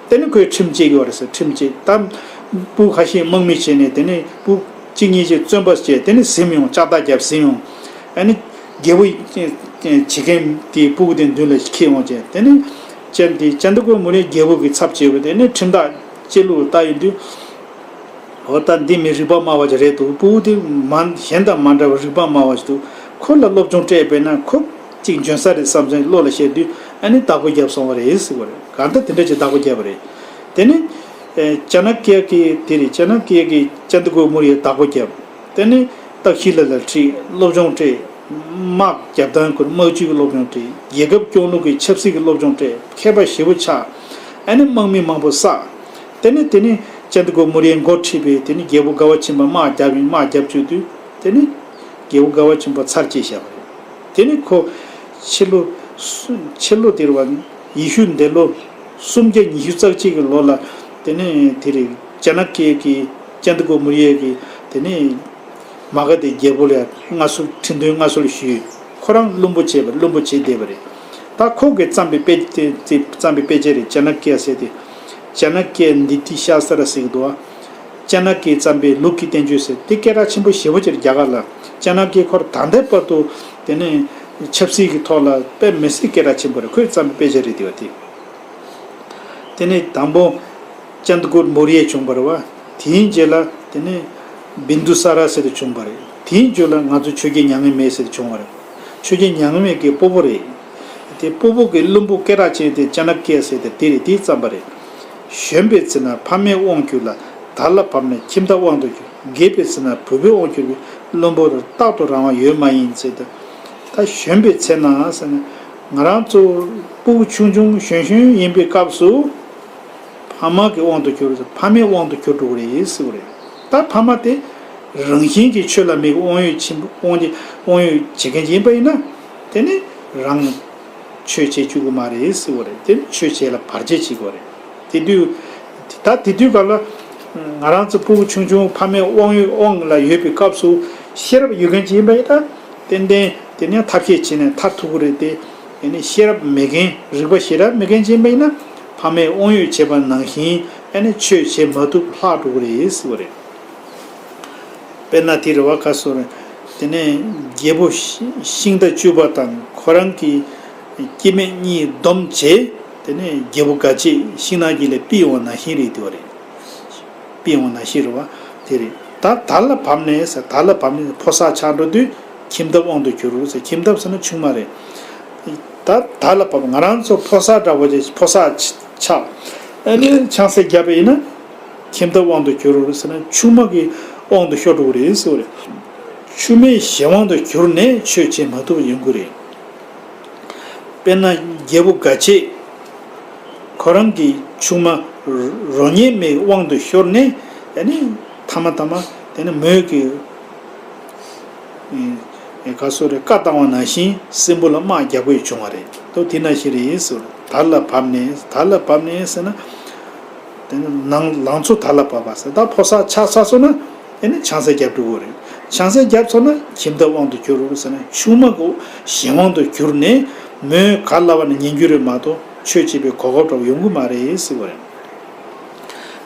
དེ་ནས་ཁོས་ཁྲིམས་བཅད་ཀྱི་ཡོད་རེད་ཟེར། ཁྲིམས་བཅད། ད་སྤུ་གུ་ཁ་ཤས་དམག་མི་བྱས་ནས། དེ་ནས་སྤུ་གུ་གཅིག་གཉིས་ཤིག་བཙོན་པ་བྱས། དེ་ནས་ཟིན་ཡོང་། ལྕགས་ཐག་བརྒྱབ་ཟིན་ཡོང་། ཨ་ནི་རྒྱལ་པོ་བྱེད་མཁན་དེའི་སྤུ་གུ་དེ་མདུན་ལ་འཁྱེར་འོང་བྱས། དེ་ནས་ཅན་དེ་ཅནྡྲ་གུབྟ་མོ་རི་ཡ་རྒྱལ་པོ་གི་ཚབ་བྱས་པ། དེ་ནས་ཁྲིམས་ཐག་བཅད་ལུགས་ལ་བལྟ་ཡོང་དུས། འོ་ད་འདི་མི་རིག་པ་དམའ་བ་ཅིག་རེད་འདུག། སྤུ་གུ་དེ་མ་གཞན་དང་མ་འདྲ་བར་རིག་པ་དམའ་བ་ཅིག་འདུག། ཁོ་ལ་སློབ་སྦྱོང་སྤྲད་པས་ན་ཁོ་གཅིག་འཇོན་ས་རེད་བསམ་བསམ་བློ་ལ་བཤད་དུས། ཨ་ནི་བདག་པོ་བརྒྱབ་སོང་བ་རེད་ཟེར་བ་རེད། གང་ལྟར་དེ་འདྲ་ཅིག་བདག་པོ་བརྒྱབ་པ་རེད། དེ་ནི་ཨེ་ཅ་ན་ཀྱ་གིས་དེ་རེད། ཅ་ན་ཀྱ་གིས་ཅནྡྲ་གུབྟ་མོ་རི་ཡ་བདག་པོ་བརྒྱབ། དེ་ནི་ཏག་ཤི་ལ་ལ་ཁྲིད། སློབ་སྦྱོང་སྤྲད། དམག་རྒྱབ་སྟངས་སྐོར་དམག་ཇུས་ཀྱི་སློབ་སྦྱོང་སྤྲད། རྒྱལ་ཁབ་སྐྱོང་ལུགས་ཀྱི་ཆབ་སྲིད་ཀྱི་སློབ་སྦྱོང་སྤྲད། མཁས་པ་ཞེ་པོ་ཆགས། ཨ་ནི་དམག་མི་མང་པོ་བསགས། དེ་ནི་དེ་ནི་ ཅན་དུ་གོ་མུར་ཡའི་འགོ་ཁྲིད་པའི་དེ་ནི་རྒྱལ་པོ་དགའ་བ་ཆེན་པོ་དམག་བརྒྱབ་ཡིན། དམག་བརྒྱབ་བཅུག་དུས་དེ་ནི་རྒྱལ་པོ་དགའ་བ་ཆེན་པོ་ཚར་བཅད་བཞག་པ་རེད། དེ་ནི་ཁོ་ཕྱི་ལོ་ཕྱི་ལོ་དེར་བ་ཡེ་ཤུ་འདས་ལོ་སུམ་བརྒྱ་ཉི་ཤུ་རྩ་གཅིག་གི་ལོ་ལ་དེ་ནི་དེ་རེད། ཅ་ན་ཀེ་གི་ཅན་དུ་གོ་མུར་ཡའི་གི་དེ་ནི་མ་ག་དྷའི་རྒྱལ་པོ་ལ་མངའ་གསོལ་ཁྲི་འདོན་མངའ་གསོལ་ཞུས། ཁོ་རང་བློན་པོ་བྱས་པ། བློན་པོ་བྱས་བསྡད་པ་རེད། ད་ཁོ་གིས་བརྩམས་པའི་དཔེ་དེ་བརྩམས་པའི་དཔེ་ཆ་རེད། ཅ་ན་ཀེ་ཟེར་ཏེ། ཅ་ན་ཀེ་ནི་ཏི་ཤཱ་སྟྲ་ཟེར་གྱི་འདུག་བ། ཅ་ན་ཀེས་བརྩམས་པའི་ལུགས་ཀྱི་བསྟན་བཅོས་ཟེར་དེ་སྐད་གྲགས་ཆེན་པོ་ཞེ་པོ་ཅིག་རེད་རྒྱ་གར་ལ། ཅ་ན་ཀེ་ཁོ་རང་ད་ལྟའི་བར་དུ་དེ་ནས་ཆབ་སྲིད་ཀྱི་ཐོག་ལ་དཔེ་མི་སྲིད་སྐད་གྲགས་ཆེན་པོ་རེད། ཁོས་བརྩམས་པའི་དཔེ་ཆ་རེད་དེ་བ་དེ། དེ་ནས་དང་པོ་ཅན་དུ་གུར་མོ་རི་ཡ་བྱུང་བ་རེད་བ། དེའི་རྗེས་ལ་དེ་ནས་བིན་དུ་ས་ར་ཟེར་དུ་བྱུང་བ་རེད། དེའི་རྗེས་ལ་ང་ཚོ་ཆོས་རྒྱལ་མྱ་ངན་མེད་ཟེར་དུ་བྱུང་བ་རེད། ཆོས་རྒྱལ་མྱ་ངན་མེད་ཀྱི་སྤོ་བོ་རེད། དེ་སྤོ་བོ་གི་བློན་པོ་སྐད་གྲགས་ཅན་དེ་ཅ་ན་ཀེ་ཟེར་དེ་དེ་རེད། དེས་བརྩམས་པ་རེད། གཞོན་པའི་ཚེ་ན་ཕ་མའི་དབང་གྱུར་ལ། དར་ལ་བབས་ནས་ཁྱིམ་ཐབ་དབང་དུ་གྱུར། རྒས་པའི་ཚེ་ན་བུ་གའི་དབང་གྱུར་པའི། བློན་པོ་རྟག་ཏུ་རང་དབང་ཡོད་མ་ཡིན་ཟེར་ཏེ། ད་གཞོན་པའི་ཚེ་ན་ཟེར་ན་ང་རང་ཚོ་སྤུ་གུ་ཆུང་ཆུང་གཞོན་གཞོན་ཡིན་པའི་སྐབས་སུ་ཕ་མ་གི་དབང་དུ་གྱུར། ཕ་མའི་དབང་དུ་གྱུར་འགྲོ་གི་རེད་ཟེར་བ་རེད། ད་ཕ་མ་དེ་རང་བཞིན་གྱིས་ཆོས་ལ་དམིགས། དབང་ཡོད་ཆེན་པོ་དབང་དབང་ཡོད་བྱེད་མཁན་ཅིག་ཡིན་པ་ཡིན་ན་དེ་ནི་རང་ཆོས་བྱེད་བཅུག་གི་མ་རེད་ཟེར་བ་རེད། དེ་ནི་ཆོས་བྱེད་ལ་བར་ཆད་བྱེད་དགོས་རེད། དེ་དུས་ད་དེ་དུས་སྐབས་ལ་ང་རང་ཚོ་སྤུ་གུ་ཆུང་ཆུང་ཕ་མའི་དབང་ཡོད་དབང་ལ་ཡོད་པའི་སྐབས་སུ་ཤེས་རབ་ཡོད་མཁན་ཅིག་ཡིན་པ་ཡིན་ན་ཏན་ཏན་དེ་ནས་ཐབས་ཤེས་བྱས་ནས་ཐར་ཐུབ་ཀྱི་རེད་དེ། དེ་ནས་ཤེས་རབ་མེད་མཁན་རིག་པ་ཤེས་རབ་མེད་མཁན་ཅིག་ཡིན་པ་ཡིན་ན་ཕ་མའི་དབང་ཡོད་བྱས་པ་ནང་བཞིན་ཨ་ནི་ཆོས་བྱེད་མ་ཐུབ་ལྷག་འགྲོ་གི་རེད་ཟེར་བ་རེད། དཔེར་ན་དེ་རེད་བ། ཁ་སོ་རེད། དེ་ནས་རྒྱལ་པོ་ཤིང་རྟ་བཅུ་པ་དང་ཁོ་རང་གི་སྐྱེ་དམན་གཉིས་བསྡོམས་བྱས། དེ་ནས་རྒྱལ་པོ་དགའ་བྱེད་ཤིང་ནགས་ཀྱི་ལས་ཕུད་འོང་ནང་བཞིན་རེད་དེ་བ་རེད། ཕུད་འོང་ནང་བཞིན་རེད་བ། དེ་རེད། ད་དར་ལ་བབས་ནས་ཟེར། དར་ལ་བབས་ནས་ཕོ་གསར་ཆགས་འགྲོ་དུས་ཁྱིམ་ཐབ་དབང་དུ་གྱུར་ཟེར། ཁྱིམ་ཐབ་ཟེར་ན་ཆུང་མ་རེད། ད་དར་ལ་བབས། ང་རང་ཚོ་ཕོ་གསར་འདྲ་བོ་ཅིག་ཕོ་གསར་ཆགས། ཨ་ནི་ཆང་ས་བརྒྱབ་པ་ཡིན་ན། ཁྱིམ་ཐབ་དབང་དུ་གྱུར་ཟེར་ན་ཆུང་མ་གི་དབང་དུ་ཤོར་འགྲོ་གི་རེད་ཟེར་བ་རེད། ཆུང་མའི་གཞན་དབང་དུ་གྱུར་ནས་ཆོས་བྱེད་མ་ཐུབ་པ་ཡོང་གི་རེད། དཔེར་ན་རྒྱལ་པོ་དགའ་བྱེད་ཁོ་རང་གི་ཆུང་མ་རོ་ཉལ་མའི་དབང་དུ་ཤོར་ནས་ཨ་ནི་ཐ་མ་ཐ་མ་དེ་ནི་མོས་ཀྱི་ཨེ་ག་སོ་རེ་བཀའ་བཏང་བ་ནང་བཞིན་སྲིན་པོ་ལ་དམག་རྒྱག་དགོས་བྱུང་བ་རེད། ལྟོས། དེ་ནང་བཞིན་རེད་ཟེར། དར་ལ་བབས་ནས། དར་ལ་བབས་ནས་ཟེར་ན། དེ་ནི་ནང་ལང་ཚོ་དར་ལ་བབས་པ་ཟེར། ད་ཕོ་གསར་ཆགས་ཚར་སོང་ན་དེ་ནི་ཆང་ས་བརྒྱབ་འགྲོ་གི་རེད། ཆང་ས་བརྒྱབ་ཚར་ན་ཁྱིམ་ཐབ་དབང་དུ་གྱུར་ཟེར་ན་ཆུང་མ་གི་གཞན་དབང་དུ་གྱུར་ནས་མོས་ག་ལབ་པ་ནི་ཉན་རྒྱུ་རེད་མ་གཏོགས་ཆོས་བྱེད་པའི་གོ་སྐབས་འདྲ་བོ་ཡོང་གི་མ་རེད་ཟེར་བ་རེད།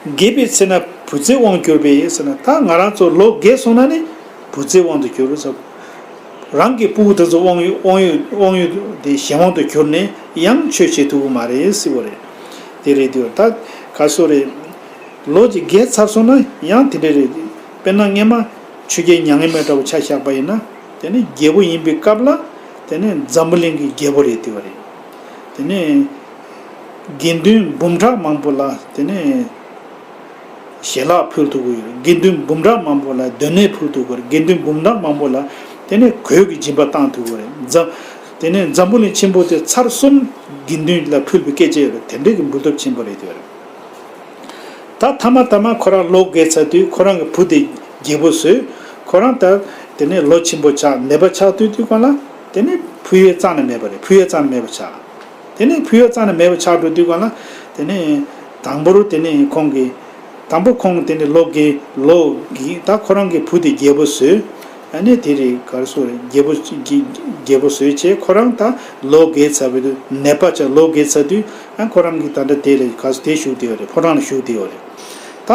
རྒས་པའི་ཚེ་ན་བུ་ཚའི་དབང་གྱུར་པས་ཟེར་ན། ད་ང་རང་ཚོ་ལོ་རྒས་སོང་ན་ནི་བུ་ཚའི་དབང་དུ་གྱུར་ཟེར། རང་གི་སྤུ་གུ་དེ་ཚོ་དབང་ཡོད་དབང་ཡོད་དབང་ཡོད་དེ་གཞན་དབང་དུ་གྱུར་ནས་ཡང་ཆོས་བྱེད་ཐུབ་ཀྱི་མ་རེད་ཟེར་བ་རེད། དེ་རེད་དེ། ད་ག་སོ་རེད། ལོ་གཅིག་རྒས་ཚར་སོང་ན་ཡང་དེ་འདྲ་རེད། དཔེར་ན་སྔས་མ་ཆོས་རྒྱལ་མྱ་ངན་མེད་འདྲ་བོ་ཆ་བཞག་པ་ཡིན་ན། དེ་ནི་རྒྱལ་པོ་ཡིན་པའི་སྐབས་ལ་དེ་ནི་འཛམ་བུ་གླིང་གི་རྒྱལ་པོ་རེད་དེ་བ་རེད། དེ་ནི་དགེ་འདུན་འབུམ་ཕྲག་མང་པོ་ལ་དེ་ནི་ཞལ་ལག་ཕུལ་ཐུབ་ཀྱི་ཡོད་རེད། དགེ་འདུན་འབུམ་ཕྲག་མང་པོ་ལ་སྡོད་གནས་ཕུལ་ཐུབ་ཀྱི་ཡོད་རེད། དགེ་འདུན་འབུམ་ཕྲག་མང་པོ་ལ་དེ་ནི་གོས་ཀྱི་སྦྱིན་པ་བཏང་ཐུབ་ཀྱི་ཡོད་རེད། འཛམ་དེ་ནི་འཛམ་བུ་གླིང་ཆེན་པོ་དེ་ཚར་གསུམ་དགེ་འདུན་ལ་ཕུལ་བའི་སྐད་ཆ་ཡོད་རེད། དེ་འདྲའི་གི་འབུལ་སྟོབས་ཆེན་པོ་རེད་དེ་བ་རེད། ད་ཐ་མ་ཐ་མ་ཁོ་རང་ལོ་རྒས་ཚར་དུས་ཁོ་རང་གི་བུ་དེ་རྒྱལ་པོ་བཟོས། ཁོ་རང་ད་དེ་ནས་ལོ་ཆེན་པོ་ཆགས། ནད་པ་ཆགས་དུས་དུས་གང་ལ་དེ་ནས་ཕུལ་ཡས་རྩ་ནས་མེད་པ་རེད། ཕུལ་ཡས་རྩ་ནས་མེད་པ་ཆགས། དེ་ནས་ཕུལ་ཡས་རྩ་ནས་མེད་པ་ཆགས་འགྲོ་དུས་གང་ལ་དེ་ནས་དང་པོ་རུ་དེ་ནས་ཁོང་གིས་དང་པོ་ཁོང་དེ་ནས་ལོ་རྒས་ལོ་རྒས་ད་ཁོ་རང་གི་བུ་དེ་རྒྱལ་པོ་བཟོས། ཨ་ནི་དེ་རེད། ག་རེ་ཟེར་རེད། རྒྱལ་པོ་རྒྱལ་པོ་བཟོས་བྱས་ཁོ་རང་ད་ལོ་རྒས་ཚར་བའི་དུས་ནད་པ་ཆགས། ལོ་རྒས་ཚར་དུས་ཨ་ཁོ་རང་གི་ད་ལྟ་དེ་ལ་ག་ཚོད་དེ་བཞུགས་བསྡད་ཡོད་རེད། ཕོ་བྲང་ལ་བཞུགས་བསྡད་ཡོད་རེད། ད་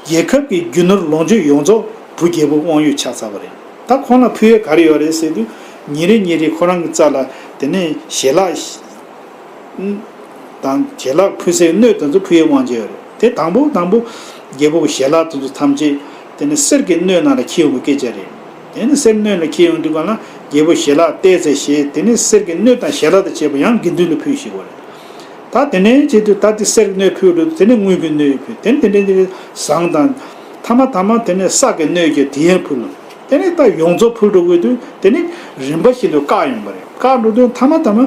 རྒྱལ་ཁབ་ཀྱི་རྒྱུ་ནོར་ལོངས་སྤྱོད་ཡོངས་རྫོགས་བུ་རྒྱལ་པོ་དབང་ཡོད་ཆགས་ཚར་བ་རེད། ད་ཁོང་ལ་ཕུལ་ཡས་ག་རེ་ཡོད་རེད་ཟེར་དུས་ཉིན་རེ་ཉིན་རེ་ཁོ་རང་གི་རྩ་ལ་དེ་ནས་ཞལ་ལག་དང་ཞལ་ལག་ཕུལ་སའི་སྣོད་དེ་ཚོ་ཕུལ་ཡས་དབང་ཆ་ཡོད་རེད། དེ་དང་པོ་དང་པོ་རྒྱལ་པོ་གི་ཞལ་ལག་དེ་ཚོ་ཐམས་ཅད་དེ་ནི་གསེར་གྱི་སྣོད་ནང་ལ་འཁྱེར་ཡོང་བའི་སྐད་ཆ་རེད། དེ་ནི་གསེར་སྣོད་ལ་འཁྱེར་ཡོང་དུས་གང་ལ་རྒྱལ་པོ་ཞལ་ལག་བལྟས་ཚར་བྱས། དེ་ནི་གསེར་གྱི་སྣོད་དང་ཞལ་ལག་དང་བཅས་པ་ཡང་དགེ་འདུན་ལ་ཕུལ་ཞིག་པ་རེད། ད་དེ་ནས་བྱེད་དུས་ད་དེ་གསེར་གྱི་སྣོད་ཕུལ་འགྲོ་དུས་དེ་ནི་དངུལ་གྱི་སྣོད་ཕུལ། དེ་ནི་དེ་འདྲ་འདི་ཟངས་དང་ཐ་མ་ཐ་མ་དེ་ནི་ས་གི་སྣོད་ཀྱི་དེ་ཡང་ཕུལ། དེ་ནི་ད་ཡོངས་རྫོགས་ཕུལ་འགྲོ་དགོས་དུས་དེ་ནི་རིམ་པ་བཞིན་དུ་བཀག་ཡོང་བ་རེད། བཀག་འགྲོ་དུས་ཐ་མ་ཐ་མ་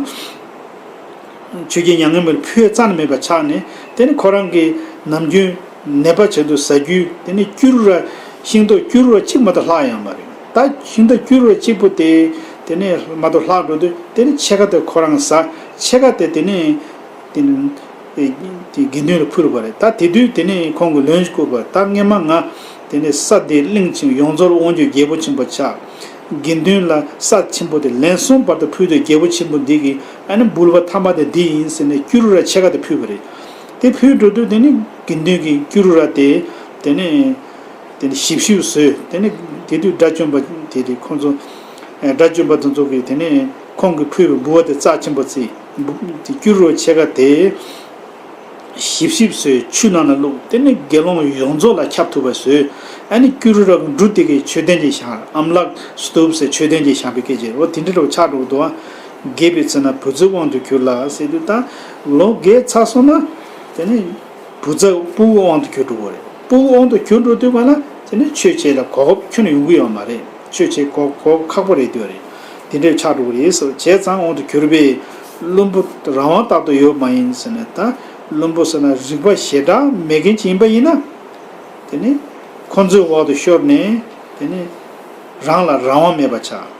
ཆོས་རྒྱལ་མྱ་ངན་མེད་ལ་ཕུལ་ཡས་རྩ་ནས་མེད་པ་ཆགས་ནས་དེ་ནི་ཁོ་རང་གི་ནམ་རྒྱུན་ ནད་པ་བྱེད་དུ་ཟ་རྒྱུ་དེ་ནི་སྐྱུ་རུ་ར་ཤིང་ཏོག་སྐྱུ་རུ་ར་གཅིག་མ་གཏོགས་ལྷག་ཡོད་མ་རེད། ད་ཤིང་ཏོག་སྐྱུ་རུ་ར་གཅིག་པོ་དེ་དེ་ནི་མ་གཏོགས་ལྷག་འགྲོ་དུས་དེ་ནི་ཕྱེད་ཀ་དེ་ཁོ་རང་ཟ། ཕྱེད་ཀ་དེ་དེ་ནི་དེ་ནི་དེ་དགེ་འདུན་ལ་ཕུལ་བ་རེད། ད་དེ་དུས་དེ་ནི་ཁོང་གིས་ལན་བསྐུར་བ། ད་སྔས་མ་ང་དེ་ནི་ས་འདི་གླིང་ཆེན་ཡོངས་རྫོགས་དབང་སྒྱུར་རྒྱལ་པོ་ཆེན་པོ་ཆགས། དགེ་འདུན་ལ་ས་ཆེན་པོ་དེ་ལན་གསུམ་བར་དུ་ཕུལ་དུས་རྒྱལ་པོ་ཆེན་པོ་འདི་གིས་ཨ་ནི་འབུལ་བ་ཐ་མ་དེ་འདི་ཡིན་ཟེར་ནས་སྐྱུ་རུ་ར་ཕྱེད་ཀ་དེ་ཕུལ་བ་རེད། དེ་ཕུལ་འགྲོ་དུས་དེ་ནི་དགེ་འདུན་གྱིས་སྐྱུ་རུ་ར་དེ་དེ་ནི་དེ་ནི་ཞིབ་ཞིབ་བཟོས། དེ་ནི་དེ་དུས་དགྲ་བཅོམ་པ་དེ་དེ་ཁོང་ཚོ་ཨ་དགྲ་བཅོམ་པ་དེ་ཚོ་གིས་དེ་ནི་ཁོང་གིས་ཕུལ་བའི་འབུལ་བ་དེ་རྩ་ཆེན་པོ་བརྩིས། འབུ་དེ་སྐྱུ་རུ་ར་ཕྱེད་ཀ་དེ་ཞིབ་ཞིབ་བཟོས། ཆུ་ནང་ལ་བླུགས། དེ་ནི་དགེ་སློང་ཡོངས་རྫོགས་ལ་ཁྱབ་ཐུབ་པ་བཟོས། ཨ་ནི་སྐྱུ་རུ་ར་གི་འབྲུ་དེ་གའི་མཆོད་རྟེན་ཅིག་བཞེངས། ཨམ་ལག་སྟུབ་ཟེར་མཆོད་རྟེན་ཅིག་བཞེངས་པའི་སྐད་ཆ་རེད། འོ་དེ་འདྲ་འདྲ་བོ་ཆགས་འགྲོ་གི་འདུག་ཨ། རྒས་པའི་ཚེ་ན་བུ་ཚའི་དབང་དུ་གྱུར་ལ་ཟེར་དུས། ད་ལོ་རྒས་ཚར་སོང་ན་དེ་ནི་བུ་ཚ་སྤུ་གུ་དབང་དུ་གྱུར་འགྲོ་གི་རེད། སྤུ་གུ་དབང་དུ་གྱུར་འགྲོ་དུས་ག་ལ་དེ་ནི་ཆོས་བྱེད་ལ་གོ་སྐབས་ཁྱོན་ནས་ཡོང་གི་ཡོད་མ་རེད། ཆོས་བྱེད་གོ་གོ་སྐབས་ཁག་པོ་རེད་འདུག་རེད། དེ་འདྲ་ཆགས་འགྲོ་གི་རེད་ཟེར། བྱས་ཙང་དབང་དུ་གྱུར་པས་བླུན་པོ་རང་དབང་རྟག་ཏུ་ཡོད་མ་ཡིན་ཟེར་ནས། ད་བླུན་པོ་ཟེར་ན་རིག་པ་ཞེ་དྲག་མེད་མཁན་ཅིག་ཡིན་པ་ཡིན་ན། དེ་ནི་ཁོ་ཚོའི་འོག་ཏུ་ཤོར་ནས་དེ་ནི་རང་ལ་རང་དབང་མེད་པ་ཆགས།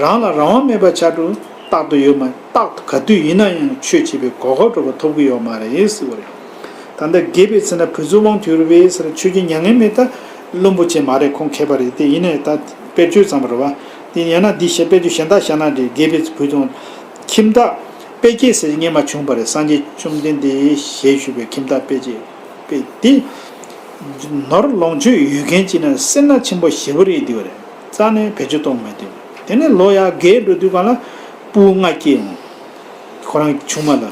རང་ལ་རང་དབང་མེད་པ་ཆགས་འགྲོ། རྟག་ཏུ་ཡོད་མ། རྟག་ཏུ་ག་དུས་ཡིན་ན་ཡང་ཆོས་བྱེད་པའི་གོ་སྐབས་འདྲ་པོ་ཐོབ་ཀྱི་ཡོད་མ་རེད་ཟེར་བ་རེད། ད་ལྟ་རྒས་པའི་ཚེ་ན་བུ་ཚའི་དབང་དུ་གྱུར་པས་ཟེར། ཆོས་ཀྱི་མྱ་ངན་མེད། ད་བླུན་པོ་ཅིག་མ་རེད། ཁོང་མཁས་པ་རེད། དེ་ཡིན་ནའི་ད་དཔེར་བརྗོད་ཙམ་རེད་བ། དེ་ཡང་ན་འདི་བཤད། དཔེར་བརྗོད་གཞན་དག་བཞག་ན་འགྲིག། རྒས་པའི་བུ་ཚའི་དབང་། ཁྱིམ་བདག་དཔལ་སྐྱེས་ཟེར་སྔས་མ་བྱུང་བ་རེད། སངས་རྒྱས་བཅོམ་ལྡན་འདས་ཞེས་ཞུས་པའི་ཁྱིམ་བདག་དཔལ་སྐྱེས་པས་དེ། ནོར་ལོངས་སྤྱོད་ཡོད་མཁན་ཅིག་ན་སེར་སྣ་ཆེན་པོ་ཞེ་པོ་རེད་འདི་བ་རེད། རྩ་ནས་བེད་སྤྱོད་གཏོང་མི་འདུག། དེ་ནས་ལོ་ཡར་རྒས་འགྲོ་དུས་གང་ལ་སྤུ་གུ་ལྔ་སྐྱེས་འོང་། ཁོ་རང་ཆུང་མ་ལ།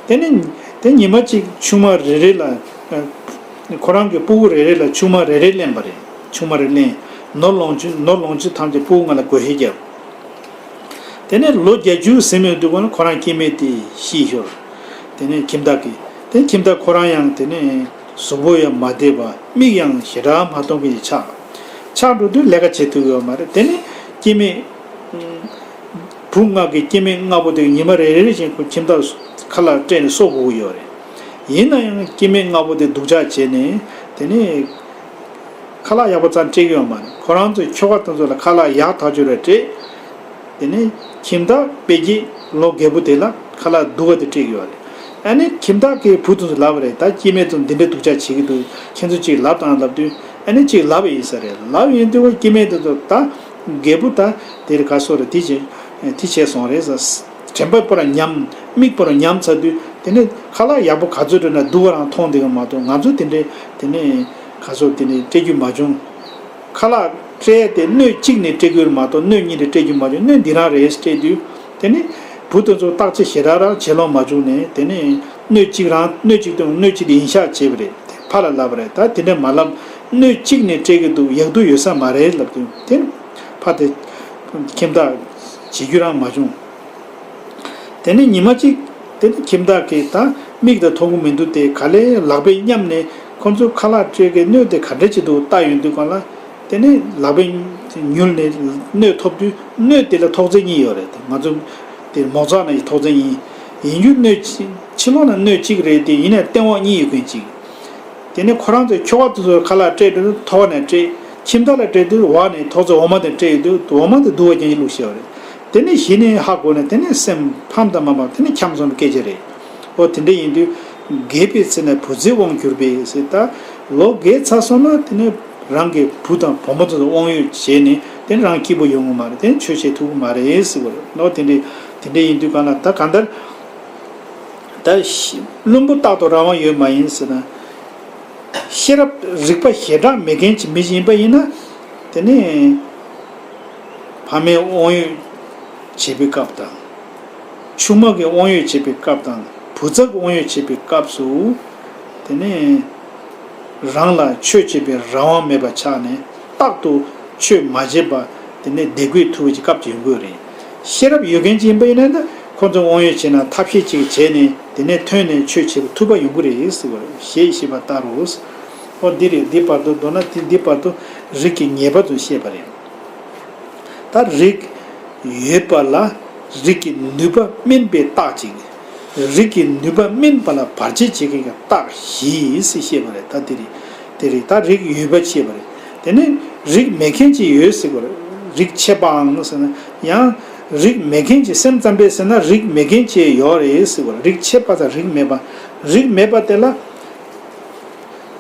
དེ་ནས་དེ་ཉི་མ་གཅིག་ཆུང་མ་རེ་རེ་ལ། ཁོ་རང་གི་སྤུ་གུ་རེ་རེ་ལ་ཆུང་མ་རེ་རེ་ལེན་པ་རེད། ཆུང་མ་རེ་ལེན། ནོར་ལོངས་སྤྱོད་ནོར་ལོངས་སྤྱོད་ཐམས་ཅད་སྤུ་གུ་ལྔ་ལ་བགོ་བཤའ་བརྒྱབ། དེ་ནས་ལོ་བརྒྱད་ཅུ་ཟིན་མི་འདུག་གོ་ན་ཁོ་རང་སྐྱེ་དམན་དེ་ཤི་ཤོར། དེ་ནས་ཁྱིམ་བདག་གིས། དེ་ཁྱིམ་བདག་ཁོ་རང་ཡང་དེ་ནས་གཟུགས་པོ་ཡང་མ་བདེ་བ། མིག་ཡང་ཞེ་དྲག་མ་མཐོང་མཁན་ཅིག་ཆགས། ཆགས་འགྲོ་དུས་ལས་ཀ་བྱེད་ཐུབ་ཡོད་མ་རེད། དེ་ནས་སྐྱེ་དམན། བུ་ལྔ་གི་སྐྱེ་དམན་ལྔ་པོ་དེ་ཉི་མ་རེ་རེ་བཞིན་ཁོ་ཁྱིམ་བདག་ཁ་ལག་སྤྲད་ནས་གསོ་དགོས་ཀྱི་ཡོད་རེད། ཡིན་ན་ཡང་སྐྱེ་དམན་ལྔ་པོ་དེ་སྡུག་ཅག་བྱས་ནས་དེ་ནས་ཁ་ལག་ཡག་པོ་ཙམ་སྤྲད་ཀྱི་ཡོད་མ་རེད། ཁོ་རང་ཚོའི་ཁྱོ་ག་དེ་ཚོ་ལ་ཁ་ལག་ཡག་ཐག་ཆོད་རེ་སྤྲད། དེ་ནས་ཁྱིམ་བདག་དཔལ་སྐྱེས་ལོ་རྒས་པོ་དེ་ལ་ཁ་ལག་སྡུག་པ་དེ་སྤྲད་ཀྱི་ཡོད་རེད། ཨ་ནི་ཁྱིམ་བདག་གིས་བུ་དེ་ཚོ་ལབ་པ་རེད། ད་སྐྱེ་དམན་ཚོ་འདི་འདྲའི་སྡུག་ཅག་བྱེད་ཀྱི་འདུག། ཁྱེད་ཚོ་ཅིག་ལབ་དང་ལབ་དུས། ཨ་ནི་ཅིག་ལབ་པ་ཡིན་ས་རེད། ལབ་ཡིན་དུས་སྐྱེ་དམན་དེ་ཚོ་ད་རྒད་པོ་ད་དེར་ག་སོ་རེད། དེ་བྱས་དེ་བྱས་སོང་རེད་ཟེར། དྲན་པ་པོ་རང་ཉམས། མིག་པོ་རང་ཉམས་ཚར་དུས་དེ་ནས་ཁ་ལག་ཡག་པོ་ག་ཚོད་སྤྲད་ན་སྡུག་པ་རང་མཐོང་བསྡད་ཀྱི་མ་གཏོགས་ང་ཚོ་དེ་འདྲའི་དེ་ནས་ག་ཚོད་དེ་ནས་སྤྲད་རྒྱུ་མ་བྱུང་། ཁ་ལག་སྤྲད་དེ་སྣོད་གཅིག་ནས་སྤྲད་རྒྱུ་མ་གཏོགས་སྣོད་གཉིས་ནས་སྤྲད་རྒྱུ་མ་བྱུང་། སྣོད་འདི་རང་རེད་སྤྲད་དུས། དེ་ནས་བུ་དེ་ཚོ་བརྟག་དཔྱད་ཞེ་དྲག་རང་བྱེད་ལོང་མ་བྱུང་ནས། དེ་ནས་སྣོད་གཅིག་རང་། སྣོད་གཅིག་དང་སྣོད་གཅིག་དེ་ཡིན་ཤག་བྱས་པ་རེད། དེ་ཕ་ལ་ལབ་པ་རེད། ད་དེ་འདྲ་མ་ལབ། སྣོད་གཅིག་ནས་སྤྲད་ཀྱི་འདུག། ཡག་སྡུག་ཡོད་ས་མ་རེད་ལབ་དུས། དེ་ཕ་དེ་ཁྱིམ་བདག་བྱེད་རྒྱུ་རང་མ་བྱུང་། དེ་ནས་ཉི་མ་གཅིག་དེ་ནས་ཁྱིམ་བདག་གིས་ད་མིག་དང་མཐོང་གི་མི་འདུག་སྟེ། ག་ལེ་ལག་པས་བསྙབས་ནས་ཁོ་ཚོ་ཁ་ལག་སྤྲད་མཁན་སྣོད་དེ་ག་འདྲ་ཅིག་འདུག་བལྟ་ཡོང་དུས་སྒང་ལ། དེ་ནས་ལག་པས་ཉུལ་ནས་སྣོད་ཐོབ་དུས། སྣོད་དེ་ལ་ཐོག་བརྩེགས་གཉིས་ཡོད་རེད། ང་ཚོ་དེ་མོ་ཙག་ནང་གི་ཐོག་བརྩེགས་གཉིས། ཡིན་རྒྱུ་སྣོད་གཅིག་ཕྱི་ལོགས་ན་སྣོད་གཅིག་རེད་དེ། ཡིན་ནའི་སྟེང་འོག་གཉིས་ཡོད་མཁན་གཅིག། དེ་ནས་ཁོ་རང་ཚོའི་ཁྱོ་ག་དེ་ཚོར་ཁ་ལག་སྤྲད་དུས་ཐོག་ནས་སྤྲད། ཁྱིམ་བདག་ལ་སྤྲད་དུས་འོག་ནས་ཐོག་བརྩེགས་འོག་མ་དེ་སྤྲད་ཡོང་དུས། འོག་མ་དེ་སྡུག་པ་ཅན་ཞིག་བླུགས་བཞག་པ་རེད། དེ་ནས་གཞི་ནས་ཧ་གོ་ནས། དེ་ནས་སེམས་ཕམ་དང་མ་ཕམ། དེ་ནས་འཁྱམས་སོང་བའི་སྐད་ཆ་རེད། ཨོ་དེ་འདྲ་ཡིན་དུས། རྒས་པའི་ཚེ་ན་བུ་ཚའི་དབང་གྱུར་པས་ཟེར། ད་ལོ་རྒས་ཚར་སོང་ན་དེ་ནས་རང་གི་བུ་དང་བུ་མོ་ཚོ་ལ་དབང་ཡོད་བྱས་ནས་དེ་ནས་རང་སྐྱིད་པོ་ཡོང་གི་མ་རེད། དེ་ནས་ཆོས་བྱེད་ཐུབ་ཀྱི་མ་རེད་ཟེར་བ་རེད། ཨོ་དེ་འདྲ་དེ་འདྲ་ཡིན་དུས་གང་ལ་ད་གང་ལྟར། ད་ཤི་བླུན་པོ་རྟག་ཏུ་རང་དབང་ཡོད་མ་ཡིན་ཟེར་ན། ཤེས་རབ་རིག་པ་ཞེ་དྲག་མེད་མཁན་གྱི་མི་ཞིག་ཡིན་པ་ཡིན་ན། དེ་ནས་ཕ་མའི་དབང་ཡོད་བྱེད་པའི་སྐབས་དང་། ཆུང་མ་གི་དབང་ཡོད་བྱེད་པའི་སྐབས་དང་། བུ་ཚ་གི་དབང་ཡོད་བྱེད་པའི་སྐབས་སུ། དེ་ནས་རང་ལ་ཆོས་བྱེད་པའི་རང་དབང་མེད་པ་ཆགས་ནས། རྟག་ཏུ་ཆོས་མ་བྱས་པ་དེ་ནས་བདེ་འགོད་ཐུབ་པའི་སྐབས་ཅིག་ཡོང་གི་རེད། ཤེས་རབ་ཡོད་མཁན་ཅིག་ཡིན་པ་ཡིན་ན། ད་ཁོ་ཚོ་དབང་ཡོད་བྱས་ན་ཐབས་ཤེས་ཅིག་བྱས་ནས་དེ་ནས་ཐོན་ནས་ཆོས་བྱེད་པ་ཐུབ་པ་ཡོང་གི་རེད་ཟེར་བ་རེད། ཞེས་ཤེས་པར་བལྟ་རོ། ཨོ་འདི་རེད། འདི་བར་དུ། མདོར་ན་དེ་འདི་བར་དུ་རིགས་ཀྱི་ཉེས་པ་ཚོ་བཤད་པ་རེད། ད་རིགས་ཡོད་པ་ལ་རིགས་ཀྱི་ནུས་པ་དམན་པའི་རྟགས་ཅིག། རིགས་ཀྱི་ནུས་པ་སྨིན་པ་ལ་བར་ཆད་བྱེད་མཁན་གྱི་རྟགས་བཞི་ཟེར་བཤད་པ་རེད། ད་དེ་རིགས་དེ་རིགས་ད་རིགས་ཡོད་པ་བཤད་པ་རེད། དེ་ནས་རིགས་མེད་མཁན་ཅིག་ཡོད་ཟེར་བ་རེད། རིགས་ཆད་པའང་ཟེར་ན་ཡང་རིགས་མེད་མཁན་ཅིག་སེམས་ཙམ་པས་ཟེར་ན་རིགས་མེད་མཁན་ཅིག་ཡོད་རེད་ཟེར་བ་རེད། རིགས་ཆད་པ་དང་རིགས་མེད་པ། རིགས་མེད་པ་དེ་ལ།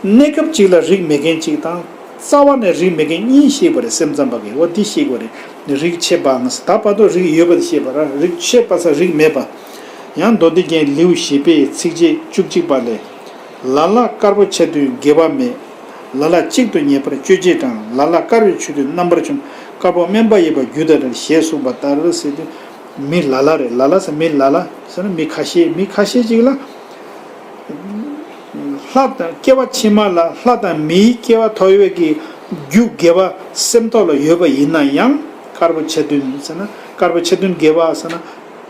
གནས་སྐབས་གཅིག་ལ་རིགས་མེད་མཁན་གཅིག་དང་། རྩ་བ་ནས་རིགས་མེད་མཁན་གཉིས་བཤད་པ་རེད། སེམས་ཙམ་པ་གིས་འོ་འདི་བཤད་དགོས་རེད། རིགས་ཆད་པའང་ད་བར་དུ་རིགས་ཡོད་པ་དེ་བཤད་པ་ར། རིགས་ཆད་པ་ས་རིགས་མེད་པ། ཡང་མདོ་སྡེ་རྒྱན་ལེའུ་བཞི་པའི་ཚིགས་བཅད་བཅུ་གཅིག་པ་ལས། ལ་ལ་དཀར་པོ་ཆ་མཐུན་དགེ་བ་མེད། ལ་ལ་གཅིག་ཏུ་ཉེ་བར་སྤྱོད་བྱེད་གྲང་། ལ་ལ་དཀར་པོའི་ཆོས་མཐུན་རྣམ་པར་འཇོམས། དཀར་པོ་དམན་པ་ཡོད་པ་རྒྱུ་དང་བྲལ་ཞེས་གསུངས་པ་ལྟར་ཟེར་དུས། མི་ལ་ལ་རེད། ལ་ལ་ཟེར་མི་ལ་ལ་ཟེར་ན་མི་ཁ་ཤས། མི་ཁ་ཤས་ཅིག་ལ། ལྷ་དང་སྐྱེ་བ་ཕྱི་མ་ལ་ལྷ་དང་མིའི་སྐྱེ་བ་ཐོབ་ཡོད་ཀྱི་རྒྱུ་དགེ་བ་སེམས་ཐོག་ལ་ཡོད་པ་ཡིན་ན་ཡང་དཀར་པོ་ཆ་མཐུན་ཟེར་ན་དཀར་པོ་ཆ་མཐུན་དགེ་བ་ཟེར་ན་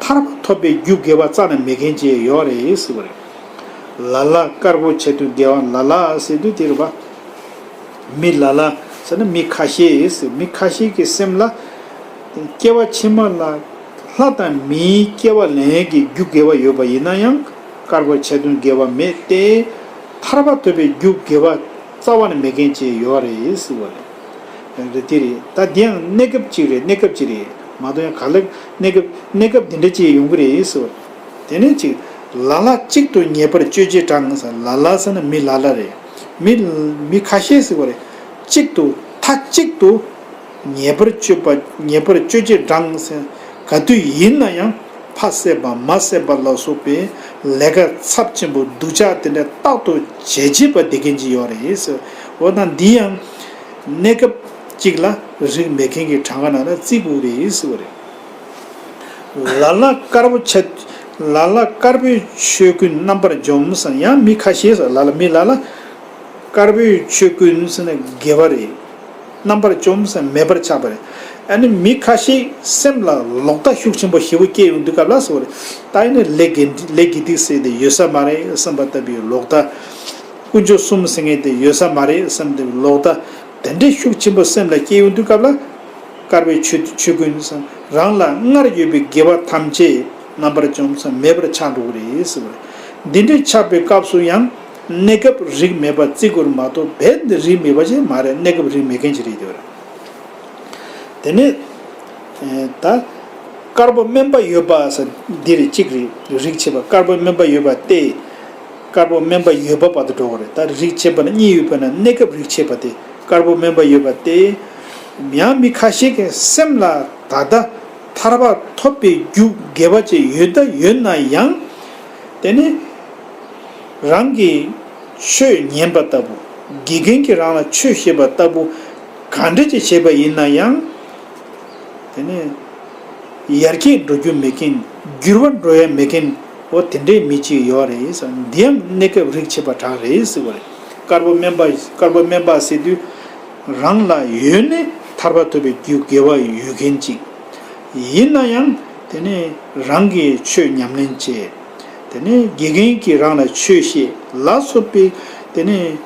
ཐར་པ་ཐོབ་པའི་རྒྱུ་དགེ་བ་རྩ་ནས་མེད་མཁན་ཅིག་ཡོད་རེད་ཟེར་བ་རེད། ལ་ལ་དཀར་པོ་ཆ་མཐུན་དགེ་བ་ལ་ལ་ཟེར་དུས་དེ་རེད་པ། མི་ལ་ལ་ཟེར་ན་མི་ཁ་ཤས་ཟེར། མི་ཁ་ཤས་ཀྱི་སེམས་ལ་སྐྱེ་བ་ཕྱི་མ་ལ་ལྷ་དང་མིའི་སྐྱེ་བ་ལེན་ཡས་ཀྱི་རྒྱུ་དགེ་བ་ཡོད་པ་ཡིན་ན་ཡང་དཀར་པོ་ཆ་མཐུན་དགེ་བ་མེད་དེ། ཐར་པ་ཐོབ་པའི་རྒྱུ་དགེ་བ་རྩ་བ་ནས་མེད་མཁན་ཅིག་ཡོད་རེད་ཟེར་བ་རེད། རེད་དེ་རེད། ད་འདི་ཡང་གནས་སྐབས་གཅིག་རེད། གནས་སྐབས་གཅིག་རེད་མ་གཏོགས་ཡང་ག་ལེར་གནས་སྐབས་གནས་སྐབས་འདི་འདྲ་ཅིག་ཡོང་གི་རེད་ཟེར་བ་རེད། དེ་ནས་ཅིག་ལ་ལ་གཅིག་ཏུ་ཉེ་བར་སྤྱོད་བྱེད་གྲང་ཟེར། ལ་ལ་ཟེར་ན་མི་ལ་ལ་རེད། མི་མི་ཁ་ཤས་ཟེར་བ་རེད། གཅིག་ཏུ་མཐའ་གཅིག་ཏུ་ཉེ་བར་སྤྱོད་པ་ཉེ་བར་སྤྱོད་བྱེད་གྲང་ཟེར། ག་དུས་ཡིན་ན་ཡང་ཕ་བསད་པ་མ་བསད་པ་ལ་སོགས་པའི་ལས་ཀ་ཚབས་ཆེན་པོ་སྡུག་ཅག་དེ་འདྲ་རྟག་ཏུ་བྱེད་བྱེད་པ་བསྡད་མཁན་ཅིག་ཡོད་རེད་ཟེར། འོ་ན་འདི་ཡང་གནས་སྐབས་གཅིག་ལ་རིགས་མེད་མཁན་གྱི་གྲངས་ཀ་ནང་ལ་བརྩི་དགོས་རེད་ཟེར་བ་རེད། ལ་ལ་དཀར་པོ་ཆ། ལ་ལ་དཀར་པོའི་ཆོས་ཀུན་རྣམ་པར་འཇོམས་ཟེར། ཡང་མི་ཁ་ཤས་ཟེར། ལ་ལ་མི་ལ་ལ་དཀར་པོའི་ཆོས་ཀུན་ཟེར་ན་དགེ་བ་རེད། རྣམ་པར་འཇོམས་ཟེར་མེད་པར་ཆགས་པ་རེད། ཨ་ནི་མི་ཁ་ཤས་སེམས་ལ་ལོག་ལྟ་ཤུགས་ཆེན་པོ་ཞེ་པོ་སྐྱེ་ཡོང་དུས་སྐབས་ལ་ཟེར་བ་རེད། ད་ཡིན་ན་ལས་དགེ་ལས་དགེ་སྡིག་ཟེར་དེ་ཡོད་ས་མ་རེད་བསམ་པ་ལྟ་བུའི་ལོག་ལྟ། དཀོན་མཆོག་གསུམ་ཟེར་མཁན་དེ་ཡོད་ས་མ་རེད་བསམ་དེ་ལོག་ལྟ། དེ་འདྲའི་ཤུགས་ཆེན་པོ་སེམས་ལ་སྐྱེ་ཡོང་དུས་སྐབས་ལ། དཀར་པོའི་ཆོས་ཆོས་ཀུན་ཟེར། རང་ལ་སྔར་ཡོད་པའི་དགེ་བ་ཐམས་ཅད་རྣམ་པར་འཇོམས་ཟེར་མེད་པར་ཆགས་འགྲོ་གི་རེད་ཟེར་བ་རེད། འདི་འདྲའི་ཆགས་པའི་སྐབས་སུ་ཡང་གནས་སྐབས་རིགས་མེད་པ་བརྩི་དགོས་མ་གཏོགས་རྦད་དེ་རིགས་མེད་པ་ཅིག་མ་རེད། གནས་སྐབས་རིགས་མེད་མཁན་ཅིག་རེད་དེ་བ་རེད། དེ་ནས་ད་དཀར་པོ་དམན་པ་ཡོད་པ་ཟེར་འདི་རེད། གཅིག་རེད། རིགས་ཆད་པ་དཀར་པོ་དམན་པ་ཡོད་པ་སྟེ། དཀར་པོ་དམན་པ་ཡོད་པ་བར་དུ་འགྲོ་བ་རེད། ད་རིགས་ཆད་པ་ན་གཉིས་ཡོད་པ་ན་གནས་སྐབས་རིགས་ཆད་པ་སྟེ་དཀར་པོ་དམན་པ་ཡོད་པ་སྟེ། ཡང་མི་ཁ་ཤས་ཀྱི་སེམས་ལ་ད་ལྟ་ཐར་པ་ཐོབ་པའི་རྒྱུ་དགེ་བ་ཅིག་ཡོད་ད་ཡོད་ན་ཡང་། དེ་ནི་རང་གི་ཆོས་ཉན་པ་ལྟ་བུ། དགེ་རྒན་གྱིས་རང་ལ་ཆོས་བཤད་པ་ལྟ་བུ་ག་འདྲ་ཅིག་བྱས་པ་ཡིན་ན་ཡང་། དེ་ནས་ཡར་རྒྱས་འགྲོ་རྒྱུ་མེད་མཁན། འགྱུར་བ་འགྲོ་ཡ་མེད་མཁན། འོ་དེ་འདྲའི་མི་གཅིག་ཡོད་རེད་ཟེར། འདི་ཡང་གནས་སྐབས་རིགས་ཆད་པ་གྲངས་རེད་ཟེར་བ་རེད། དཀར་པོ་དམན་པ་དཀར་པོ་དམན་པ་ཟེར་དུས། རང་ལ་ཡོད་ནས་ཐར་པ་ཐོབ་པའི་རྒྱུ་དགེ་བ་ཡོད་མཁན་གཅིག་ཡིན་ན་ཡང་དེ་ནས་རང་གིས་ཆོས་ཉམས་ལེན་བྱས། དེ་ནས་དགེ་རྒན་གྱིས་རང་ལ་ཆོས་བཤད་ལ་སོགས་པའི་དེ་ནས་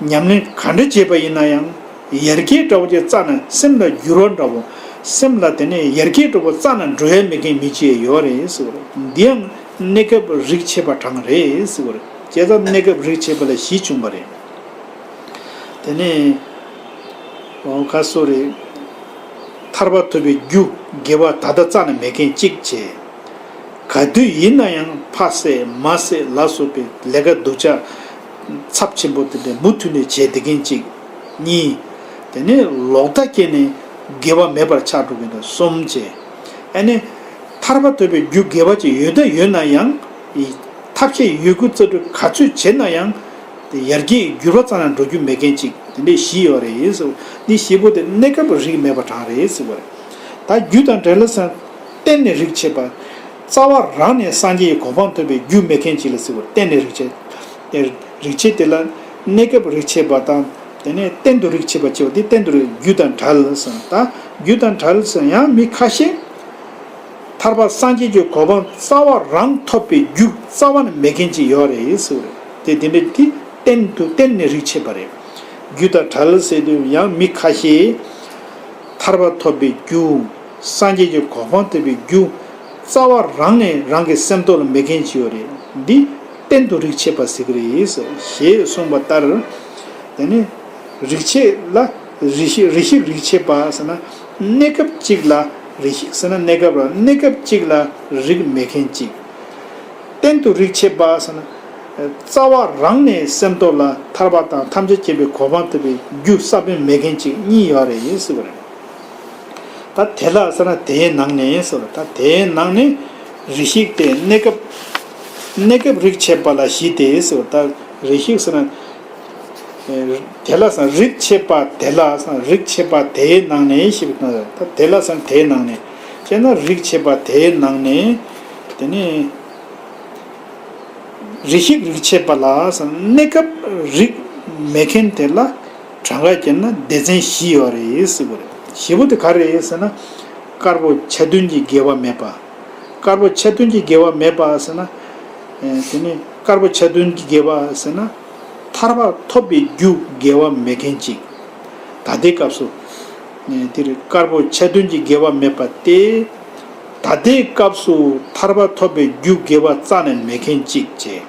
ཉམས་ལེན་ག་འདྲ་བྱས་པ་ཡིན་ན་ཡང་། ཡར་རྒྱས་འདྲ་བོ་ཅིག་རྩ་ནས་སེམས་ལ་འགྱུར་བ་འདྲ་བོ། སེམས་ལ་དེ་ནས་ཡར་རྒྱས་འདྲ་བོ་རྩ་ནས་འགྲོ་ཡ་མེད་མཁན་མི་གཅིག་ཡོད་རེད་ཟེར་བ་རེད། འདི་ཡང་གནས་སྐབས་རིགས་ཆད་པ་གྲངས་རེད་ཟེར་བ་རེད། བྱས་ཙང་གནས་སྐབས་རིགས་ཆད་པ་ལ་བཞི་བྱུང་བ་རེད། དེ་ནས་འོ་ཁ་སོ་རེད། ཐར་པ་ཐོབ་པའི་རྒྱུ་དགེ་བ་ད་ལྟ་རྩ་ནས་མེད་མཁན་གཅིག་བྱས། ག་དུས་ཡིན་ན་ཡང་ཕ་བསད་མ་བསད་ལ་སོགས་པའི་ལས་ཀ་སྡུག་ཅག་ཚབས་ཆེན་པོ་དེ་འདྲ་མུ་མཐུད་ནས་བྱས་བསྡད་མཁན་གཅིག་གཉིས། དེ་ནས་ལོག་ལྟ་སྐྱེས་ནས་དགེ་བ་མེད་པར་ཆགས་འགྲོ་མཁན་དང་གསུམ་བྱས། ཨ་ནི། ཐར་པ་ཐོབ་པའི་རྒྱུ་དགེ་བ་ཅིག་ཡོད་ད་ཡོད་ན་ཡང་། ཐབས་ཤེས་ཡོད་རྒུ་རྩལ་སྤྲུགས་ག་ཚོད་བྱས་ན་ཡང་། དེ་ཡར་རྒྱས་འགྱུར་བ་རྩ་ནས་འགྲོ་རྒྱུ་མེད་མཁན་ཅིག་དེ་འདྲས་བཞི་ཡོད་རེད་ཟེར། འདི་བཞི་པོ་དེ་གནས་སྐབས་རིགས་མེད་པ་གྲངས་རེད་ཟེར་བ་རེད། ད་རྒྱུ་དང་བྲལ་ཟེར་གཏན་ནས་རིགས་ཆད་པ། རྩ་བ་རང་ནས་སངས་རྒྱས་ཀྱི་གོ་འཕང་ཐོབ་པའི་རྒྱུ་མེད་མཁན་ཅིག་ལ་ཟེར་བ་རེད། གཏན་ནས་རིགས་ཆད། དེ་རིགས་ཆད་དེ་ལ་གནས་སྐབས་རིགས་ཆད་པ་དང་། དེ་ནས་གཏན་དུ་རིགས་ཆད་པ་ཅེས་པ་དེ་གཏན་དུ་རིགས་རྒྱུ་དང་བྲལ་ཟེར། ད་རྒྱུ་དང་བྲལ་ཟེར་ཡང་མི་ཁ་ཤས། ཐར་པ་སངས་རྒྱས་ཀྱི་གོ་འཕང་རྩ་བ་རང་ཐོབ་པའི་རྒྱུ་རྩ་བ་ནས་མེད་མཁན་ཅིག་ཡོད་རེད་ཟེར་བ་རེད། དེ་དེ་འདྲ་དེ་གཏན་དུ་གཏན་ནས་རིགས་ཆད་པ་རེད། རྒྱུ་དང་བྲལ་ཟེར་དུས་ཡང་མི་ཁ་ཤས་ཐར་པ་ཐོབ་པའི་རྒྱུ། སངས་རྒྱས་ཀྱི་གོ་འཕང་ཐོབ་པའི་རྒྱུ་ རྩ་བ་རང་ནས་རང་གི་སེམས་རྟོགས་ལ་མེད་མཁན་ཅིག་ཡོད་རེད། འདི་གཏན་དུ་རིགས་ཆད་པ་ཟེར་གི་རེད་ཞེས་གསུངས་པ་ལྟར། དེ་ནི་རིགས་ཆད་ལ་རེ་ཞིག་རེ་ཞིག་རིགས་ཆད་པ་ཟེར་ན། གནས་སྐབས་གཅིག་ལ། རེ་ཞིག་ཟེར་ན་གནས་སྐབས་ར། གནས་སྐབས་གཅིག་ལ་རིགས་མེད་མཁན་གཅིག་གཏན་དུ་རིགས་ཆད་པ་ཟེར་ན། རྩ་བ་རང་ནས་སེམས་རྟོགས་ལ་ཐར་པ་དང་ཐམས་ཅད་མཁྱེན་པའི་གོ་འཕང་ཐོབ་པའི་རྒྱུ་ས་བོན་མེད་མཁན་གཅིག་གཉིས་ཡོད་རེད་ཟེར་བ་རེད། ད་དེ་ལ་ཟེར་ན་དེའི་ནང་ནས་ཟེར་བ། ད་དེའི་ནང་ནས་རེ་ཞིག་སྟེ་གནས་སྐབས། གནས་སྐབས་རིགས་ཆད་པ་ལ་བཞི་སྟེ་ཟེར་བ། ད་རེ་ཞིག་ཟེར་ན། དེ་ལ་ཟེར་ན་རིགས་ཆད་པ་དེ་ལ་ཟེར་ན་རིགས་ཆད་པ་དེའི་ནང་ནས་ཞེས་པའི་སྟངས། ད་དེ་ལ་ཟེར་ན་དེའི་ནང་ནས། བྱས་ན་རིགས་ཆད་པ་དེའི་ནང་ནས། དེ་ནས་རེ་ཞིག་རིགས་ཆད་པ་ལ་ཟེར་ན་གནས་སྐབས་རིགས་མེད་མཁན་དེ་ལ་གྲངས་ཀ་བརྒྱབ་ན་སྡེ་ཚན་བཞི་ཡོད་རེད་ཟེར་བ་རེད། བཞི་པོ་དེ་ག་རེ་རེད་ཟེར་ན། དཀར་པོ་ཆ་མཐུན་གྱི་དགེ་བ་མེད་པ། དཀར་པོ་ཆ་མཐུན་གྱི་དགེ་བ་མེད་པ་ཟེར་ན། ཨེ། དེ་ནི་དཀར་པོ་ཆ་མཐུན་གྱི་དགེ་བ་ཟེར་ན། ཐར་པ་ཐོབ་པའི་རྒྱུ་དགེ་བ་མེད་མཁན་གཅིག་ད་ལྟའི་སྐབས་སུ། ཨེ། དེར་དཀར་པོ་ཆ་མཐུན་གྱི་དགེ་བ་མེད་པ་སྟེ། ད་ལྟའི་སྐབས་སུ་ཐར་པ་ཐོབ་པའི་རྒྱུ་དགེ་བ་རྩ་ནས་མེད་མཁན་གཅིག་བྱས།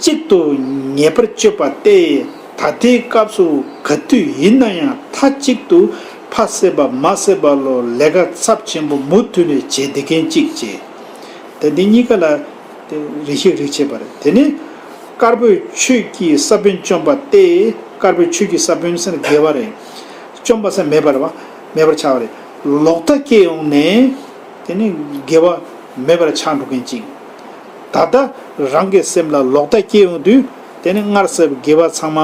གཅིག་ཏུ་ངེས་པར་སྤྱོད་པ་སྟེ། ད་ལྟའི་སྐབས་སུ་ག་དུས་ཡིན་ན་ཡང་མཐའ་གཅིག་ཏུ་ཕ་བསད་པ་མ་བསད་པ་ལོ་ལས་ཀ་ཚབས་ཆེན་པོ་མུ་མཐུད་ནས་བྱེད་བསྡད་མཁན་གཅིག་བྱས། ད་འདི་གཉིས་ཀ་ལ་དེ་རེ་ཞིག་རིགས་ཆད་པ་རེད། དེ་ནི་དཀར་པོའི་ཆོས་ཀྱི་ས་བོན་བཅོམ་པ་སྟེ། དཀར་པོའི་ཆོས་ཀྱི་ས་བོན་ཟེར་ན་དགེ་བ་རེད། བཅོམ་པ་ཟེར་ན་མེད་པ་རེད་བ། མེད་པར་ཆགས་པ་རེད། ལོག་ལྟ་སྐྱེ་ཡོང་ནས། དེ་ནི་དགེ་བ་མེད་པར་ཆགས་འགྲོ་མཁན་གཅིག་ད་ལྟ་རང་གི་སེམས་ལ་ལོག་ལྟ་སྐྱེ་ཡོང་དུས། དེ་ནི་སྔར་བསགས་པའི་དགེ་བ་ཚང་མ་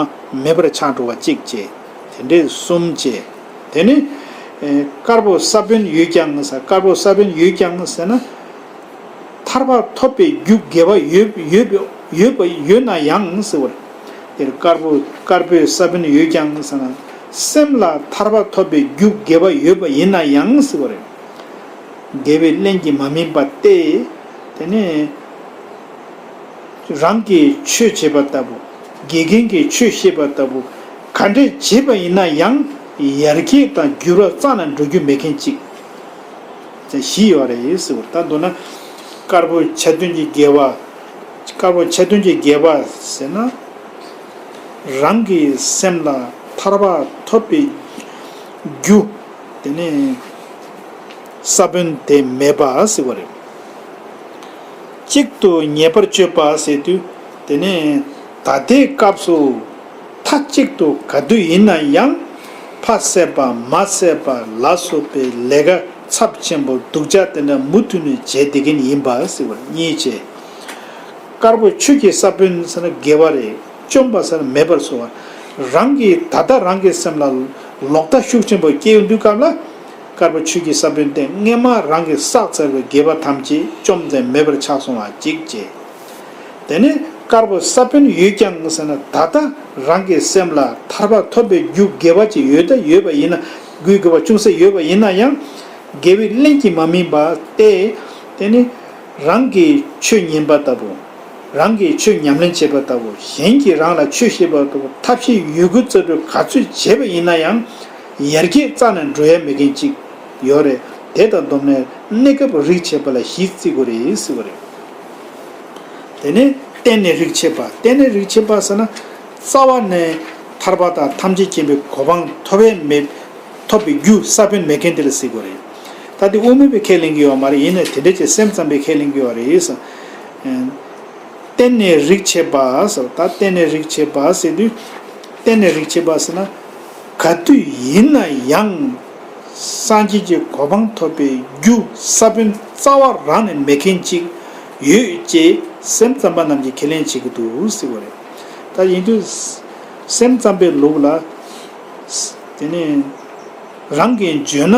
མེད་པར་ཆགས་འགྲོ་བ་གཅིག་བྱས། དེ་འདྲའི་གསུམ་བྱས། དེ་ནི། ཨེ། དཀར་པོ་ས་བོན་ཡོད་ཀྱང་ཟེར། དཀར་པོ་ས་བོན་ཡོད་ཀྱང་ཟེར་ན། ཐར་པ་ཐོབ་པའི་རྒྱུ་དགེ་བ་ཡོད་ཡོད་ཡོད་པ་ཡོད་ན་ཡང་ཟེར་བ་རེད། དེར་དཀར་པོ་དཀར་པོའི་ས་བོན་ཡོད་ཀྱང་ཟེར་ན། སེམས་ལ་ཐར་པ་ཐོབ་པའི་རྒྱུ་དགེ་བ་ཡོད་པ་ཡིན་ན་ཡང་ཟེར་བ་རེད། དགེ་བའི་རླན་གྱིས་མ་སྨིན་པ་སྟེ། དེ་ནས་རང་གིས་ཆོས་བྱེད་པ་ལྟ་བུ། དགེ་རྒན་གྱིས་ཆོས་བཤད་པ་ལྟ་བུ། ག་འདྲས་བྱེད་པ་ཡིན་ན་ཡང་ཡར་རྒྱས་དང་འགྱུར་བ་རྩ་ནས་འགྲོ་རྒྱུ་མེད་མཁན་གཅིག་བཞི་ཡོད་རེད་ཟེར་བ། ད་མདོར་ན་དཀར་པོ་ཆ་མཐུན་གྱི་དགེ་བ། དཀར་པོ་ཆ་མཐུན་གྱི་དགེ་བ་ཟེར་ན། རང་གི་སེམས་ལ་ཐར་པ་ཐོབ་པའི་རྒྱུ། དེ་ནི་ས་བོན་དེ་མེད་པ་ཟེར་བ་རེད། གཅིག་ཏུ་ངེས་པར་སྤྱོད་པ་ཟེར་དུས། དེ་ནི་ད་ལྟའི་སྐབས་སུ་མཐའ་གཅིག་ཏུ་ག་དུས་ཡིན་ན་ཡང་ཕ་བསད་པ་མ་བསད་པ་ལ་སོགས་པའི་ལས་ཀ་ཚབས་ཆེན་པོ་སྡུག་ཅག་དེ་འདྲ་མུ་མཐུད་ནས་བྱས་བསྡད་མཁན་ཡིན་པ་ཟེར་བ་གཉིས་བྱས། དཀར་པོ་ཆོས་ཀྱི་ས་བོན་ཟེར་ན་དགེ་བ་རེད། བཅོམ་པ་ཟེར་ན་མེད་པར་གསོལ་བ། རང་གིས་ད་ལྟ་རང་གི་སེམས་ལ་ལོག་ལྟ་ཤུགས་ཆེན་པོ་སྐྱེ་ཡོང་དུས་སྐབས་ལ། དཀར་པོ་ཆོས་ཀྱི་ས་བོན་དེ་སྔས་མ་རང་གིས་བསགས་ཚར་བའི་དགེ་བ་ཐམས་ཅད་བཅོམ་ལྡན་མེད་པར་ཆགས་སོང་བ་གཅིག་བྱས། དེ་ནས་དཀར་པོ་ས་བོན་ཡོད་ཀྱང་ཟེར་ན། ད་ལྟ་རང་གི་སེམས་ལ་ཐར་པ་ཐོབ་པའི་རྒྱུ་དགེ་བ་ཅིག་ཡོད་ད་ཡོད་པ་ཡིན་ན། དགེ་བའི་དགེ་བ་ཅུང་ཟད་ཡོད་པ་ཡིན་ན་ཡང་། དགེ་བའི་རླན་གྱིས་མ་སྨིན་པ་སྟེ། དེ་ནི་རང་གིས་ཆོས་ཉན་པ་ལྟ་བུ། རང་གིས་ཆོས་ཉམས་ལེན་བྱེད་པ་ལྟ་བུ། གཞན་གྱིས་རང་ལ་ཆོས་བཤད་པ་ལྟ་བུ། ཐབས་ཤེས་ཡོད་རྒུ་རྩལ་སྤྲུགས་ག་ཚོད་བྱས་པ་ཡིན་ན་ཡང་། ཡར་རྒྱས་རྩ་ནས་འགྲོ་ཡ་མེད་མཁན་གཅིག་ཡོད་རེད། དེ་དང་བསྡོམས་ནས་གནས་སྐབས་རིགས་ཆད་པ་ལ་བཞི་བརྩི་དགོས་རེད་ཟེར་བ་རེད། དེ་ནས་གཏན་ནས་རིགས་ཆད་པ། གཏན་ནས་རིགས་ཆད་པ་ཟེར་ན། རྩ་བ་ནས་ཐར་པ་དང་ཐམས་ཅད་མཁྱེན་པའི་གོ་འཕང་ཐོབ་པའི་མེད། ཐོབ་པའི་རྒྱུ་ས་བོན་མེད་མཁན་དེ་ལ་ཟེར་དགོས་རེད། ད་དེ་དབུ་མ་པས་ཁས་ལེན་གྱི་ཡོད་མ་རེད། ཡིན་ནའི་དེ་འདྲ་ཅིག་སེམས་ཙམ་པས་ཁས་ལེན་གྱི་ཡོད་རེད་ཟེར། གཏན་ནས་རིགས་ཆད་པ་ཟེར། ད་གཏན་ནས་རིགས་ཆད་པ་ཟེར་དུས། གཏན་ནས་རིགས་ཆད་པ་ཟེར་ན། ག་དུས་ཡིན་ན་ཡང་། སངས་རྒྱས་ཀྱི་གོ་འཕང་ཐོབ་པའི་རྒྱུ་ས་བོན་རྩ་བ་རང་ནས་མེད་མཁན་ཅིག་ཡོད་ཅེས་སེམས་ཙམ་པ་རྣམས་ཀྱིས་ཁས་ལེན་བྱེད་ཀྱི་འདུག་ཟེར་བ་རེད། ད་ཡིན་དུས། སེམས་ཙམ་པའི་ལུགས་ལ། དེ་ནས་རང་གིས་བརྗོད་ན།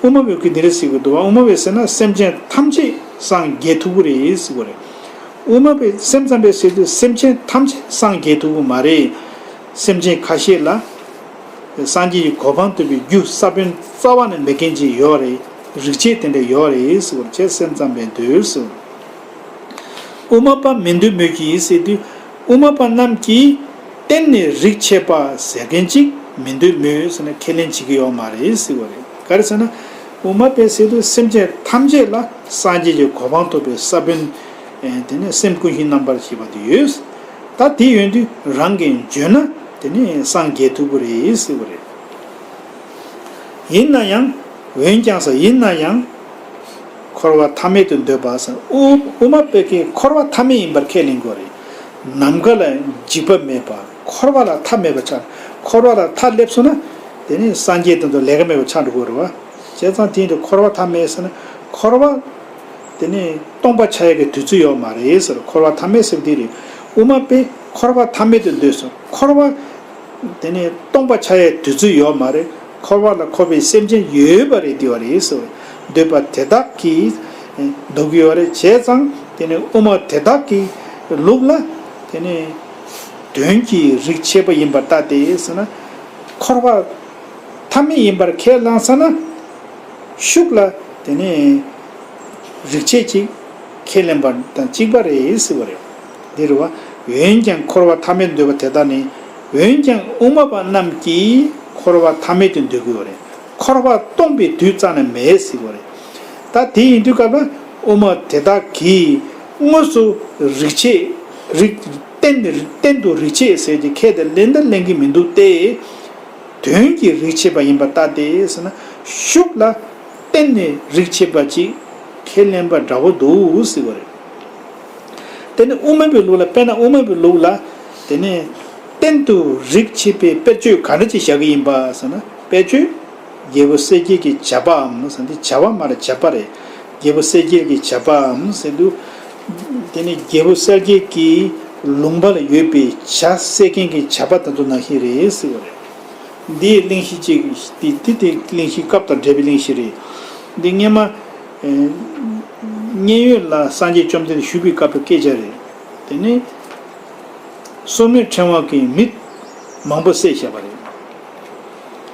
དབུ་མ་པས་ཀྱི་འདི་རེད་ཟེར་གྱི་འདུག་བ། དབུ་མ་པས་ཟེར་ན་སེམས་ཅན་ཐམས་ཅད་སངས་རྒྱས་ཐུབ་ཀྱི་རེད་ཟེར་གྱི་རེད། དབུ་མ་པས་སེམས་ཙམ་པས་ཟེར་དུས་སེམས་ཅན་ཐམས་ཅད་སངས་རྒྱས་ཐུབ་ཀྱི་མ་རེད། སེམས་ཅན་ཁ་ཤས་ལ་སངས་རྒྱས་ཀྱི་གོ་འཕང་ཐོབ་པའི་རྒྱུ་ས་བོན་རྩ་བ་ནས་མེད་མཁན་ཅིག་ཡོད་རེད། རིགས་ཆད་དེ་འདྲ་ཡོད་རེད་ཟེར་གྱི་རེད། བྱས་སེམས་ཙམ་པས་འདོད་ཟེར། དབུ་མ་པ་མི་འདོད་མོད་ཀྱི་ཟེར་དུས། དབུ་མ་པ་རྣམས་ཀྱིས་གཏན་ནས་རིགས་ཆད་པ་ཟེར་མཁན་ཅིག་མི་འདོད་མོད་ཟེར་ན་ཁས་ལེན་བྱེད་ཀྱི་ཡོད་མ་རེད་ཟེར་བ་རེད། ག་རེ་ཟེར་ན། དབུ་མ་པས་ཟེར་དུས་སེམས་ཅན་ཐམས་ཅད་ལ་སངས་རྒྱས་ཀྱི་གོ་འཕང་ཐོབ་པའི་ས་བོན། ཨེ་དེ་ནས་སེམས་ཀུན་གཞི་རྣམ་པར་ཤེས་པ་དེ་ཡོད། ད་དེ་ཡོད་དུས་རང་གིས་འཇོན་ན་དེ་ནས་སངས་རྒྱས་ཐུབ་ཀྱི་རེད་ཟེར་བ་རེད། ཡིན་ན་ཡང་། འོན་ཀྱང་ཟེར་ཡིན་ན་ཡང་། འཁོར་བ་མཐའ་མེད་དུ་འདོད་པ་ཟེར། དབུ་དབུ་མ་པའི་གི་འཁོར་བ་མཐའ་མེད་ཡིན་པར་ཁས་ལེན་དགོས་རེད། ནམ་མཁའ་ལ་འཇིགས་པ་མེད་པ། འཁོར་བ་ལ་མཐའ་མེད་པ་ཆགས། འཁོར་བ་ལ་མཐའ་སླེབས་སོང་ན། དེ་ནི་སངས་རྒྱས་དེ་ཚོ་ལས་ཀ་མེད་པ་ཆགས་འགྲོ་གི་རེད་བ། བྱས་ཙང་དེ་ཡིན་དུས་འཁོར་བ་མཐའ་མེད་ཟེར་ན། འཁོར་བ། དེ་ནི་སྟོང་པ་ཆགས་ཡག་གི་དུས་ཚོད་ཡོད་མ་རེད་ཟེར། འཁོར་བ་མཐའ་མེད་ཟེར་བ་དེ་རེད། དབུ་མ་པས་འཁོར་བ་མཐའ་མེད་དུ་འདོད་ཟེར། འཁོར་བ། དེ་ནི་སྟོང་པ་ཆགས་ཡག་དུས་ཚོད་ཡོད་མ་རེད། འཁོར་བ་ལ་འཁོར་བའི་སེམས་ཅན་ཡོད་པ་རེད་འདོད་པ་རེད་ཟེར། འདོད་པ་དེ་དག་གིས་འདོད་ཀྱི་ཡོད་རེད། བྱས་ཙང་དེ་ནི་དབུ་མ་དེ་དག་གི་ལུགས་ལ། དེ་ནི་དོན་གྱི་རིགས་ཆད་པ་ཡིན་པར་ལྟ་སྟེ་ཟེར་ན། འཁོར་བ་མཐའ་མེད་ཡིན་པར་ཁས་བླངས་ས་ན། ཤུགས་ལ་དེ་ནི་རིགས་ཆད་ཅིག་ཁས་ལེན་པ་དང་གཅིག་པ་རེད་ཟེར་བ་རེད། འདི་རེད་བ། འོན་ཀྱང་འཁོར་བ་མཐའ་མེད་འདོད་པ་དེ་དག་ནི། འོན་ཀྱང་དབུ་མ་པ་རྣམས་ཀྱིས་འཁོར་བ་མཐའ་མེད་དུ་འདོད་ཀྱི་ཡོད་རེད། འཁོར་བ་སྟོང་པའི་དུས་རྩ་ནས་མེད་ཟེར་བ་རེད། ད་དེ་ཡིན་དུས་སྐབས་ལ་དབུ་མ་དེ་དག་གིས་དངོས་སུ་རིགས་ཆད། རིགས་གཏན་གཏན་དུ་རིགས་ཆད་ཟེར་གྱི་ཁས་དེ་ལེན་ད་ལེན་གྱི་མི་འདུག་སྟེ། དོན་གྱི་རིགས་ཆད་པ་ཡིན་པར་ལྟ་སྟེ་ཟེར་ན། ཤུགས་ལ་གཏན་ནས་རིགས་ཆད་པ་ཅིག་ཁས་ལེན་པ་འདྲ་བོ་འདུག་ཟེར་བ་རེད། དེ་ནི་དབུ་མ་པའི་ལུགས་ལ། དཔེར་ན་དབུ་མ་པའི་ལུགས་ལ། དེ་ནི་གཏན་དུ་རིགས་ཆད་པའི་དཔེར་བརྗོད་ག་འདྲ་ཅིག་བཞག་གི་ཡིན་པ་ཟེར་ན། དཔེར་བརྗོད། རྒྱལ་པོ་གསལ་རྒྱལ་གྱི་བྱ་བའམ་ཟེར། འདི་བྱ་བ་མ་རེད། བྱ་བ་རེད། རྒྱལ་པོ་གསལ་རྒྱལ་གྱི་བྱ་བའམ་ཟེར་དུས། དེ་ནི་རྒྱལ་པོ་གསལ་རྒྱལ་གྱི་ལུང་པ་ལ་ཡོད་པའི་བྱ་བསད་མཁན་གྱི་བྱ་བ་དེ་ཚོ་ནང་བཞིན་རེད་ཟེར་བ་རེད། འདིའི་གླེང་གཞི་གཅིག། འདི་འདི་དེ་གླེང་གཞི་སྐབས་དང་འབྲེལ་བའི་གླེང་གཞི་རེད། འདི་སྔས་མ། ཨེ། མཉན་ཡོད་ལ་སངས་རྒྱས་བཅོམ་ལྡན་འདས་ཞུས་པའི་སྐབས་ཀྱི་སྐད་ཆ་རེད། དེ་ནི། སོར་མོས་ཕྲེང་བ་གིས་མི་མང་པོ་བསད་བཞག་པ་རེད།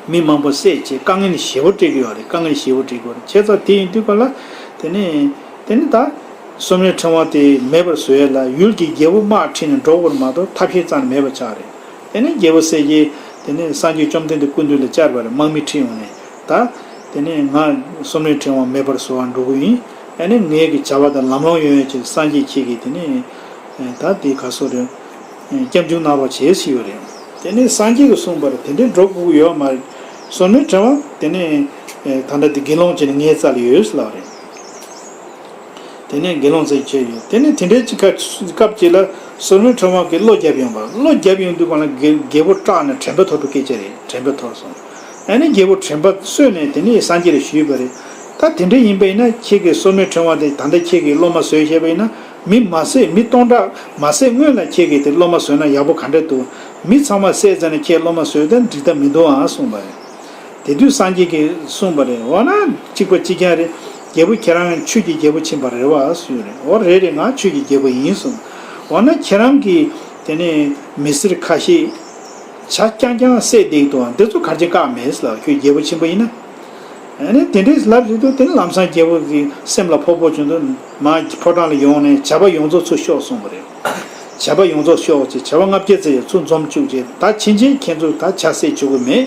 མི་མང་པོ་བསད་བྱས་དཀའ་ངལ་ཞེ་པོ་འཕྲད་ཀྱི་ཡོད་རེད། དཀའ་ངལ་ཞེ་པོ་འཕྲད་ཀྱི་ཡོད་རེད། བྱས་ཙང་དེ་ཡིན་དུས་ག་ལ། དེ་ནི། དེ་ནི་ད། སོར་མོའི་ཕྲེང་བ་དེ་མེད་པར་བཟོ་ཡས་ལ་ཡུལ་གྱི་རྒྱལ་པོ་དམག་ཁྲིད་ནས་འགྲོ་དགོས་མ་གཏོགས་ཐབས་ཤེས་རྩ་ནས་མེད་པ་ཆགས་རེད། དེ་ནས་རྒྱལ་པོ་གསལ་རྒྱལ་དེ་ནས་སངས་རྒྱས་བཅོམ་ལྡན་འདས་སྐུ་མདུན་ལ་བཅར་བ་རེད། དམག་མི་ཁྲིད་ཡོང་ནས། ད་དེ་ནས་ང་སོར་མོའི་ཕྲེང་བ་མེད་པར་བཟོ་བར་འགྲོ་གི་ཡིན། ཨ་ནི་ངའི་གི་བྱ་བ་དང་ལམ་ལྷོང་ཡོང་ཡས་ཀྱི་སངས་རྒྱས་ཁྱེད་ཀྱིས་དེ་ནས་ད་དེ་ག་སོ་རེད། སྐྱབས་འཇུག་གནང་རོགས་བྱེད་ཞུས་ཡོད་རེད། དེ་ནས་སངས་རྒྱས་ཀྱིས་གསུངས་པ་རེད། དེ་འདྲའི་འགྲོ་དགོས་ཀྱི་ཡོད་མ་རེད། སོར་མོའི་ཕྲེང་བ་དེ་ནས་ད་ལྟ་དེ་དགེ་སློང་བྱས་ནས་ངའི་རྩ་ལ་ཡོད་ཟེར་ལབ་རེད། དེ་ནས་དགེ་སློང་ཚོས་བྱས་ཡོད། དེ་ནས་དེ་འདྲའི་ཅིག་ཁ་སྐབས་ཅིག་ལ་སོར་མོའི་ཕྲེང་བ་གིས་བློ་རྒྱབ་ཡོང་བ། བློ་རྒྱབ་ཡོང་དུས་གང་ལ་རྒྱལ་རྒྱལ་པོ་སྐྲག་ནས་དྲན་པ་ཐོར་བའི་སྐད་ཆ་རེད། དྲན་པ་ཐོར་སོང་། ཨ་ནི་རྒྱལ་པོ་དྲན་པ་གསོས་ནས་དེ་ནས་སངས་རྒྱས་ལ་ཞུས་པ་རེད། ད་དེ་འདྲ་ཡིན་པ་ཡིན་ན་ཁྱེད་ཀྱིས་སོར་མོའི་ཕྲེང་བ་དེ་ད་ལྟ་ཁྱེད་ཀྱིས་སློབ་མ་བཟོས་བཞག་པ་ཡིན་ན། མི་མ་བསད། མི་སྟོང་ཕྲག་མ་བསད་སྔོན་ལ་ཁྱེད་ཀྱིས་དེ་སློབ་མ་བཟོས་ན་ཡག་པོ་ག་འདྲ་འདུག་མི་ཚང་མ་བསད་ཚར་ནས་ཁྱེད་སློབ་མ་བཟོས་ན་འགྲིག་ཐབས་མི་འདུག་ཨང་གསུངས་པ་རེད། དེ་དུས་སངས་རྒྱས་ཀྱིས་གསུངས་པ་རེད། འོ་ན་གཅིག་པ་གཅིག་རྐྱང་རེད། རྒྱལ་པོ་ཁྱེད་རང་ཆོས་ཀྱི་རྒྱལ་པོ་ཕྱིན་པ་རེད་བ་ཟེར་རེད། འོ་རེད་རེད། ང་ཆོས་ཀྱི་རྒྱལ་པོ་ཡིན་གསུངས། འོ་ན་ཁྱེད་རང་གིས་དེ་ནས་མི་སེར་ཁ་ཤས་བྱ་རྐྱང་རྐྱང་བསད་བསྡད་འདུག་ཨང་། འདི་ཚོ་ག་རེ་བྱས་བཀག་མེད་ཟེར་ལབ། ཁྱོད་རྒྱལ་པོ་ཕྱིན་པ་ཡིན་ན། ཨ་ནི་དེ་འདྲའི་ལབ་བྱེད་དུས་དེ་ནི་ལམ་སང་རྒྱལ་པོ་གི་སེམས་ལ་ཕོག་ཕོག་བྱུང་དུས་མར་ཕོ་བྲང་ལ་ཡོང་ནས་བྱ་བ་ཡོངས་རྫོགས་ཚུར་ཤོག་གསུངས་པ་རེད། བྱ་བ་ཡོངས་རྫོགས་ཤོག་ཅེས། བྱ་བ་ལྔ་བརྒྱ་ཙམ་ཡང་ཚུར་འཛོམས་བཅུག་ཅེས། ད་ཕྱིན་ཆད་ཁྱེད་ཚོས་ད་བྱ་བསད་ཆོག་གི་མེད།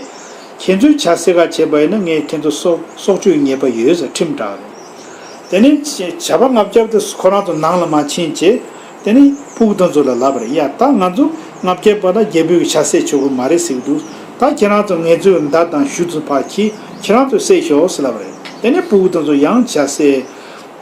ཁྱེད་ཚོས་བྱ་བསད་ག་བྱས་པ་ཡིན་ན་ངས་ཁྱེད་ཚོ་སྲོག་སྲོག་གཅོད་ཉེས་པ་ཡོད་ཟེར་ཁྲིམས་བསྒྲགས་རེད། དེ་ནས་བྱ་བ་ལྔ་བརྒྱ་དེ་ཁོ་རང་ཚོ་ནང་ལ་མར་ཕྱིན་བྱས། དེ་ནས་ཕྲུ་གུ་དེ་ཚོ་ལ་ལབ་པ་རེད། ཡ་ད་ང་ཚོ་ལྔ་བརྒྱ་བར་ལ་རྒྱལ་པོས་བྱ་བསད་ཆོག་གི་མ་རེད་ཟེར་གི་འདུག་ད་ཁྱེད་རང་ཚོ་ངེད་ཚོའི་མདའ་དང་གཞུ་ཚོ་ཕར་ཁྱེར། ཁྱེད་རང་ཚོས་བསད་ཤོག་ཟེར་ལབ་པ་རེད། དེ་ནས་ཕྲུ་གུ་དེ་ཚོ་ཡང་བྱ་བསད།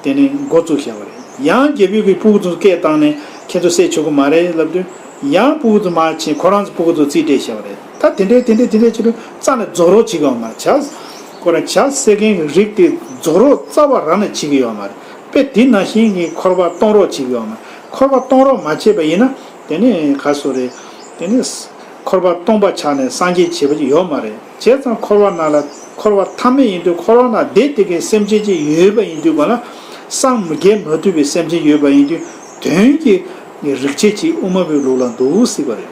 དེ་ནས་འགོ་བཙུགས་བཞག་པ་རེད། ཡང་རྒྱལ་པོས་ཀྱི་ཕྲུ་གུ་ཚོ་སྐད་བཏང་ནས་ཁྱེད་ཚོ་བསད་ཆོག་གི་མ་རེད་ལབ་དུས། ཡང་ཕྲུ་གུ་ཚོ་མར་ཕྱིན། ཁོ་རང་ཚོ་ཕྲུ་གུ་ཚོ་རྩིས་སྤྲད་བཞག་པ་རེད། ད་དེ་འདྲའི་དེ་འདྲའི་དེ་འདྲའི་བྱེད་དུས་རྩ་ནས་རྫོགས་རོགས་བྱེད་ཀྱི་ཡོད་མ་རེད། བྱ། ཁོ་རང་བྱ་བསད་མཁན་གྱི་རིགས་དེ་རྫོགས་རོགས་རྩ་བ་རང་ནས་བྱེད་ཀྱི་ཡོད་མ་རེད། དཔེ་དེ་ནང་བཞིན་གྱི་འཁོར་བ་སྟོང་རོགས་བྱེད་ཀྱི་ཡོད་མ་རེད། འཁོར་བ་སྟོང་རོགས་མ་བྱས་པ་ཡིན་ན། དེ་ནི་ག་སོ་རེད། དེ་ནི་འཁོར་བ་སྟོང་པ་ཆགས་ནས་སངས་རྒྱས་བྱེད་པ་ཅིག་ཡོད་མ་རེད། བྱས་ཙང་འཁོར་བ་ནང་ལ་འཁོར་བ་མཐའ་མེད་ཡིན་དུས་འཁོར་བ་ནང་བསྡད་དེ་གའི་སེམས་ཅན་ཅིག་ཡོད་པ་ཡིན་དུས་གང་ལ། སངས་རྒྱས་མ་ཐུབ་པའི་སེམས་ཅན་ཡོད་པ་ཡིན་དུས་དོན་གྱི་རིགས་ཆད་ཅིག་དབུ་མ་པའི་ལུགས་ལ་འདུག་སྲིད་པ་རེད།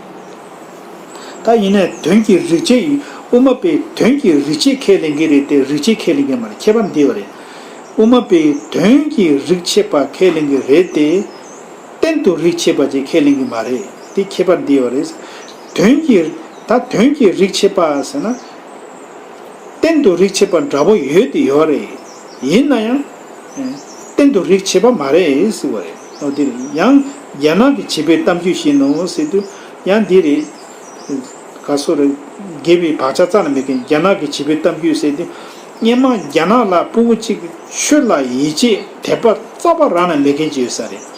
ད་ཡིན་ནའི་དོན་གྱི་རིགས་ཆད་ཡིན། དབུ་མ་པས་དོན་གྱི་རིགས་ཆད་ཁས་ལེན་གྱི་རེད་དེ་རིགས་ཆད་ཁས་ལེན་གྱི་མ་རེད། ཁྱད་པར་འདི་བ་རེད། དབུ་མ་པས་དོན་གྱི་རིགས་ཆད་པ་ཁས་ལེན་གྱི་རེད་དེ། གཏན་དུ་རིགས་ཆད་པ་ཅིག་ཁས་ལེན་གྱི་མ་རེད། དེ་ཁྱད་པར་འདི་བ་རེད། དོན་གྱི། ད་དོན་གྱི་རིགས་ཆད་པ་ཟེར་ན། གཏན་དུ་རིགས་ཆད་པ་འདྲ་པོ་ཡོད་དེ་ཡོད་རེད། ཡིན་ན་ཡང་། གཏན་དུ་རིགས་ཆད་པ་མ་རེད་ཟེར་བ་རེད། འོ་དེ་རེད། ཡང་རྒྱ་ནག་གི་བྱིས་པའི་གཏམ་རྒྱུད་བཤད་ནོ་ཟེར་དུས་ཡང་འདི་རེད། ག་སོ་རེད། དགེ་བའི་བག་ཆགས་རྩ་ནས་མེད་མཁན་རྒྱ་ནག་གི་བྱིས་པའི་གཏམ་རྒྱུད་ཟེར་དུས། སྔན་མ་རྒྱ་ནག་ལ་སྤུ་གུ་གཅིག་གིས་ཆོས་ལ་ཡིད་ཆེས་དད་པ་རྩ་བ་རང་ནས་མེད་མཁན་ཅིག་ཡོད་ས་རེད།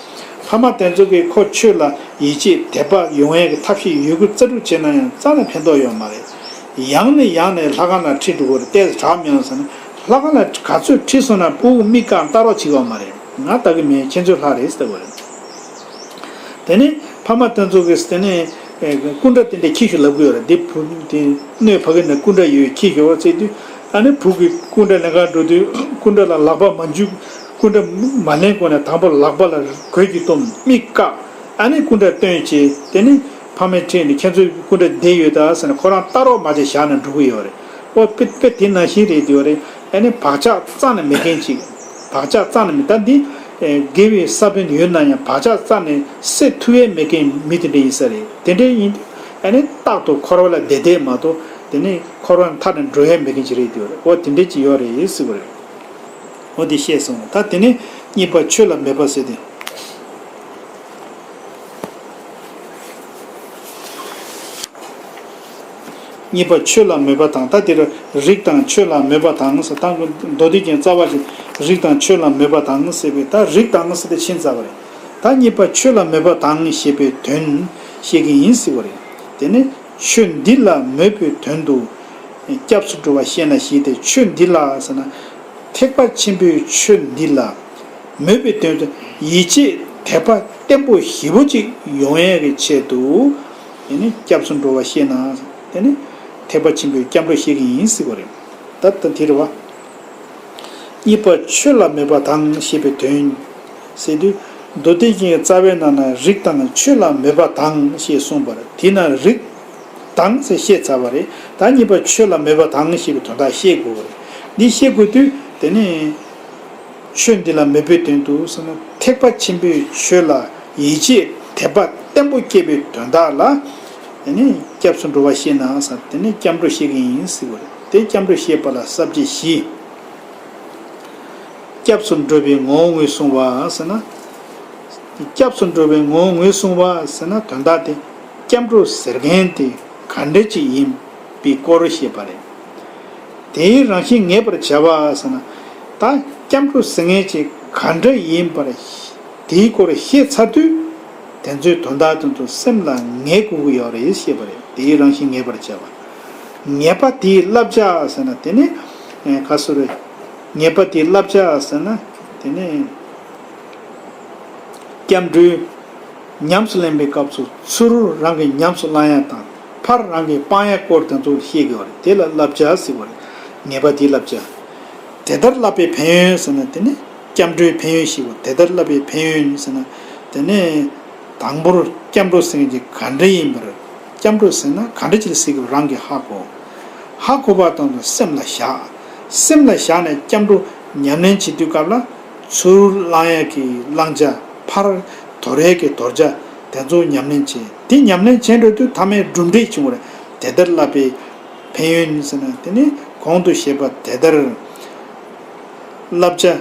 ཕ་མ་དེ་ཚོ་གིས་ཁོ་ཆོས་ལ་ཡིད་ཆེས་དད་པ་ཡོང་ཡས་ཀྱི་ཐབས་ཤེས་ཡོད་རྒུ་རྩལ་སྤྲུགས་བྱས་ན་ཡང་རྩ་ནས་ཕན་ཐོགས་ཡོད་མ་རེད། ཡང་ནས་ཡང་ནས་ལྷ་ཁང་ལ་ཁྲིད་འགྲོ་དགོས་རེད། ལྟས་དྲག་མི་ཡོང་ཟེར་ན། ལྷ་ཁང་ལ་ག་ཚོད་ཁྲིད་སོང་ན་སྤུ་གུ་མིག་བཀག་ལྟ་རོགས་བྱེད་ཀྱི་ཡོད་མ་རེད། ང་ལྟ་གི་མེད། ཁྱེད་ཚོའི་ལྷ་རེད་ཟེར་དགོས་རེད། དེ་ནས་ཕ་མ་དེ་ཚོ་གིས་དེ་ནས་ཨེ་སྐུ་འདྲ་དེ་འདྲ་ཁྱེར་ཤོག་ལབ་གི་ཡོད་རེད། འདི་བུ་དེ་སྣོད་ཕ་གི་ནས་སྐུ་འདྲ་ཡོད་ཁྱེར་ཤོག་ཟེར་དུས། ཨ་ནི་བུ་གིས་སྐུ་འདྲ་ལེན་གར་འགྲོ་དུས་སྐུ་འདྲ་ལ་ལག་པ་མ་འཇུ། སྐུ་འདྲ་མ་ལེན་གོང་ནས་དང་པོ་ལག་པ་ལ་གོས་ཀྱིས་བཏུམ། མིག་བཀག་ཨ་ནི་སྐུ་འདྲ་སྟོན་བྱས། དེ་ནས་ཕ་མས་ཁྲིད་ནས་ཁྱེད་ཚོའི་སྐུ་འདྲ་བསྡད་ཡོད་ད་ཟེར་ནས་ཁོ་རང་ལྟ་རོགས་མ་བྱས་བཞག་ནས་འགྲོ་གི་ཡོད་རེད། ཨོ་དཔེ་དཔེ་དེ་ནང་བཞིན་རེད་དེ་ཡོད་རེད། ཨ་ནི་བག་ཆགས་རྩ་ནས་མེད་མཁན་ཅིག་བག་ཆགས་རྩ་ནས་མེད། ད་འདི་ཨེ་དགེ་བའི་ས་བོན་ཡོད་ན་ཡང་བག་ཆགས་རྩ་ནས་སད་ཐུབ་ཡས་མེད་མཁན་མི་དེ་འདྲ་ཡིན་ས་རེད། དེ་འདྲ་ཡིན་དུས་ཨ་ནི་རྟག་ཏུ་འཁོར་བ་ལ་བསྡད་བསྡད་མ་གཏོགས་དེ་ནས་འཁོར་བ་མཐའ་ནས་འགྲོ་ཡས་མེད་མཁན་ཅིག་རེད་དེ་ཡོད་རེད། ཨོ་དེ་འདྲ་ཅིག་ཡོད་རེད་ཟེར་བ་རེད། འོ་དེ་བཤད་སོང་། ད་དེ་ནས་གཉིས་པ་ཆོས་ལ་མོས་པ་ཟེར་ཏེ། གཉིས་པ་ཆོས་ལ་མོས་པ་དང་། ད་དེ་རིགས་དང་ཆོས་ལ་མོས་པ་དང་ཟེར། ད་མདོ་སྡེ་རྒྱན་རྩ་བ་ཅན་རིགས་དང་ཆོས་ལ་མོས་པ་དང་ཟེར་བའི། ད་རིགས་དང་ཟེར་ཏེ་ཕྱིན་ཚར་བ་རེད། ད་གཉིས་པ་ཆོས་ལ་མོས་པ་དང་ཞེས་པའི་དོན་བཤད་ཀྱི་ཡིན་ཟེར་བ་རེད། དེ་ནས་ཆོས་འདི་ལ་མོས་པའི་དོན་དུ་སྐྱབས་སུ་འགྲོ་བ་ཤེས་ན་ཞེས་ཏེ། ཆོས་འདི་ལ་ཟེར་ན། ཐེག་པ་ཆེན་པོའི་ཆོས་འདི་ལ་མོས་པའི་དོན་དུ་ཡིད་ཆེས་དད་པ་བརྟན་པོ་ཞེ་པོ་ཅིག་ཡོང་ཡས་ཀྱི་ཆེད་དུ། དེ་ནི་སྐྱབས་སུ་འགྲོ་བ་ཤེས་ན། དེ་ནི་ཐེག་པ་ཆེན་པོའི་སྐྱབས་འགྲོ་ཤེས་ཀྱི་ཡིན་ཟེར་བ་རེད། ད་ལྟ་དེ་རེད་བ། གཉིས་པ་ཆོས་ལ་མོས་པ་དང་ཞེས་པའི་དོན་ཟེར་དུས། མདོ་སྡེ་རྒྱན་རྩ་བའི་ནང་ན་རིགས་དང་ཆོས་ལ་མོས་པ་དང་ཞེས་གསུངས་པ་རེད། དེས་ན་རིགས་དང་ཟེར་བཤད་ཚར་བ་རེད། ད་གཉིས་པ་ཆོས་ལ་མོས་པ་དང་ཞེས་པའི་དོན་དག་བཤད་དགོས་པ་རེད། འདི་བཤད་དགོས་དུས་དེ་ནི། ཆོས་འདི་ལ་མོས་པའི་དོན་དུ་ཟེར་ན། ཐེག་པ་ཆེན་པོའི་ཆོས་ལ་ཡིད་ཆེས་དད་པ་བརྟན་པོ་སྐྱེས་པའི་དོན་དག་ལ། དེ་ནི་སྐྱབས་སུ་འགྲོ་བ་ཤེས་ན་ཟེར། དེ་ནི་སྐྱབས་འགྲོ་ཤེས་ཀྱི་ཡིན་ཟེར་བ་རེད། དེ་སྐྱབས་འགྲོ་ཤེས་པ་ལ་ས་བཅད་བཞི། སྐྱབས་སུ་འགྲོ་བའི་ངོ་བོ་ངོས་བཟུང་བ་ཟེར་ན། སྐྱབས་སུ་འགྲོ་བའི་ངོ་བོ་ངོས་བཟུང་བ་ཟེར་ན། དོན་དག་དེ་སྐྱབས་འགྲོ་ཟེར་མཁན་དེ་ག་འདྲ་ཅིག་ཡིན་པའི་སྐོར་བཤད་པ་རེད། དེའི་རང་བཞིན་ངེས་པར་བྱ་བ་ཟེར་ན། ད་སྐྱབས་འགྲོ་ཟེར་མཁན་ཅིག་ག་འདྲ་ཡིན་པར། དེའི་སྐོར་ཤེས་ཚར་དུས། དེ་ཚོའི་དོན་དག་དེ་ཚོ་སེམས་ལ་ངེས་དགོས་ཀྱི་ཡོད་རེད་ཞེས་པ་རེད། དེའི་རང་བཞིན་ངེས་པར་བྱ་བ། ངེས་པ་དེའི་བསླབ་བྱ་ཟེར་ན་དེ་ནི། ཨེ་ག་སུ་རེད། ངེས་པ་དེའི་བསླབ་བྱ་ཟེར་ན་དེ་ནི། སྐྱབས་འགྲོའི་ཉམས་སུ་ལེན་པའི་སྐབས་སུ་ཚུར་རང་གིས་ཉམས་སུ་བླང་ཡ་དང་ཕར་རང་གིས་སྤང་ཡ་སྐོར་དེ་ཚོ་ཤེས་དགོས་པ་རེད། དེ་ལ་བསླབ་བྱ་ཟེར་བ་རེད། ངེས་པ་དེའི་བསླབ་བྱ། དེ་ལྟར་བསླབ་པའི་ཕན་ཡོན་ཟེར་ན་དེ་ནི་སྐྱབས་འགྲོའི་ཕན་ཡོན་ཞིག་གོ། དེ་ལྟར་བསླབ་པའི་ཕན་ཡོན་ཟེར་ན་དེ་ནི་དང་པོར་སྐྱབས་འགྲོ་ཟེར་མཁན་གྱི་ག་འདྲ་ཡིན་པར། སྐྱབས་འགྲོ་ཟེར་ན་ག་འདྲ་ཅིག་ལ་ཟེར་གི་རང་གིས་ཧ་གོ། ཧ་གོ་བ་དང་དུ་སེམས་ལ་བཞག་སེམས་ལ་བཞག་ནས་སྐྱབས་འགྲོ་ཉམས་ལེན་བྱེད་དུས་སྐབས་ལ། ཚུར་བླང་ཡས་ཀྱི་བླང་བྱ། ཕར་དོར་ཡས་ཀྱི་དོར་བྱ། དེ་ཚོ་ཉམས་ལེན་བྱེད། དེ་ཉམས་ལེན་བྱས་འགྲོ་དུས་མཐའ་མའི་གྲུབ་འབྲས་བྱུང་བ་རེད། དེ་ལྟར་བསླབ་པའི་ཕན་ཡོན་ཟེར་ན་དེ་ནི་གོང་དུ་བཤད་པ་དེ་ལྟར། བསླབ་བྱ།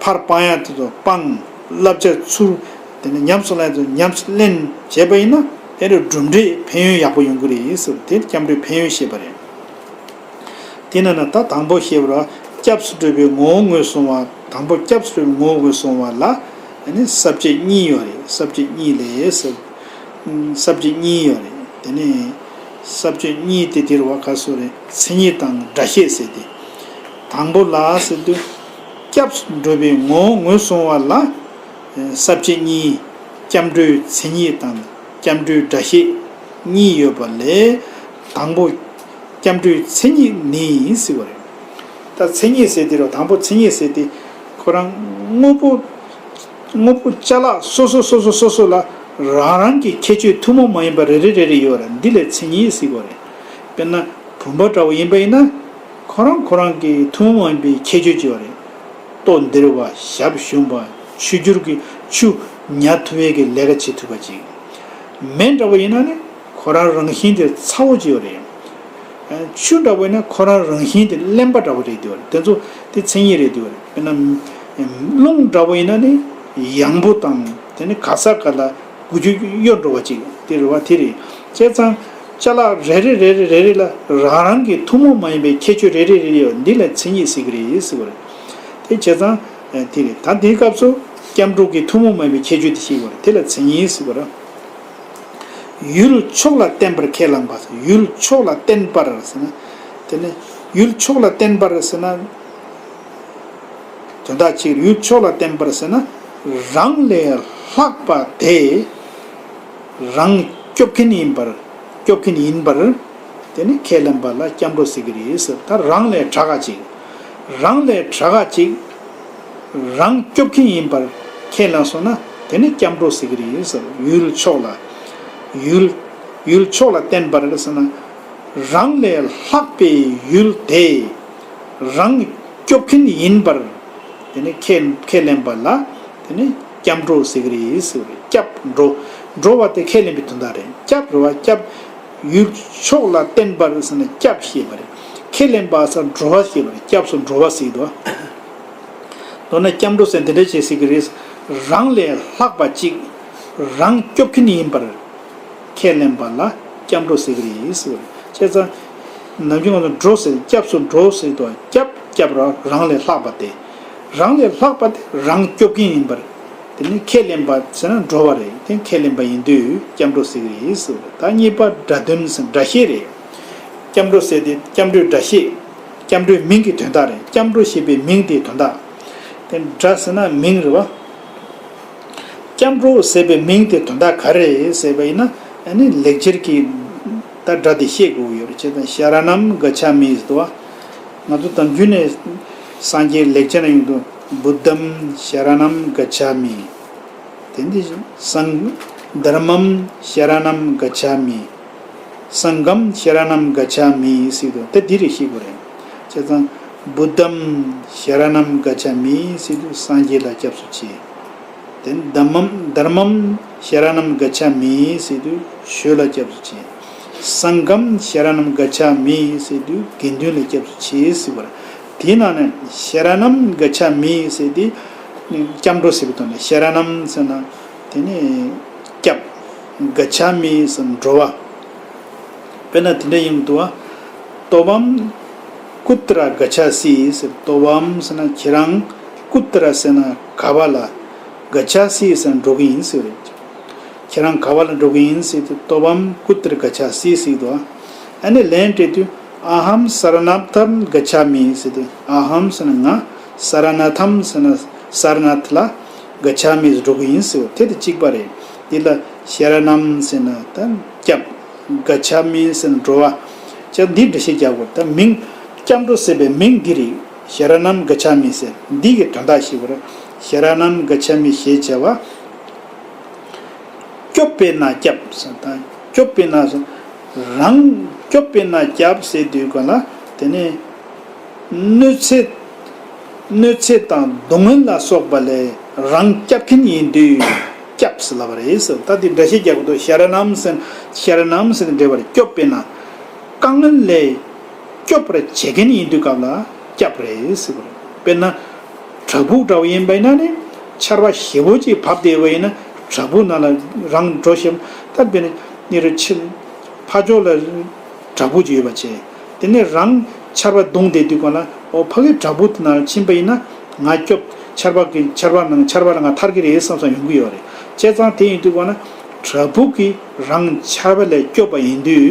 ཕར་སྤང་ཡ་དེ་ཚོ་སྤངས། བསླབ་བྱ་ཚུར། དེ་ནི་ཉམས་སུ་བླང་ཡ་དེ་ཚོ་ཉམས་སུ་ལེན་བྱས་པ་ཡིན་ན་དེ་ལ་གྲུབ་འབྲས་ཕན་ཡོན་ཡག་པོ་ཡོང་གི་རེད་ཟེར། དེ་སྐྱབས་འགྲོའི་ཕན་ཡོན་བཤད་པ་རེད། དེ་ནས་ན་ད་དང་པོ་བཤད་པར་སྐྱབས་སུ་འགྲོ་བའི་ངོ་བོ་ངོས་བཟུང་བ། དང་པོ་སྐྱབས་སུ་འགྲོ་བའི་ངོ་བོ་ངོས་བཟུང་བ་ལ་ནི་ས་བཅད་གཉིས་ཡོད་རེད། ས་བཅད་གཉིས་ལས་ཟེར། ས་བཅད་གཉིས་ཡོད་རེད། དེ་ནས་ས་བཅད་གཉིས་དེ་དེ་རུ་བ་ག་སོ་རེད། མཚན་ཉིད་དང་སྒྲ་བཤད་ཟེར་ཏེ། དང་པོ་ལ་ཟེར་དུས། སྐྱབས་སུ་འགྲོ་བའི་ངོ་བོ་ངོས་བཟུང་བ་ལ། ས་བཅད་གཉིས། སྐྱབས་འགྲོའི་མཚན་ཉིད་དང་སྐྱབས་འགྲོའི་སྒྲ་བཤད་གཉིས་ཡོད་པ་ལས། དང་པོ། སྐྱབས་འགྲོའི་མཚན་ཉིད་ནི་ཟེར་བ་རེད། ད་མཚན་ཉིད་ཟེར་དེ་རུ་དང་པོ་མཚན་ཉིད་ཟེར་དེ། ཁོ་རང་དངོས་པོ། དངོས་པོ་ཅ་ལག་སོ་སོ་སོ་སོ་སོ་སོ་ལ་རང་རང་གི་ཁྱད་ཆོས་ཐུན་མོང་མ་ཡིན་པ་རེ་རེ་རེ་རེ་ཡོད་རེད། འདི་ལ་མཚན་ཉིད་ཟེར་བ་རེད། དཔེར་ན་བུམ་པ་འདྲ་བོ་ཡིན་པ་ཡིན་ན། ཁོ་རང་ཁོ་རང་གི་ཐུན་མོང་མ་ཡིན་པའི་ཁྱད་ཆོས་ཅིག་ཡོད་རེད། ལྟོ་ལྡིར་བ། ཞབས་ཞུམ་པ། ཆུ་སྐྱུར་གྱི་ཆུ་ཉར་ཐུབ་ཡས་ཀྱི་ལས་ཀ་བྱེད་ཐུབ་པ་ཅིག་མེ་འདྲ་བོ་ཡིན་ན་ནི་ཁོ་རང་རང་བཞིན་དེ་ཚ་བོ་ཅིག་ཡོད་རེད། ཆུ་འདྲ་བོ་ཡིན་ན་ཁོ་རང་རང་བཞིན་དེ་རློན་པ་འདྲ་བོ་རེད་འདུག་བ། དེ་ཚོ་དེ་མཚན་ཉིད་རེད་འདུག་བ། དཔེར་ན་རླུང་འདྲ་བོ་ཡིན་ན་ནི་ཡང་པོ་དང་དེ་ནི་ག་ས་ག་ལ་འགུལ་སྐྱོད་གཡོ་འགྲོ་བ་ཅིག་དེ་རེད་བ། དེ་རེད། བྱས་ཙང་ཅ་ལག་རེ་རེ་རེ་རེ་རེ་རེ་ལ་རང་རང་གི་ཐུན་མོང་མ་ཡིན་པའི་ཁྱད་ཆོས་རེ་རེ་རེ་རེ་ཡོད། འདི་ལ་མཚན་ཉིད་ཟེར་གི་རེད་ཟེར་བ་རེད། དེ་བྱས་ཙང་དེ་རེད། ད་འདིའི་སྐབས་སུ་སྐྱབས་འགྲོ་གི་ཐུན་མོང་མ་ཡིན་པའི་ཁྱད་ཆོས་དེ་ཤེས་དགོས་རེད། དེ་ལ་མཚན་ཉིད་ཟེར་བ་རེད། ཡུལ་ཕྱོགས་ལ་བརྟེན་པར་ཁས་བླངས་པ། ཡུལ་ཕྱོགས་ལ་བརྟེན་པར་ཟེར་ན། དེ་ནི་ཡུལ་ཕྱོགས་ལ་བརྟེན་པར་ཟེར་ན། དོན་དག་གཅིག་ཡུལ་ཕྱོགས་ལ་བརྟེན་པར་ཟེར་ན། རང་ལས་ལྷག་པ་དེ་རང་སྐྱོབ་མཁན་ཡིན་པར། སྐྱོབ་མཁན་ཡིན་པར་དེ་ནི་ཁས་ལེན་པ་ལ་སྐྱབས་འགྲོ་ཟེར་གི་རེད་ཟེར། ད་རང་ལས་དྲག་ག་ཅིག་རང་ལས་དྲག་ག་ཅིག་རང་སྐྱོབ་མཁན་ཡིན་པར་ཁས་བླངས་སོང་ན་དེ་ནི་སྐྱབས་འགྲོ་ཟེར་གི་རེད་ཟེར། ཡུལ་ཕྱོགས་ལ། ཡུལ། ཡུལ་ཕྱོགས་ལ་བརྟེན་པར་ཟེར་ན། རང་ལས་ལྷག་པའི་ཡུལ་དེ་རང་སྐྱོབ་མཁན་ཡིན་པར་དེ་ནི་ཁས་ཁས་ལེན་པ་ལ་དེ་ནི་སྐྱབས་འགྲོ་ཟེར་གི་རེད་ཟེར་བ་རེད། སྐྱབས་འགྲོ། འགྲོ་བ་དེ་ཁས་ལེན་པའི་དོན་དག་རེད། སྐྱབས་རེད་བ། སྐྱབས། ཡུལ་ཕྱོགས་ལ་བརྟེན་པར་ཟེར་ན་སྐྱབས་ཞེས་པ་རེད། ཁས་ལེན་པ་ཟེར་འགྲོ་བ་ཞེས་པ་རེད། སྐྱབས་སུ་འགྲོ་བ་ཟེར་གི་འདུག་མདོར་ན་སྐྱབས་འགྲོ་ཟེར་འདི་འདྲ་བྱེད་ཟེར་གི་རེད། རང་ལས་ལྷག་པ་ཅིག་རང་སྐྱོབ་མཁན་ཡིན་པར་ཁས་ལེན་པ་ལ་སྐྱབས་འགྲོ་ཟེར་གི་རེད་ཟེར་བ་རེད། བྱས་ཙང་ནམ་རྒྱུན་ང་ཚོ་འགྲོ་ཟེར། སྐྱབས་སུ་འགྲོ་ཟེར་དུས་སྐྱབས། སྐྱབས་ར་རང་ལས་ལྷག་པ་དེ། རང་ལས་ལྷག་པ་དེ་རང་སྐྱོབ་མཁན་ཡིན་པར། དེ་ནི་ཁས་ལེན་པ་ཟེར་ན་འགྲོ་བ་རེད། དེ་ཁས་ལེན་པ་ཡིན་དུས་སྐྱབས་འགྲོ་ཟེར་གི་རེད་ཟེར་བ་རེད། ད་གཉིས་པ་སྒྲ་དོན་ཟེར་སྒྲ་བཤད་རེད། སྐྱབས་འགྲོ་ཟེར་དེ་སྐྱབས་འགྲོའི་སྒྲ་བཤད། སྐྱབས་འགྲོའི་མིང་གི་དོན་དག་རེད། སྐྱབས་འགྲོ་ཞེས་པའི་མིང་དེའི་དོན་དག་དེ་སྒྲ་ཟེར་ན་མིང་རེད་བ། སྐྱབས་འགྲོ་ཟེར་བའི་མིང་དེ་དོན་དག་ག་རེ་རེད་ཟེར་བ་ཡིན་ན། ཨ་ནི་ལེགས་སྦྱར་གྱི་ད་སྒྲ་དེ་བཤད་དགོས་ཡོད་རེད། བྱས་ཙང་ཤ་ར་ཎམ་ག་ཅཱ་མི་ཟེར་དུས། ང་ཚོ་ནམ་རྒྱུན་ནས་སངས་རྒྱས་ལེགས་སྦྱར་ནང་ཡོང་དུས་བུདྡྷམ་ཤ་ར་ཎམ་ག་ཅཱ་མི། དེ་འདི་སང་། དྷརྨམ་ཤ་ར་ཎམ་ག་ཅཱ་མི། སང་གྷམ་ཤ་ར་ཎམ་ག་ཅཱ་མི་ཟེར་དུས་དེ་འདི་རེད་ཤེས་དགོས་རེད། བྱས་ཙང་། བུདྡྷམ་ཤ་ར་ཎམ་ག་ཅཱ་མི་ཟེར་དུས་སངས་རྒྱས་ལ་སྐྱབས་སུ་མཆི། དེ་དྷརྨམ་དྷརྨམ་ཤ་ར་ཎམ་ག་ཅཱ་མི་ཟེར་དུས་ཆོས་ལ་སྐྱབས་སུ་མཆི། སང་གྷམ་ཤ་ར་ཎམ་ག་ཅཱ་མི་ཟེར་དུས་དགེ་འདུན་ལ་སྐྱབས་སུ་མཆི་ཟེར་བ་རེད། དེའི་ནང་ནས་ཤ་ར་ཎམ་ག་ཅཱ་མི་ཟེར་དུས་སྐྱབས་འགྲོ་ཟེར་བའི་དོན་ལ། ཤ་ར་ཎམ་ཟེར་ན་དེ་ནི་སྐྱབས། ག་ཅཱ་མི་ཟེར་འགྲོ་བ། དཔེར་ན་དེ་འདྲ་ཡིན་འདུག་བ། ཏོ་བྷམ་ཀུ་ཏྲ་ག་ཅཱ་སི་ཟེར། ཏོ་བྷམ་ཟེར་ན་ཁྱེད་རང་། ཀུ་ཏྲ་ཟེར་ན་ག་བ་ལ། ག་ཅཱ་སི་ཟེར་ན་འགྲོ་གི་ཡིན་ཟེར་བ་རེད། ཁྱེད་རང་ག་བ་ལ་འགྲོ་གི་ཡིན་ཟེར་དུས་ཏོ་བྷམ་ཀུ་ཏྲ་ག་ཅཱ་སི་ཟེར་འདུག་བ། ཨ་ནི་ལན་སྤྲད་དུས་ཨ་ཧམ་སཱ་ར་ནཱ་ཐམ་ག་ཅཱ་མི་ཟེར་དུས། ཨ་ཧམ་ཟེར་ན་ང་། སཱ་ར་ནཱ་ཐམ་ཟེར་ན་སཱ་ར་ནཱ་ཐ་ལ། ག་ཅཱ་མི་ཟེར་འགྲོ་གི་ཡིན་ཟེར་བ་དེ་དང་གཅིག་པ་རེད། འདི་ལ་ཤ་ར་ཎམ་ཟེར་ན་ད་སྐྱབས། ག་ཅཱ་མི་ཟེར་ན་འགྲོ་བ། ཅག་འདི་འགྲེལ་བཤད་རྒྱག་དགོས། ད་མིང་སྐྱབས་འགྲོ་ཟེར་བའི་མིང་འདི་རེད། ཤ་ར་ཎམ་ག་ཅཱ་མི་ཟེར་འདི་གི་དོན་དག་ཞིག་བར། ཤ་ར་ཎམ་ག་ཅཱ་མི་ཞེས་བྱ་བ། སྐྱོབ་པས་ན་སྐྱབས་ཟེར། ད་སྐྱོབ་པས་ན་ཟེར། རང་སྐྱོབ་པས་ན་སྐྱབས་ཟེར་དུས་ག་ལ་དེ་ནས། གནོད་འཚེ། གནོད་འཚེ་དང་སྡུག་བསྔལ་ལ་སོགས་པ་ལས་རང་སྐྱབས་མཁན་ཡིན་དུས་སྐྱབས་ཟེར་ལབ་པ་རེད་ཟེར། ད་འདི་འགྲེལ་བཤད་རྒྱག་དགོས་འདུག་ཤ་ར་ཎམ་ཟེར། ཤ་ར་ཎམ་ཟེར་ནས་འགྲེལ་པ་རེད། སྐྱོབ་པས་ན། དཀའ་ངལ་ལས་སྐྱོབ་པར་བྱེད་མཁན་ཡིན་དུས་སྐབས་ལ་སྐྱབས་རེད་ཟེར་བ་རེད། དཔེར་ན། བྲག་ཕུག་འདྲ་བོ་ཡིན་པ་ཡིན་ན་ནི། ཆར་པ་ཞེ་པོ་ཅིག་བབས་བསྡད་པ་ཡིན་ན་བྲག་ཕུག་ནང་ལ་རང་འགྲོ་ཤེས། ད་དཔེར་ན་ནི་རུ་ཕྱིན། ཕ་ཕྱོགས་ལ་བྲག་ཕུག་ཅིག་ཡོད་པ་བྱས། དེ་ནས་རང་ཆར་པ་བརྡུངས་བསྡད་དུས་ག་ལ་འོ་ཕ་གི་བྲག་ཕུག་དེ་ནང་ལ་ཕྱིན་པ་ཡིན་ན་ང་སྐྱོབ། ཆར་པ་གི་ཆར་པ་ནང་ཆར་པ་ལ་ང་ཐར་གི་རེད་བསམ་བསམ་ཡོང་གི་ཡོད་རེད། བྱས་ཙང་དེ་ཡིན་དུས་ག་ལ་བྲག་ཕུག་གིས་རང་ཆར་པ་ལས་སྐྱོབ་པ་ཡིན་དུས་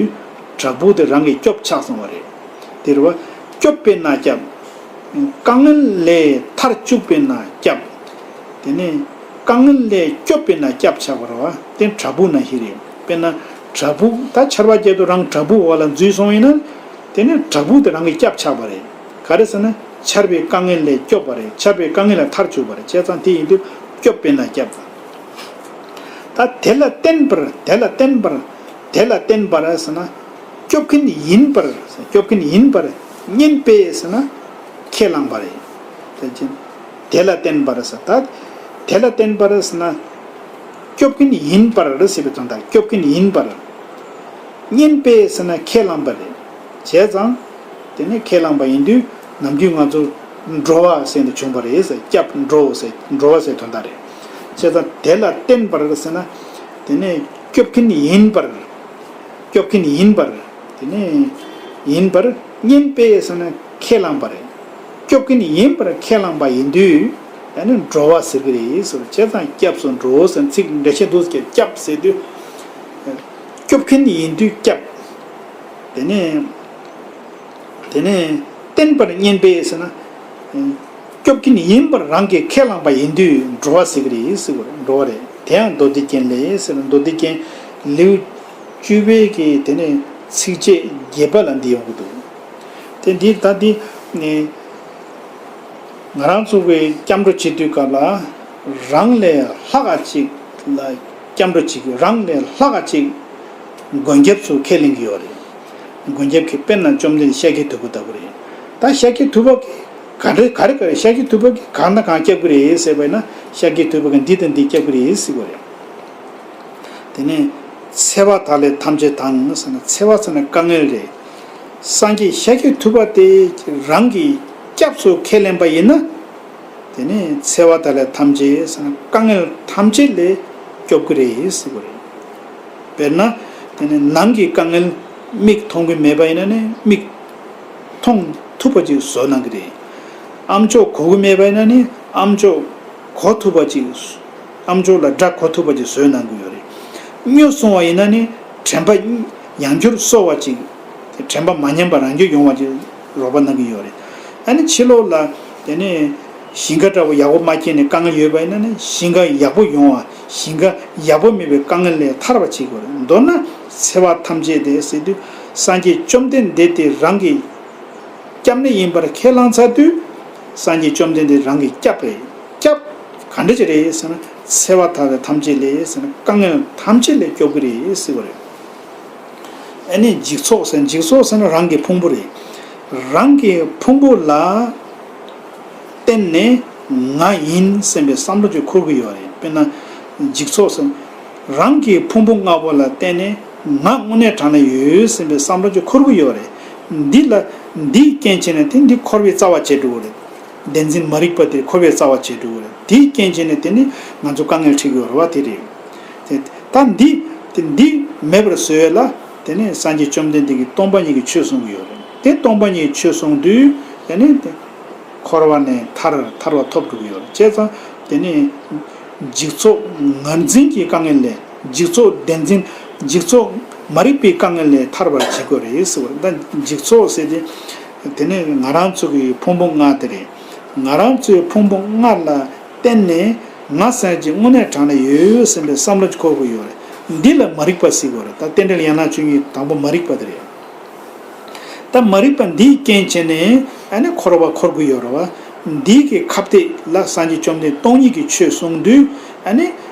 བྲག་ཕུག་དེ་རང་གི་སྐྱོབ་ཆགས་སོང་བ་རེད། དེ་རེད་བ། སྐྱོབ་པས་ན་སྐྱབས། དཀའ་ངལ་ལས་ཐར་བཅུག་པས་ན་སྐྱབས། དེ་ནས་དཀའ་ངལ་ལས་སྐྱོབ་པས་ན་སྐྱབས་ཆགས་པ་རེད་བ། དེ་བྲག་ཕུག་ནང་བཞིན་རེད། དཔེར་ན་བྲག་ཕུག་ད་ཆར་པ་བརྒྱབ་དུས་རང་བྲག་ཕུག་འོག་ལ་འཛུལ་སོང་ཡིན་ན། དེ་ནས་བྲག་ཕུག་དེ་རང་གི་སྐྱབས་ཆགས་པ་རེད། ག་རེ་ཟེར་ན་ཆར་པའི་དཀའ་ངལ་ལས་སྐྱོབ་པ་རེད། ཆར་པའི་དཀའ་ངལ་ལས་ཐར་བཅུག་པ་རེད། བྱས་ཙང་དེ་ཡིན་དུས་སྐྱོབ་པས་ན་སྐྱབས། ད་དེ་ལ་བརྟེན་པར། དེ་ལ་བརྟེན་པར། དེ་ལ་བརྟེན་པར་ཟེར་ན། སྐྱོབ་མཁན་ཡིན་པར། སྐྱོབ་མཁན་ཡིན་པར། མཉན་པས་ཟེར་ན། ཁས་བླངས་པ་རེད། དེ་ལ་བརྟེན་པར་ཟེར་ད། དེ་ལ་བརྟེན་པར་ཟེར་ན། སྐྱོབ་མཁན་ཡིན་པར་ཟེར་བའི་དོན་དག་སྐྱོབ་མཁན་ཡིན་པར། མཉན་པས་ཟེར་ན་ཁས་བླངས་པ་རེད། བྱས་ཙང་། དེ་ནས་ཁས་བླངས་པ་ཡིན་དུས་ནམ་རྒྱུན་ང་ཚོ་འགྲོ་བ་ཟེར་ནས་བྱུང་བ་རེད་ཟེར། སྐྱབས་འགྲོ་ཟེར། འགྲོ་བ་ཟེར་དོན་དག་རེད། བྱས་ཙང་དེ་ལ་བརྟེན་པར་ཟེར་ན། དེ་ནས་སྐྱོབ་མཁན་ཡིན་པར། སྐྱོབ་མཁན་ཡིན་པར། དེ་ནས་ཡིན་པར་བསྙེན་པས་ཟེར་ན་ཁས་བླངས་པ་རེད། སྐྱོབ་མཁན་ཡིན་པར་ཁས་བླངས་པ་ཡིན་དུས། ད་ནི་འགྲོ་བ་ཟེར་གི་རེད་ཟེར། བྱས་ཙང་སྐྱབས་སུ་འགྲོ་ཟེར་ཚིག་འགྲེལ་བཤད་འདུག་ཀྱང་སྐྱབས་ཟེར་དུས། སྐྱོབ་མཁན་ཡིན་དུས་སྐྱབས། དེ་ནས། དེ་ནས་བརྟེན་པར་བསྙེན་པས་ཟེར་ན། སྐྱོབ་མཁན་ཡིན་པར་རང་གིས་ཁས་བླངས་པ་ཡིན་དུས་འགྲོ་བ་ཟེར་གི་རེད་ཟེར་གི་རེད། འགྲོ་བ་རེད། དེ་ཡང་མདོ་སྡེ་རྒྱན་ལས་ཟེར་ན། མདོ་སྡེ་རྒྱན་ལེའུ་བཅུ་པའི་གི་དེ་ནས་ཚིགས་བཅད་བརྒྱད་པ་ལ་འདི་ཡོང་གི་འདུག་དེ་འདི་ད་འདི་ནས་ང་རང་ཚོ་གི་སྐྱབས་འགྲོ་བྱེད་དུས་སྐབས་ལ། རང་ལས་ལྷག་ག་ཅིག་ལ་སྐྱབས་འགྲོ་བྱེད་ཀྱི། རང་ལས་ལྷག་ག་ཅིག་མགོན་སྐྱབས་སུ་ཁས་ལེན་གྱི་ཡོད་རེད། མགོན་སྐྱབས་ཀྱི་དཔེར་ན་བཅོམ་ལྡན་ཤཱཀྱ་ཐུབ་པ་ལྟ་བུ་རེད། ད་ཤཱཀྱ་ཐུབ་པ་གིས་ག་རེ་ག་རེ་ག་རེ། ཤཱཀྱ་ཐུབ་པ་གིས་གང་དང་གང་སྐྱབས་ཀྱི་རེད་ཟེར་བས་ན། ཤཱཀྱ་ཐུབ་པ་གིས་འདི་དང་འདི་སྐྱབས་ཀྱི་རེད་ཟེར་བ་རེད། དེ་ནས་འཚེ་བ་དག་ལས་ཐམས་ཅད་དང་ཟེར་ན། འཚེ་བ་ཟེར་ན་དཀའ་ངལ་རེད། སངས་རྒྱས་ཤཱཀྱ་ཐུབ་པ་དེ་རང་གི་སྐྱབས་སུ་ཁས་ལེན་པ་ཡིན་ན། དེ་ནས་འཚེ་བ་དག་ལས་ཐམས་ཅད་ཟེར་ན་དཀའ་ངལ་ཐམས་ཅད་ལས་སྐྱོབ་ཀྱི་རེད་ཟེར་བ་རེད། དཔེར་ན། དེ་ནས་ནང་གི་དཀའ་ངལ་མིག་མཐོང་གི་མེད་པ་ཡིན་ན་ནི་མིག་མཐོང་ཐུབ་པ་ཅིག་བཟོ་གནང་གི་རེད། ཨམ་ཅོག་གོ་གི་མེད་པ་ཡིན་ན་ནི་ཨམ་ཅོག་གོ་ཐུབ་པ་ཅིག་ཨམ་ཅོག་ལ་སྒྲ་གོ་ཐུབ་པ་ཅིག་བཟོས་གནང་གི་ཡོད་རེད། སྨྱོ་སོང་བ་ཡིན་ན་ནི་དྲན་པ་ཡང་བསྐྱར་གསོ་བ་ཅིག་དྲན་པ་མ་ཉམས་པ་རང་རྒྱུད་ཡོང་བ་ཅིག་རོགས་པ་གནང་གི་ཡོད་རེད། ཨ་ནི་ཕྱི་ལོགས་ལ་དེ་ནས་ཞིང་ཁ་འདྲ་བོ་ཡག་པོ་མ་སྐྱེས་ནས་དཀའ་ངལ་ཡོད་པ་ཡིན་ན་ནི་ཞིང་ཁ་ཡག་པོ་ཡོང་བ། ཞིང་ཁ་ཡག་པོ་མེད་པའི་དཀའ་ངལ་ལས་ཐར་བ་བྱེད་དགོས་རེད། མདོར་ན་འཚེ་བ་ཐམས་ཅད་དེ་ཟེར་དུས་སངས་རྒྱས་བཅོམ་ལྡན་འདས་དེ་རང་གི་སྐྱབས་གནས་ཡིན་པར་ཁས་བླངས་ཚར་དུས། སངས་རྒྱས་བཅོམ་ལྡན་འདས་རང་གི་སྐྱབས་རེད། སྐྱབས་ག་འདྲ་ཅིག་རེད་ཟེར་ན། འཚེ་བ་དག་ལས་ཐམས་ཅད་ལས་ཟེར་ན། དཀའ་ངལ་ཐམས་ཅད་ལས་སྐྱོབ་ཀྱི་རེད་ཟེར་བ་རེད། ཨ་ནི་འཇིག་ཚོགས་ཟེར། འཇིག་ཚོགས་ཟེར་ན་རང་གི་ཕུང་པོ་རེད། རང་གི་ཕུང་པོ་ལ་བརྟེན་ནས་ང་ཡིན་སེམས་པའི་བསམ་བློ་ཅིག་འཁོར་གྱི་ཡོད་རེད། དཔེར་ན། འཇིག་ཚོགས་ཟེར། རང་གི་ཕུང་པོ་ལྔ་པོ་ལ་བརྟེན་ནས་ང་དངོས་གནས་དྲང་གནས་ཡོད་སེམས་པའི་བསམ་བློ་ཅིག་འཁོར་གྱི་ཡོད་རེད། འདི་ལ། འདིའི་རྐྱེན་བྱས་ནས་དེ་འདི་འཁོར་བའི་རྩ་བ་བྱེད་འགྲོ་གི་རེད། བདེན་འཛིན་མ་རིག་པ་དེ་འཁོར་བའི་རྩ་བ་བྱེད་འགྲོ་གི་རེད། དེའི་རྐྱེན་བྱས་ནས་དེ་ནི་ང་ཚོ་དཀའ་ངལ་འཕྲད་ཀྱི་ཡོད་རེད་བ། དེ་རེད། དེ་ད་འདི། དེ་འདི་མེད་པར་བཟོ་ཡས་ལ། དེ་ནས་སངས་རྒྱས་བཅོམ་ལྡན་འདས་ཀྱིས་སྟོང་པ་ཉིད་ཀྱི་ཆོས་གསུང་གི་ཡོད་རེད། དེ་སྟོང་པ་ཉིད་ཀྱི་ཆོས་གསུང་དུས། དེ་ནས་དེ་འཁོར་བ་ནས་ཐར། ཐར་བ་ཐོབ་འགྲོ་གི་ཡོད་རེད། བྱས་ཙང་དེ་ནས་འཇིག་ཚོགས་ངར་འཛིན་གྱི་དཀའ་ངལ་ལས། འཇིག་ཚོགས་བདེན་འཛིན། འཇིག་ཚོགས་མ་རིག་པའི་དཀའ་ངལ་ལས་ཐར་བར་བྱེད་དགོས་རེད་ཟེར་བ་རེད། ད་འཇིག་ཚོགས་ཟེར་དེ། དེ་ནས་ང་རང་ཚོ་གི་ཕུང་པོ་ལྔ་དེ་རེད། ང་རང་ཚོའི་ཕུང་པོ་ལྔ་ལ་བརྟེན་ནས་ང་སེམས་ཅན་དངོས་གནས་དྲང་གནས་ཡོད་ཡོད་སེམས་པའི་བསམ་བློ་ཅིག་འཁོར་དགོས་ཡོད་རེད། འདི་ལ་མ་རིག་པ་ཟེར་དགོས་རེད། ད་རྟེན་འབྲེལ་ཡན་ལག་བཅུ་གཉིས་དང་པོ་མ་རིག་པ་དེ་རེད། ད་མ་རིག་པ་འདིའི་རྐྱེན་བྱས་ནས་ཨ་ནི་འཁོར་བ་འཁོར་དགོས་ཡོད་རེད་བ། འདི་གི་ཁ་གཏད་ལ་སངས་རྒྱས་བཅོམ་ལྡན་སྟོང་ཉིད་ཀྱི་ཆོས་གསུངས་དུས། ཨ་ནི་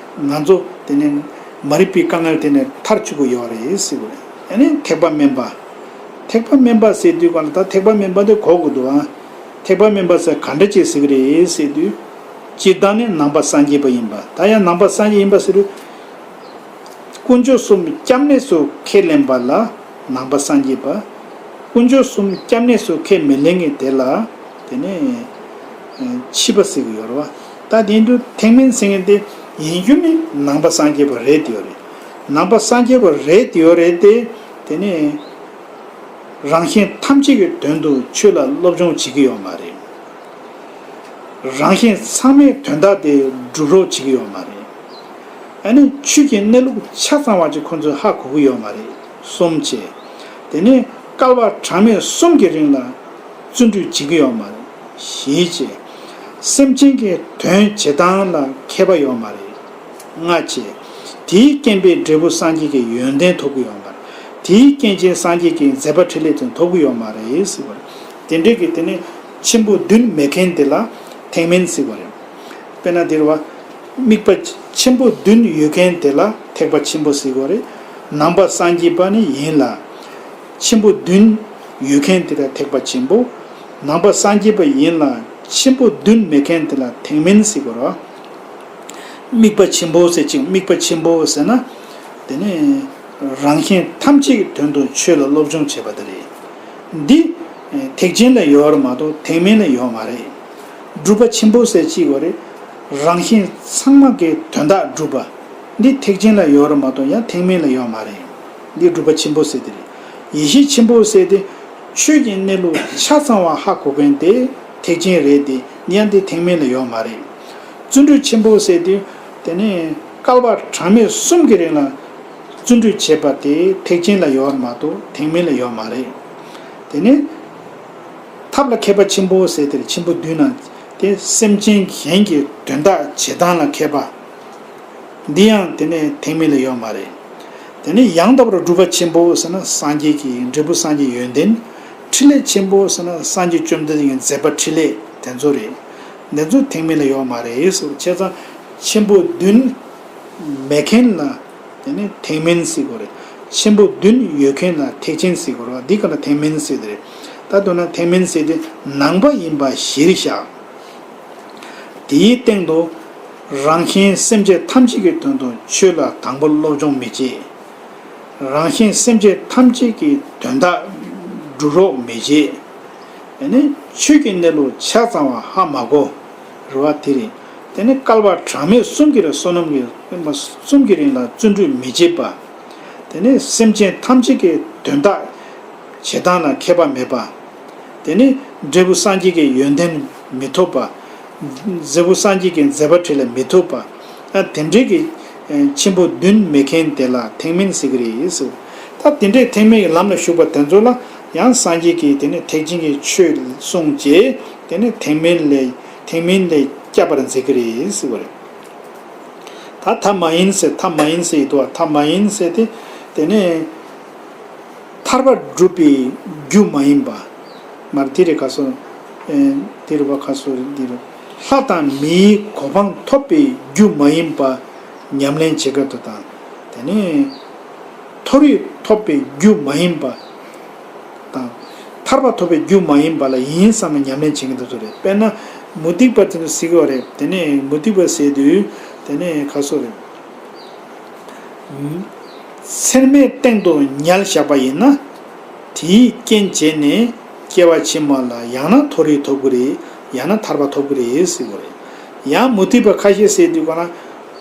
ང་ཚོ་དེ་ནས་མ་རིག་པའི་དཀའ་ངལ་དེ་ནས་ཐར་བཅུག་གི་ཡོད་རེད་ཟེར་དགོས་རེད། ཨ་ནི་ཐེག་པ་དམན་པ། ཐེག་པ་དམན་པ་ཟེར་དུས་གང་ལ་ད་ཐེག་པ་དམན་པ་དེ་གོ་དགོས་འདུག་ཨ། ཐེག་པ་དམན་པ་ཟེར་ག་འདྲ་ཅིག་ཟེར་གི་རེད་ཟེར་དུས། སྤྱིར་བཏང་ནི་ནང་པ་སངས་རྒྱས་པ་ཡིན་པ། ད་ཡང་ནང་པ་སངས་རྒྱས་ཡིན་པ་ཟེར་དུས། དཀོན་མཆོག་གསུམ་སྐྱབས་གནས་སུ་ཁས་ལེན་པ་ལ་ནང་པ་སངས་རྒྱས་པ། དཀོན་མཆོག་གསུམ་སྐྱབས་གནས་སུ་ཁས་མི་ལེན་མཁན་དེ་ལ། དེ་ནས་ཕྱི་པ་ཟེར་གི་ཡོད་རེད་བ། ད་དེ་དུས་ཐེག་དམན་ཟེར་མཁན་དེ་ཡིན་རྒྱུ་ནི་ནང་པ་སངས་རྒྱས་པ་རེད་དེ་ཡོད་རེད། ནང་པ་སངས་རྒྱས་པ་རེད་དེ་ཡོད་རེད་དེ། དེ་ནས་རང་གཞན་ཐམས་ཅད་ཀྱི་དོན་དུ་ཆོས་ལ་སློབ་སྦྱོང་བྱེད་ཀྱི་ཡོད་མ་རེད། རང་གཞན་ཚང་མའི་དོན་དག་དེ་སྒྲུབ་རོགས་བྱེད་ཀྱི་ཡོད་མ་རེད། ཨ་ནི་ཆོས་ཀྱི་གནས་ལུགས་ཆ་ཚང་བ་ཅིག་ཁོ་ཚོས་ཧ་གོ་གི་ཡོད་མ་རེད། གསུམ་བྱས། དེ་ནས་བསྐལ་པ་གྲངས་མེད་གསུམ་གྱི་རིང་ལ་བརྩོན་འགྲུས་བྱེད་ཀྱི་ཡོད་མ་རེད། བཞི་བྱས། སེམས་ཅན་གྱི་དོན་བྱེད་སྟངས་ལ་མཁས་པ་ཡོད་མ་རེད། ལྔ་བྱས། དེའི་རྐྱེན་པས་འབྲས་བུ་སངས་རྒྱས་ཀྱི་ཡོན་ཏན་ཐོབ་ཀྱི་ཡོད་མ་རེད། དེའི་རྐྱེན་གྱིས་སངས་རྒྱས་ཀྱི་མཛད་པ་འཕྲིན་ལས་དེ་ཐོབ་ཀྱི་ཡོད་མ་རེད་ཟེར་བ་རེད། དེ་འདྲའི་གི་དེ་ནི་ཆེན་པོ་བདུན་མེད་མཁན་དེ་ལ་ཐེག་དམན་ཟེར་བ་རེད། དཔེར་ན་འདིར་བ། དམིགས་པ་ཆེན་པོ་བདུན་ཡོད་མཁན་དེ་ལ་ཐེག་པ་ཆེན་པོ་ཟེར་དགོས་རེད། ནང་པ་སངས་རྒྱས་པ་ནི་ཡིན་ལ། ཆེན་པོ་བདུན་ཡོད་མཁན་དེ་ལ་ཐེག་པ་ཆེན་པོ། ནང་པ་སངས་རྒྱས་པ་ཡིན་ལ་ཆེན་པོ་བདུན་མེད་མཁན་དེ་ལ་ཐེག་དམན་ཟེར་དགོས་རེད། དམིགས་པ་ཆེན་པོ་ཟེར་ཅིག་དམིགས་པ་ཆེན་པོ་ཟེར་ན། དེ་ནི་རང་གཞན་ཐམས་ཅད་ཀྱི་དོན་དུ་ཆོས་ལ་སློབ་སྦྱོང་བྱེད་པ་དེ་རེད། འདི་ཐེག་ཆེན་ལ་ཡོད་རེད་མ་གཏོགས་ཐེག་དམན་ལ་ཡོད་མ་རེད། སྒྲུབ་པ་ཆེན་པོ་ཟེར་གཅིག་ཡོད་རེད། རང་གཞན་ཚང་མ་གི་དོན་དག་སྒྲུབ་པ། འདི་ཐེག་ཆེན་ལ་ཡོད་རེད་མ་གཏོགས་ཡང་ཐེག་དམན་ལ་ཡོད་མ་རེད། འདི་སྒྲུབ་པ་ཆེན་པོ་ཟེར་དེ་རེད། ཡེ་ཤེས་ཆེན་པོ་ཟེར་དེ་ཆོས་ཀྱི་གནས་ལུགས་ཆ་ཚང་བ་ཧ་གོ་མཁན་དེ་ཐེག་ཆེན་རེད་དེ། ཡང་འདི་ཐེག་དམན་ལ་ཡོད་མ་རེད། བརྩོན་འགྲུས་ཆེན་པོ་ཟེར་དེ་དེ་ནས་བསྐལ་པ་གྲངས་མེད་གསུམ་གྱི་རིང་ལ་བརྩོན་འགྲུས་བྱེད་པ་དེ་ཐེག་ཆེན་ལ་ཡོད་རེད་མ་གཏོགས་ཐེག་དམན་ལ་ཡོད་མ་རེད། དེ་ནས་ཐབས་ལ་མཁས་པ་ཆེན་པོ་ཟེར་དེར་ཆེན་པོ་བདུན་ན་དེ་སེམས་ཅན་གཞན་གྱི་དོན་དག་བྱེད་སྟངས་ལ་མཁས་པ། འདི་ཡང་དེ་ནས་ཐེག་དམན་ལ་ཡོད་མ་རེད། དེ་ནས་ཡང་དག་པར་སྒྲུབ་པ་ཆེན་པོ་ཟེར་ན་སངས་རྒྱས་ཀྱི་འབྲས་བུ་སངས་རྒྱས་ཡོན་ཏན། ཕྲིན་ལས་ཆེན་པོ་ཟེར་ན་སངས་རྒྱས་བཅོམ་ལྡན་འདས་ཀྱི་མཛད་པ་ཕྲིན་ལས་དེ་ཚོ་རེད། དེ་ཚོ་ཐེག་དམན་ལ་ཡོད་མ་རེད་ཟེར། བྱས་ཙང་ཆེན་པོ་བདུན་མེད་མཁན་ལ་དེ་ནས་ཐེག་དམན་ཟེར་དགོས་རེད། ཆེན་པོ་བདུན་ཡོད་མཁན་ལ་ཐེག་ཆེན་ཟེར་དགོས་རེད། འདི་ག་ལ་ཐེག་དམན་ཟེར་དེ་རེད། ད་དོན་ན་ཐེག་དམན་ཟེར་དེ་ནང་པ་ཡིན་པ་གཞིར་བཞག་དེའི་སྟེང་དུ་རང་གཞན་སེམས་ཅན་ཐམས་ཅད་ཀྱི་དོན་དུ་ཆོས་ལ་དང་པོ་སློབ་སྦྱོང་མི་བྱེད། རང་གཞན་སེམས་ཅན་ཐམས་ཅད་ཀྱི་དོན་དག་སྒྲུབ་རོགས་མི་བྱེད། ཨ་ནི་ཆོས་ཀྱི་གནས་ལུགས་ཆ་ཚང་བ་ཧ་མ་གོ་རེད་བ། དེ་རེད། དེ་ནི་བསྐལ་པ་གྲངས་མེད་གསུམ་གྱི་རིང་བསོད་ནམས་ཀྱི་གསུམ་གྱི་རིང་ལ་བརྩོན་འགྲུས་མི་བྱེད་པ། དེ་ནི་སེམས་ཅན་ཐམས་ཅད་ཀྱི་དོན་དག་བྱེད་སྟངས་ལ་མཁས་པ་མེད་པ། དེ་ནི་འབྲས་བུ་སངས་རྒྱས་ཀྱི་ཡོན་ཏན་མི་ཐོབ་པ། འབྲས་བུ་སངས་རྒྱས་ཀྱི་མཛད་པ་འཕྲིན་ལས་མི་ཐོབ་པ། ཨ་དེ་འདྲའི་གི་ཆེན་པོ་བདུན་མེད་མཁན་དེ་ལ་ཐེག་དམན་ཟེར་གི་རེད་ཟེར། ད་དེ་འདྲའི་ཐེག་དམན་གྱི་ལམ་ལ་ཞུགས་པ་དེ་ཚོ་ལ་ཡང་སངས་རྒྱས་ཀྱིས་དེ་ནི་ཐེག་ཆེན་གྱི་ཆོས་གསུངས་རྗེས་དེ་ནི་ཐེག་དམན་ལས་ཐེག་དམན་ལས་བསྐྱབས་པར་མཛད་གི་རེད་ཟེར་བ་རེད། ད་ཐབས་མ་ཡིན་ཟེར། ཐབས་མ་ཡིན་ཟེར་ཡི་འདུག་བ། ཐབས་མ་ཡིན་ཟེར་ཏེ། དེ་ནས་ཐར་པ་སྒྲུབ་པའི་རྒྱུ་མ་ཡིན་པ། མར་དེ་རེ་ཁ་སོ། ཨེ་དེ་རེ་བ་ཁ་སོ་རེ་འདི་རེ། ལྷ་དང་མིའི་གོ་འཕང་ཐོབ་པའི་རྒྱུ་མ་ཡིན་པ་ཉམས་ལེན་བྱེད་དགོས་དོ་དང་། དེ་ནས་མཐོ་རིས་ཐོབ་པའི་རྒྱུ་མ་ཡིན་པ། དང་། ཐར་པ་ཐོབ་པའི་རྒྱུ་མ་ཡིན་པ་ལ་ཡིན་བསམ་ནས་ཉམས་ལེན་བྱེད་མཁན་དེ་ཚོ་རེད། དཔེར་ན། མུ་སྟེགས་པ་དེ་ཚོ་ཟེར་གི་ཡོད་རེད། དེ་ནས་མུ་སྟེགས་པ་ཟེར་དུས། དེ་ནས་ཁ་སོ་རེད། ཚེར་མའི་སྟེང་དུ་ཉལ་བཞག་པ་ཡིན་ན། དེའི་རྐྱེན་བྱས་ནས་སྐྱེ་བ་ཕྱི་མ་ལ་ཡང་ན་མཐོ་རིས་ཐོབ་གི་རེད། ཡང་ན་ཐར་པ་ཐོབ་གི་རེད་ཟེར་གི་ཡོད་རེད། ཡང་མུ་སྟེགས་པ་ཁ་ཤས་ཟེར་དུས་ག་ན།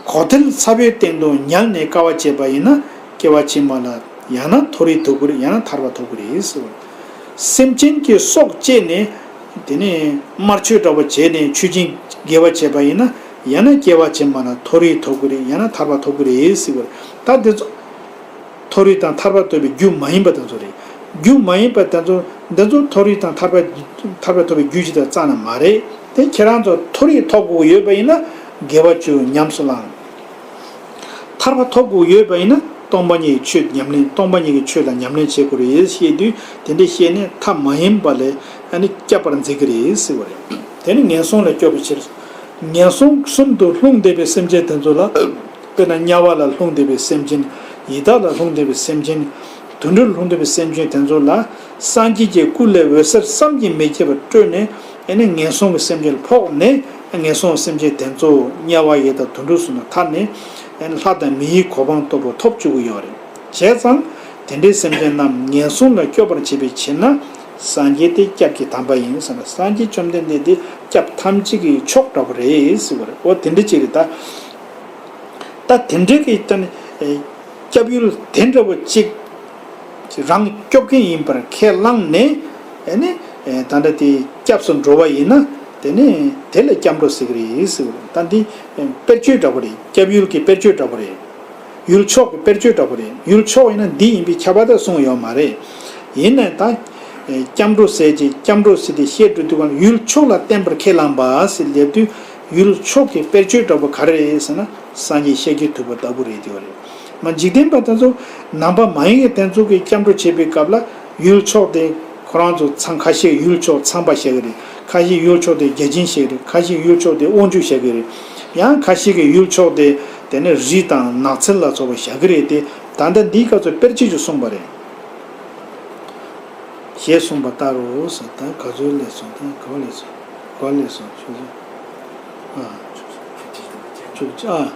གོ་ཐལ་ཚ་བོའི་སྟེང་དུ་ཉལ་ནས་དཀའ་བ་སྤྱད་པ་ཡིན་ན། སྐྱེ་བ་ཕྱི་མ་ལ་ཡང་ན་མཐོ་རིས་ཐོབ་ཀྱི་རེད། ཡང་ན་ཐར་པ་ཐོབ་ཀྱི་རེད་ཟེར་བ། སེམས་ཅན་གྱི་སྲོག་བཅད་ནས་དེ་ནས་དམར་མཆོད་འདྲ་བོ་བྱས་ནས་མཆོད་སྦྱིན་དགེ་བ་བྱས་པ་ཡིན་ན། ཡང་ན་སྐྱེ་བ་ཕྱི་མ་ལ་མཐོ་རིས་ཐོབ་ཀྱི་རེད། ཡང་ན་ཐར་པ་ཐོབ་ཀྱི་རེད་ཟེར་བ། ད་འདི་ཚོ་མཐོ་རིས་དང་ཐར་པ་ཐོབ་པའི་རྒྱུ་མ་ཡིན་པ་དེ་ཚོ་རེད། རྒྱུ་མ་ཡིན་པ་དེ་ཚོ་འདི་ཚོ་མཐོ་རིས་དང་ཐར་པ་ཐར་པ་ཐོབ་པའི་རྒྱུ་ཅིག་དང་རྩ་ནས་མ་རེད། དེ་ཁྱེད་རང་ཚོ་མཐོ་རིས་ཐོབ་དགོས་ཡོད་པ་ཡིན་ན་དགེ་བ་བཅུ་ཉམས་སུ་བླང་། ཐར་པ་ཐོབ་དགོས་ཡོད་པ་ཡིན་ན་སྟོང་པ་ཉིད་ཀྱི་ཆོས་ཉམས་ལེན། སྟོང་པ་ཉིད་ཀྱི་ཆོས་ལ་ཉམས་ལེན་བྱེད་དགོས་རེད་ཞེས་དུས། དེ་འདྲ་བཤད་ནས་ཐབས་མ་ཡིན་པ་ལས་ཨ་ནི་བསྐྱབ་པར་མཛད་ཀྱི་རེད་ཟེར་བ་རེད། དེ་ནི་ངན་སོང་ལ་སྐྱོབ་པའི་ཕྱིར། ངན་སོང་གསུམ་དུ་ལྷུང་བསྡད་པའི་སེམས་ཅན་དེ་ཚོ་ལ། དཔེར་ན་དམྱལ་བ་ལ་ལྷུང་བསྡད་པའི་སེམས་ཅན། ཡི་དྭགས་ལ་ལྷུང་བསྡད་པའི་སེམས་ཅན། དུད་འགྲོ་ལ་ལྷུང་བསྡད་པའི་སེམས་ཅན་དེ་ཚོ་ལ། སངས་རྒྱས་ཀྱི་སྐུ་ལས་འོད་ཟེར་བསམ་གྱིས་མི་ཁྱབ་པ་སྤྲོས་ནས། ཨ་ནི་ངན་སོང་གི་སེམས་ཅན་ལ་ཕོག་ནས། ངན་སོང་གི་སེམས་ཅན་དེ་ཚོ་དམྱལ་བ་ཡི་དྭགས་དུད་འགྲོ་གསུམ་ལ་ཐར་ནས། ཨ་ནི་ལྷ་དང་མིའི་གོ་འཕང་ལྟ་བུ་ཐོབ་བཅུག་གི་ཡོད་རེད། བྱས་ཙང་། དེ་འདྲའི་སེམས་ཅན་རྣམས་ངན་སོང་ལ་སྐྱོབ་པར་བྱེད་པའི་ཕྱིར་ན། སངས་རྒྱས་དེ་སྐྱབས་ཀྱི་དམ་པ་ཡིན་ཟེར་ན། སངས་རྒྱས་བཅོམ་ལྡན་འདས་དེ་སྐྱབས་ཐམས་ཅད་ཀྱི་མཆོག་འདྲ་བོ་རེད་ཟེར་བ་རེད། འོ་དེ་འདྲ་ཅིག་རེད་ད། ད་དེ་འདྲའི་གི་ད་ནི་སྐྱབས་ཡུལ་དེ་འདྲ་བོ་ཅིག་རང་སྐྱོབ་མཁན་ཡིན་པར་ཁས་བླངས་ནས། ཨ་ནི་ད་ལྟ་དེ་སྐྱབས་སུ་འགྲོ་བ་ཡིན་ན། དེ་ནི་དེ་ལ་སྐྱབས་འགྲོ་ཟེར་གི་རེད་ཟེར་བ་རེད། ད་འདི་དཔེར་བརྗོད་འདྲ་བོ་རེད། སྐྱབས་ཡུལ་གྱི་དཔེར་བརྗོད་འདྲ་བོ་རེད། ཡུལ་ཕྱོགས་ཀྱི་དཔེར་བརྗོད་འདྲ་བོ་རེད། ཡུལ་ཕྱོགས་ཡིན་ན་འདི་ཡིན་པས་ཁྱབ་པ་དེ་གསུངས་ཡོད་མ་རེད། ཡིན་ནའི་ད། སྐྱབས་འགྲོ་ཟེར་གྱི་སྐྱབས་འགྲོ་ཟེར་དེ་བཤད་འགྲོ་དུས་གང་ཡུལ་ཕྱོགས་ལ་བརྟེན་པར་ཁས་བླངས་པ་ཟེར་ལབ་དུས། ཡུལ་ཕྱོགས་ཀྱི་དཔེར་བརྗོད་འདྲ་བོ་ག་རེ་རེད་ཟེར་ན། སངས་རྒྱས་ཤཱཀྱ་ཐུབ་པ་ལྟ་བུ་རེད་དེ་བ་རེད། མ་འཇིག་རྟེན་པ་དེ་ཚོ་ནང་པ་མ་ཡིན་པའི་དེ་ཚོ་གིས་སྐྱབས་འགྲོ་བྱེད་པའི་སྐབས་ལ་ཡུལ་ཕྱོགས་དེ་ཁོ་རང་ཚོ་ཚང་ཁ་ཤས་ཡུལ་ཕྱོགས་ཚངས་པ་བཞག་གི་རེད། ཁ་ཤས་ཡུལ་ཕྱོགས་དེ་བརྒྱ་བྱིན་བཞག་གི་རེད། ཁ་ཤས་ཡུལ་ཕྱོགས་དེ་དབང་ཕྱུག་བཞག་གི་རེད། ཡང་ཁ་ཤས་ཀྱིས་ཡུལ་ཕྱོགས་དེ་དེ་ནས་རི་དང་ནགས་ཚལ་ལ་སོགས་པ་བཞག་གི་རེད་དེ། ད་ལྟ་འདིའི་སྐབས་སུ་དཔེར་བརྗོད་ཅིག་གསུངས་པ་རེད། ཞེས་གསུངས་པ་ལྟར་རོ་ཟེར། ད་ག་ཚོད་སླེབས་སོང་། ད་ག་པར་སླེབས་སོང་། ག་པར་སླེབས་སོང་། བཅུ་གཅིག་ཨ།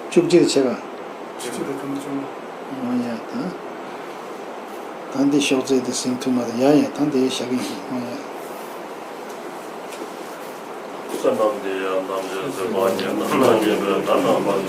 བཅུ་གཅིག་ཨ། བཅུ་གཅིག་ཕྱེད་ཀ་ཨ་ཡ་ད། ཨ་འདི་ཤོག་ཙེ་དེ་ཟིན་ཐུབ་མ་རེད། ཡ་ཡ་ད་འདི་བཞག་གི་ཡིན། ཨ་ཡ། བསོད་ནམས་འདི་ཡང་ནམ་མཁའི་ཟེར་བ་ཉིད་ནམ་མཁའི་བར་ན་ནམ་མཁའི་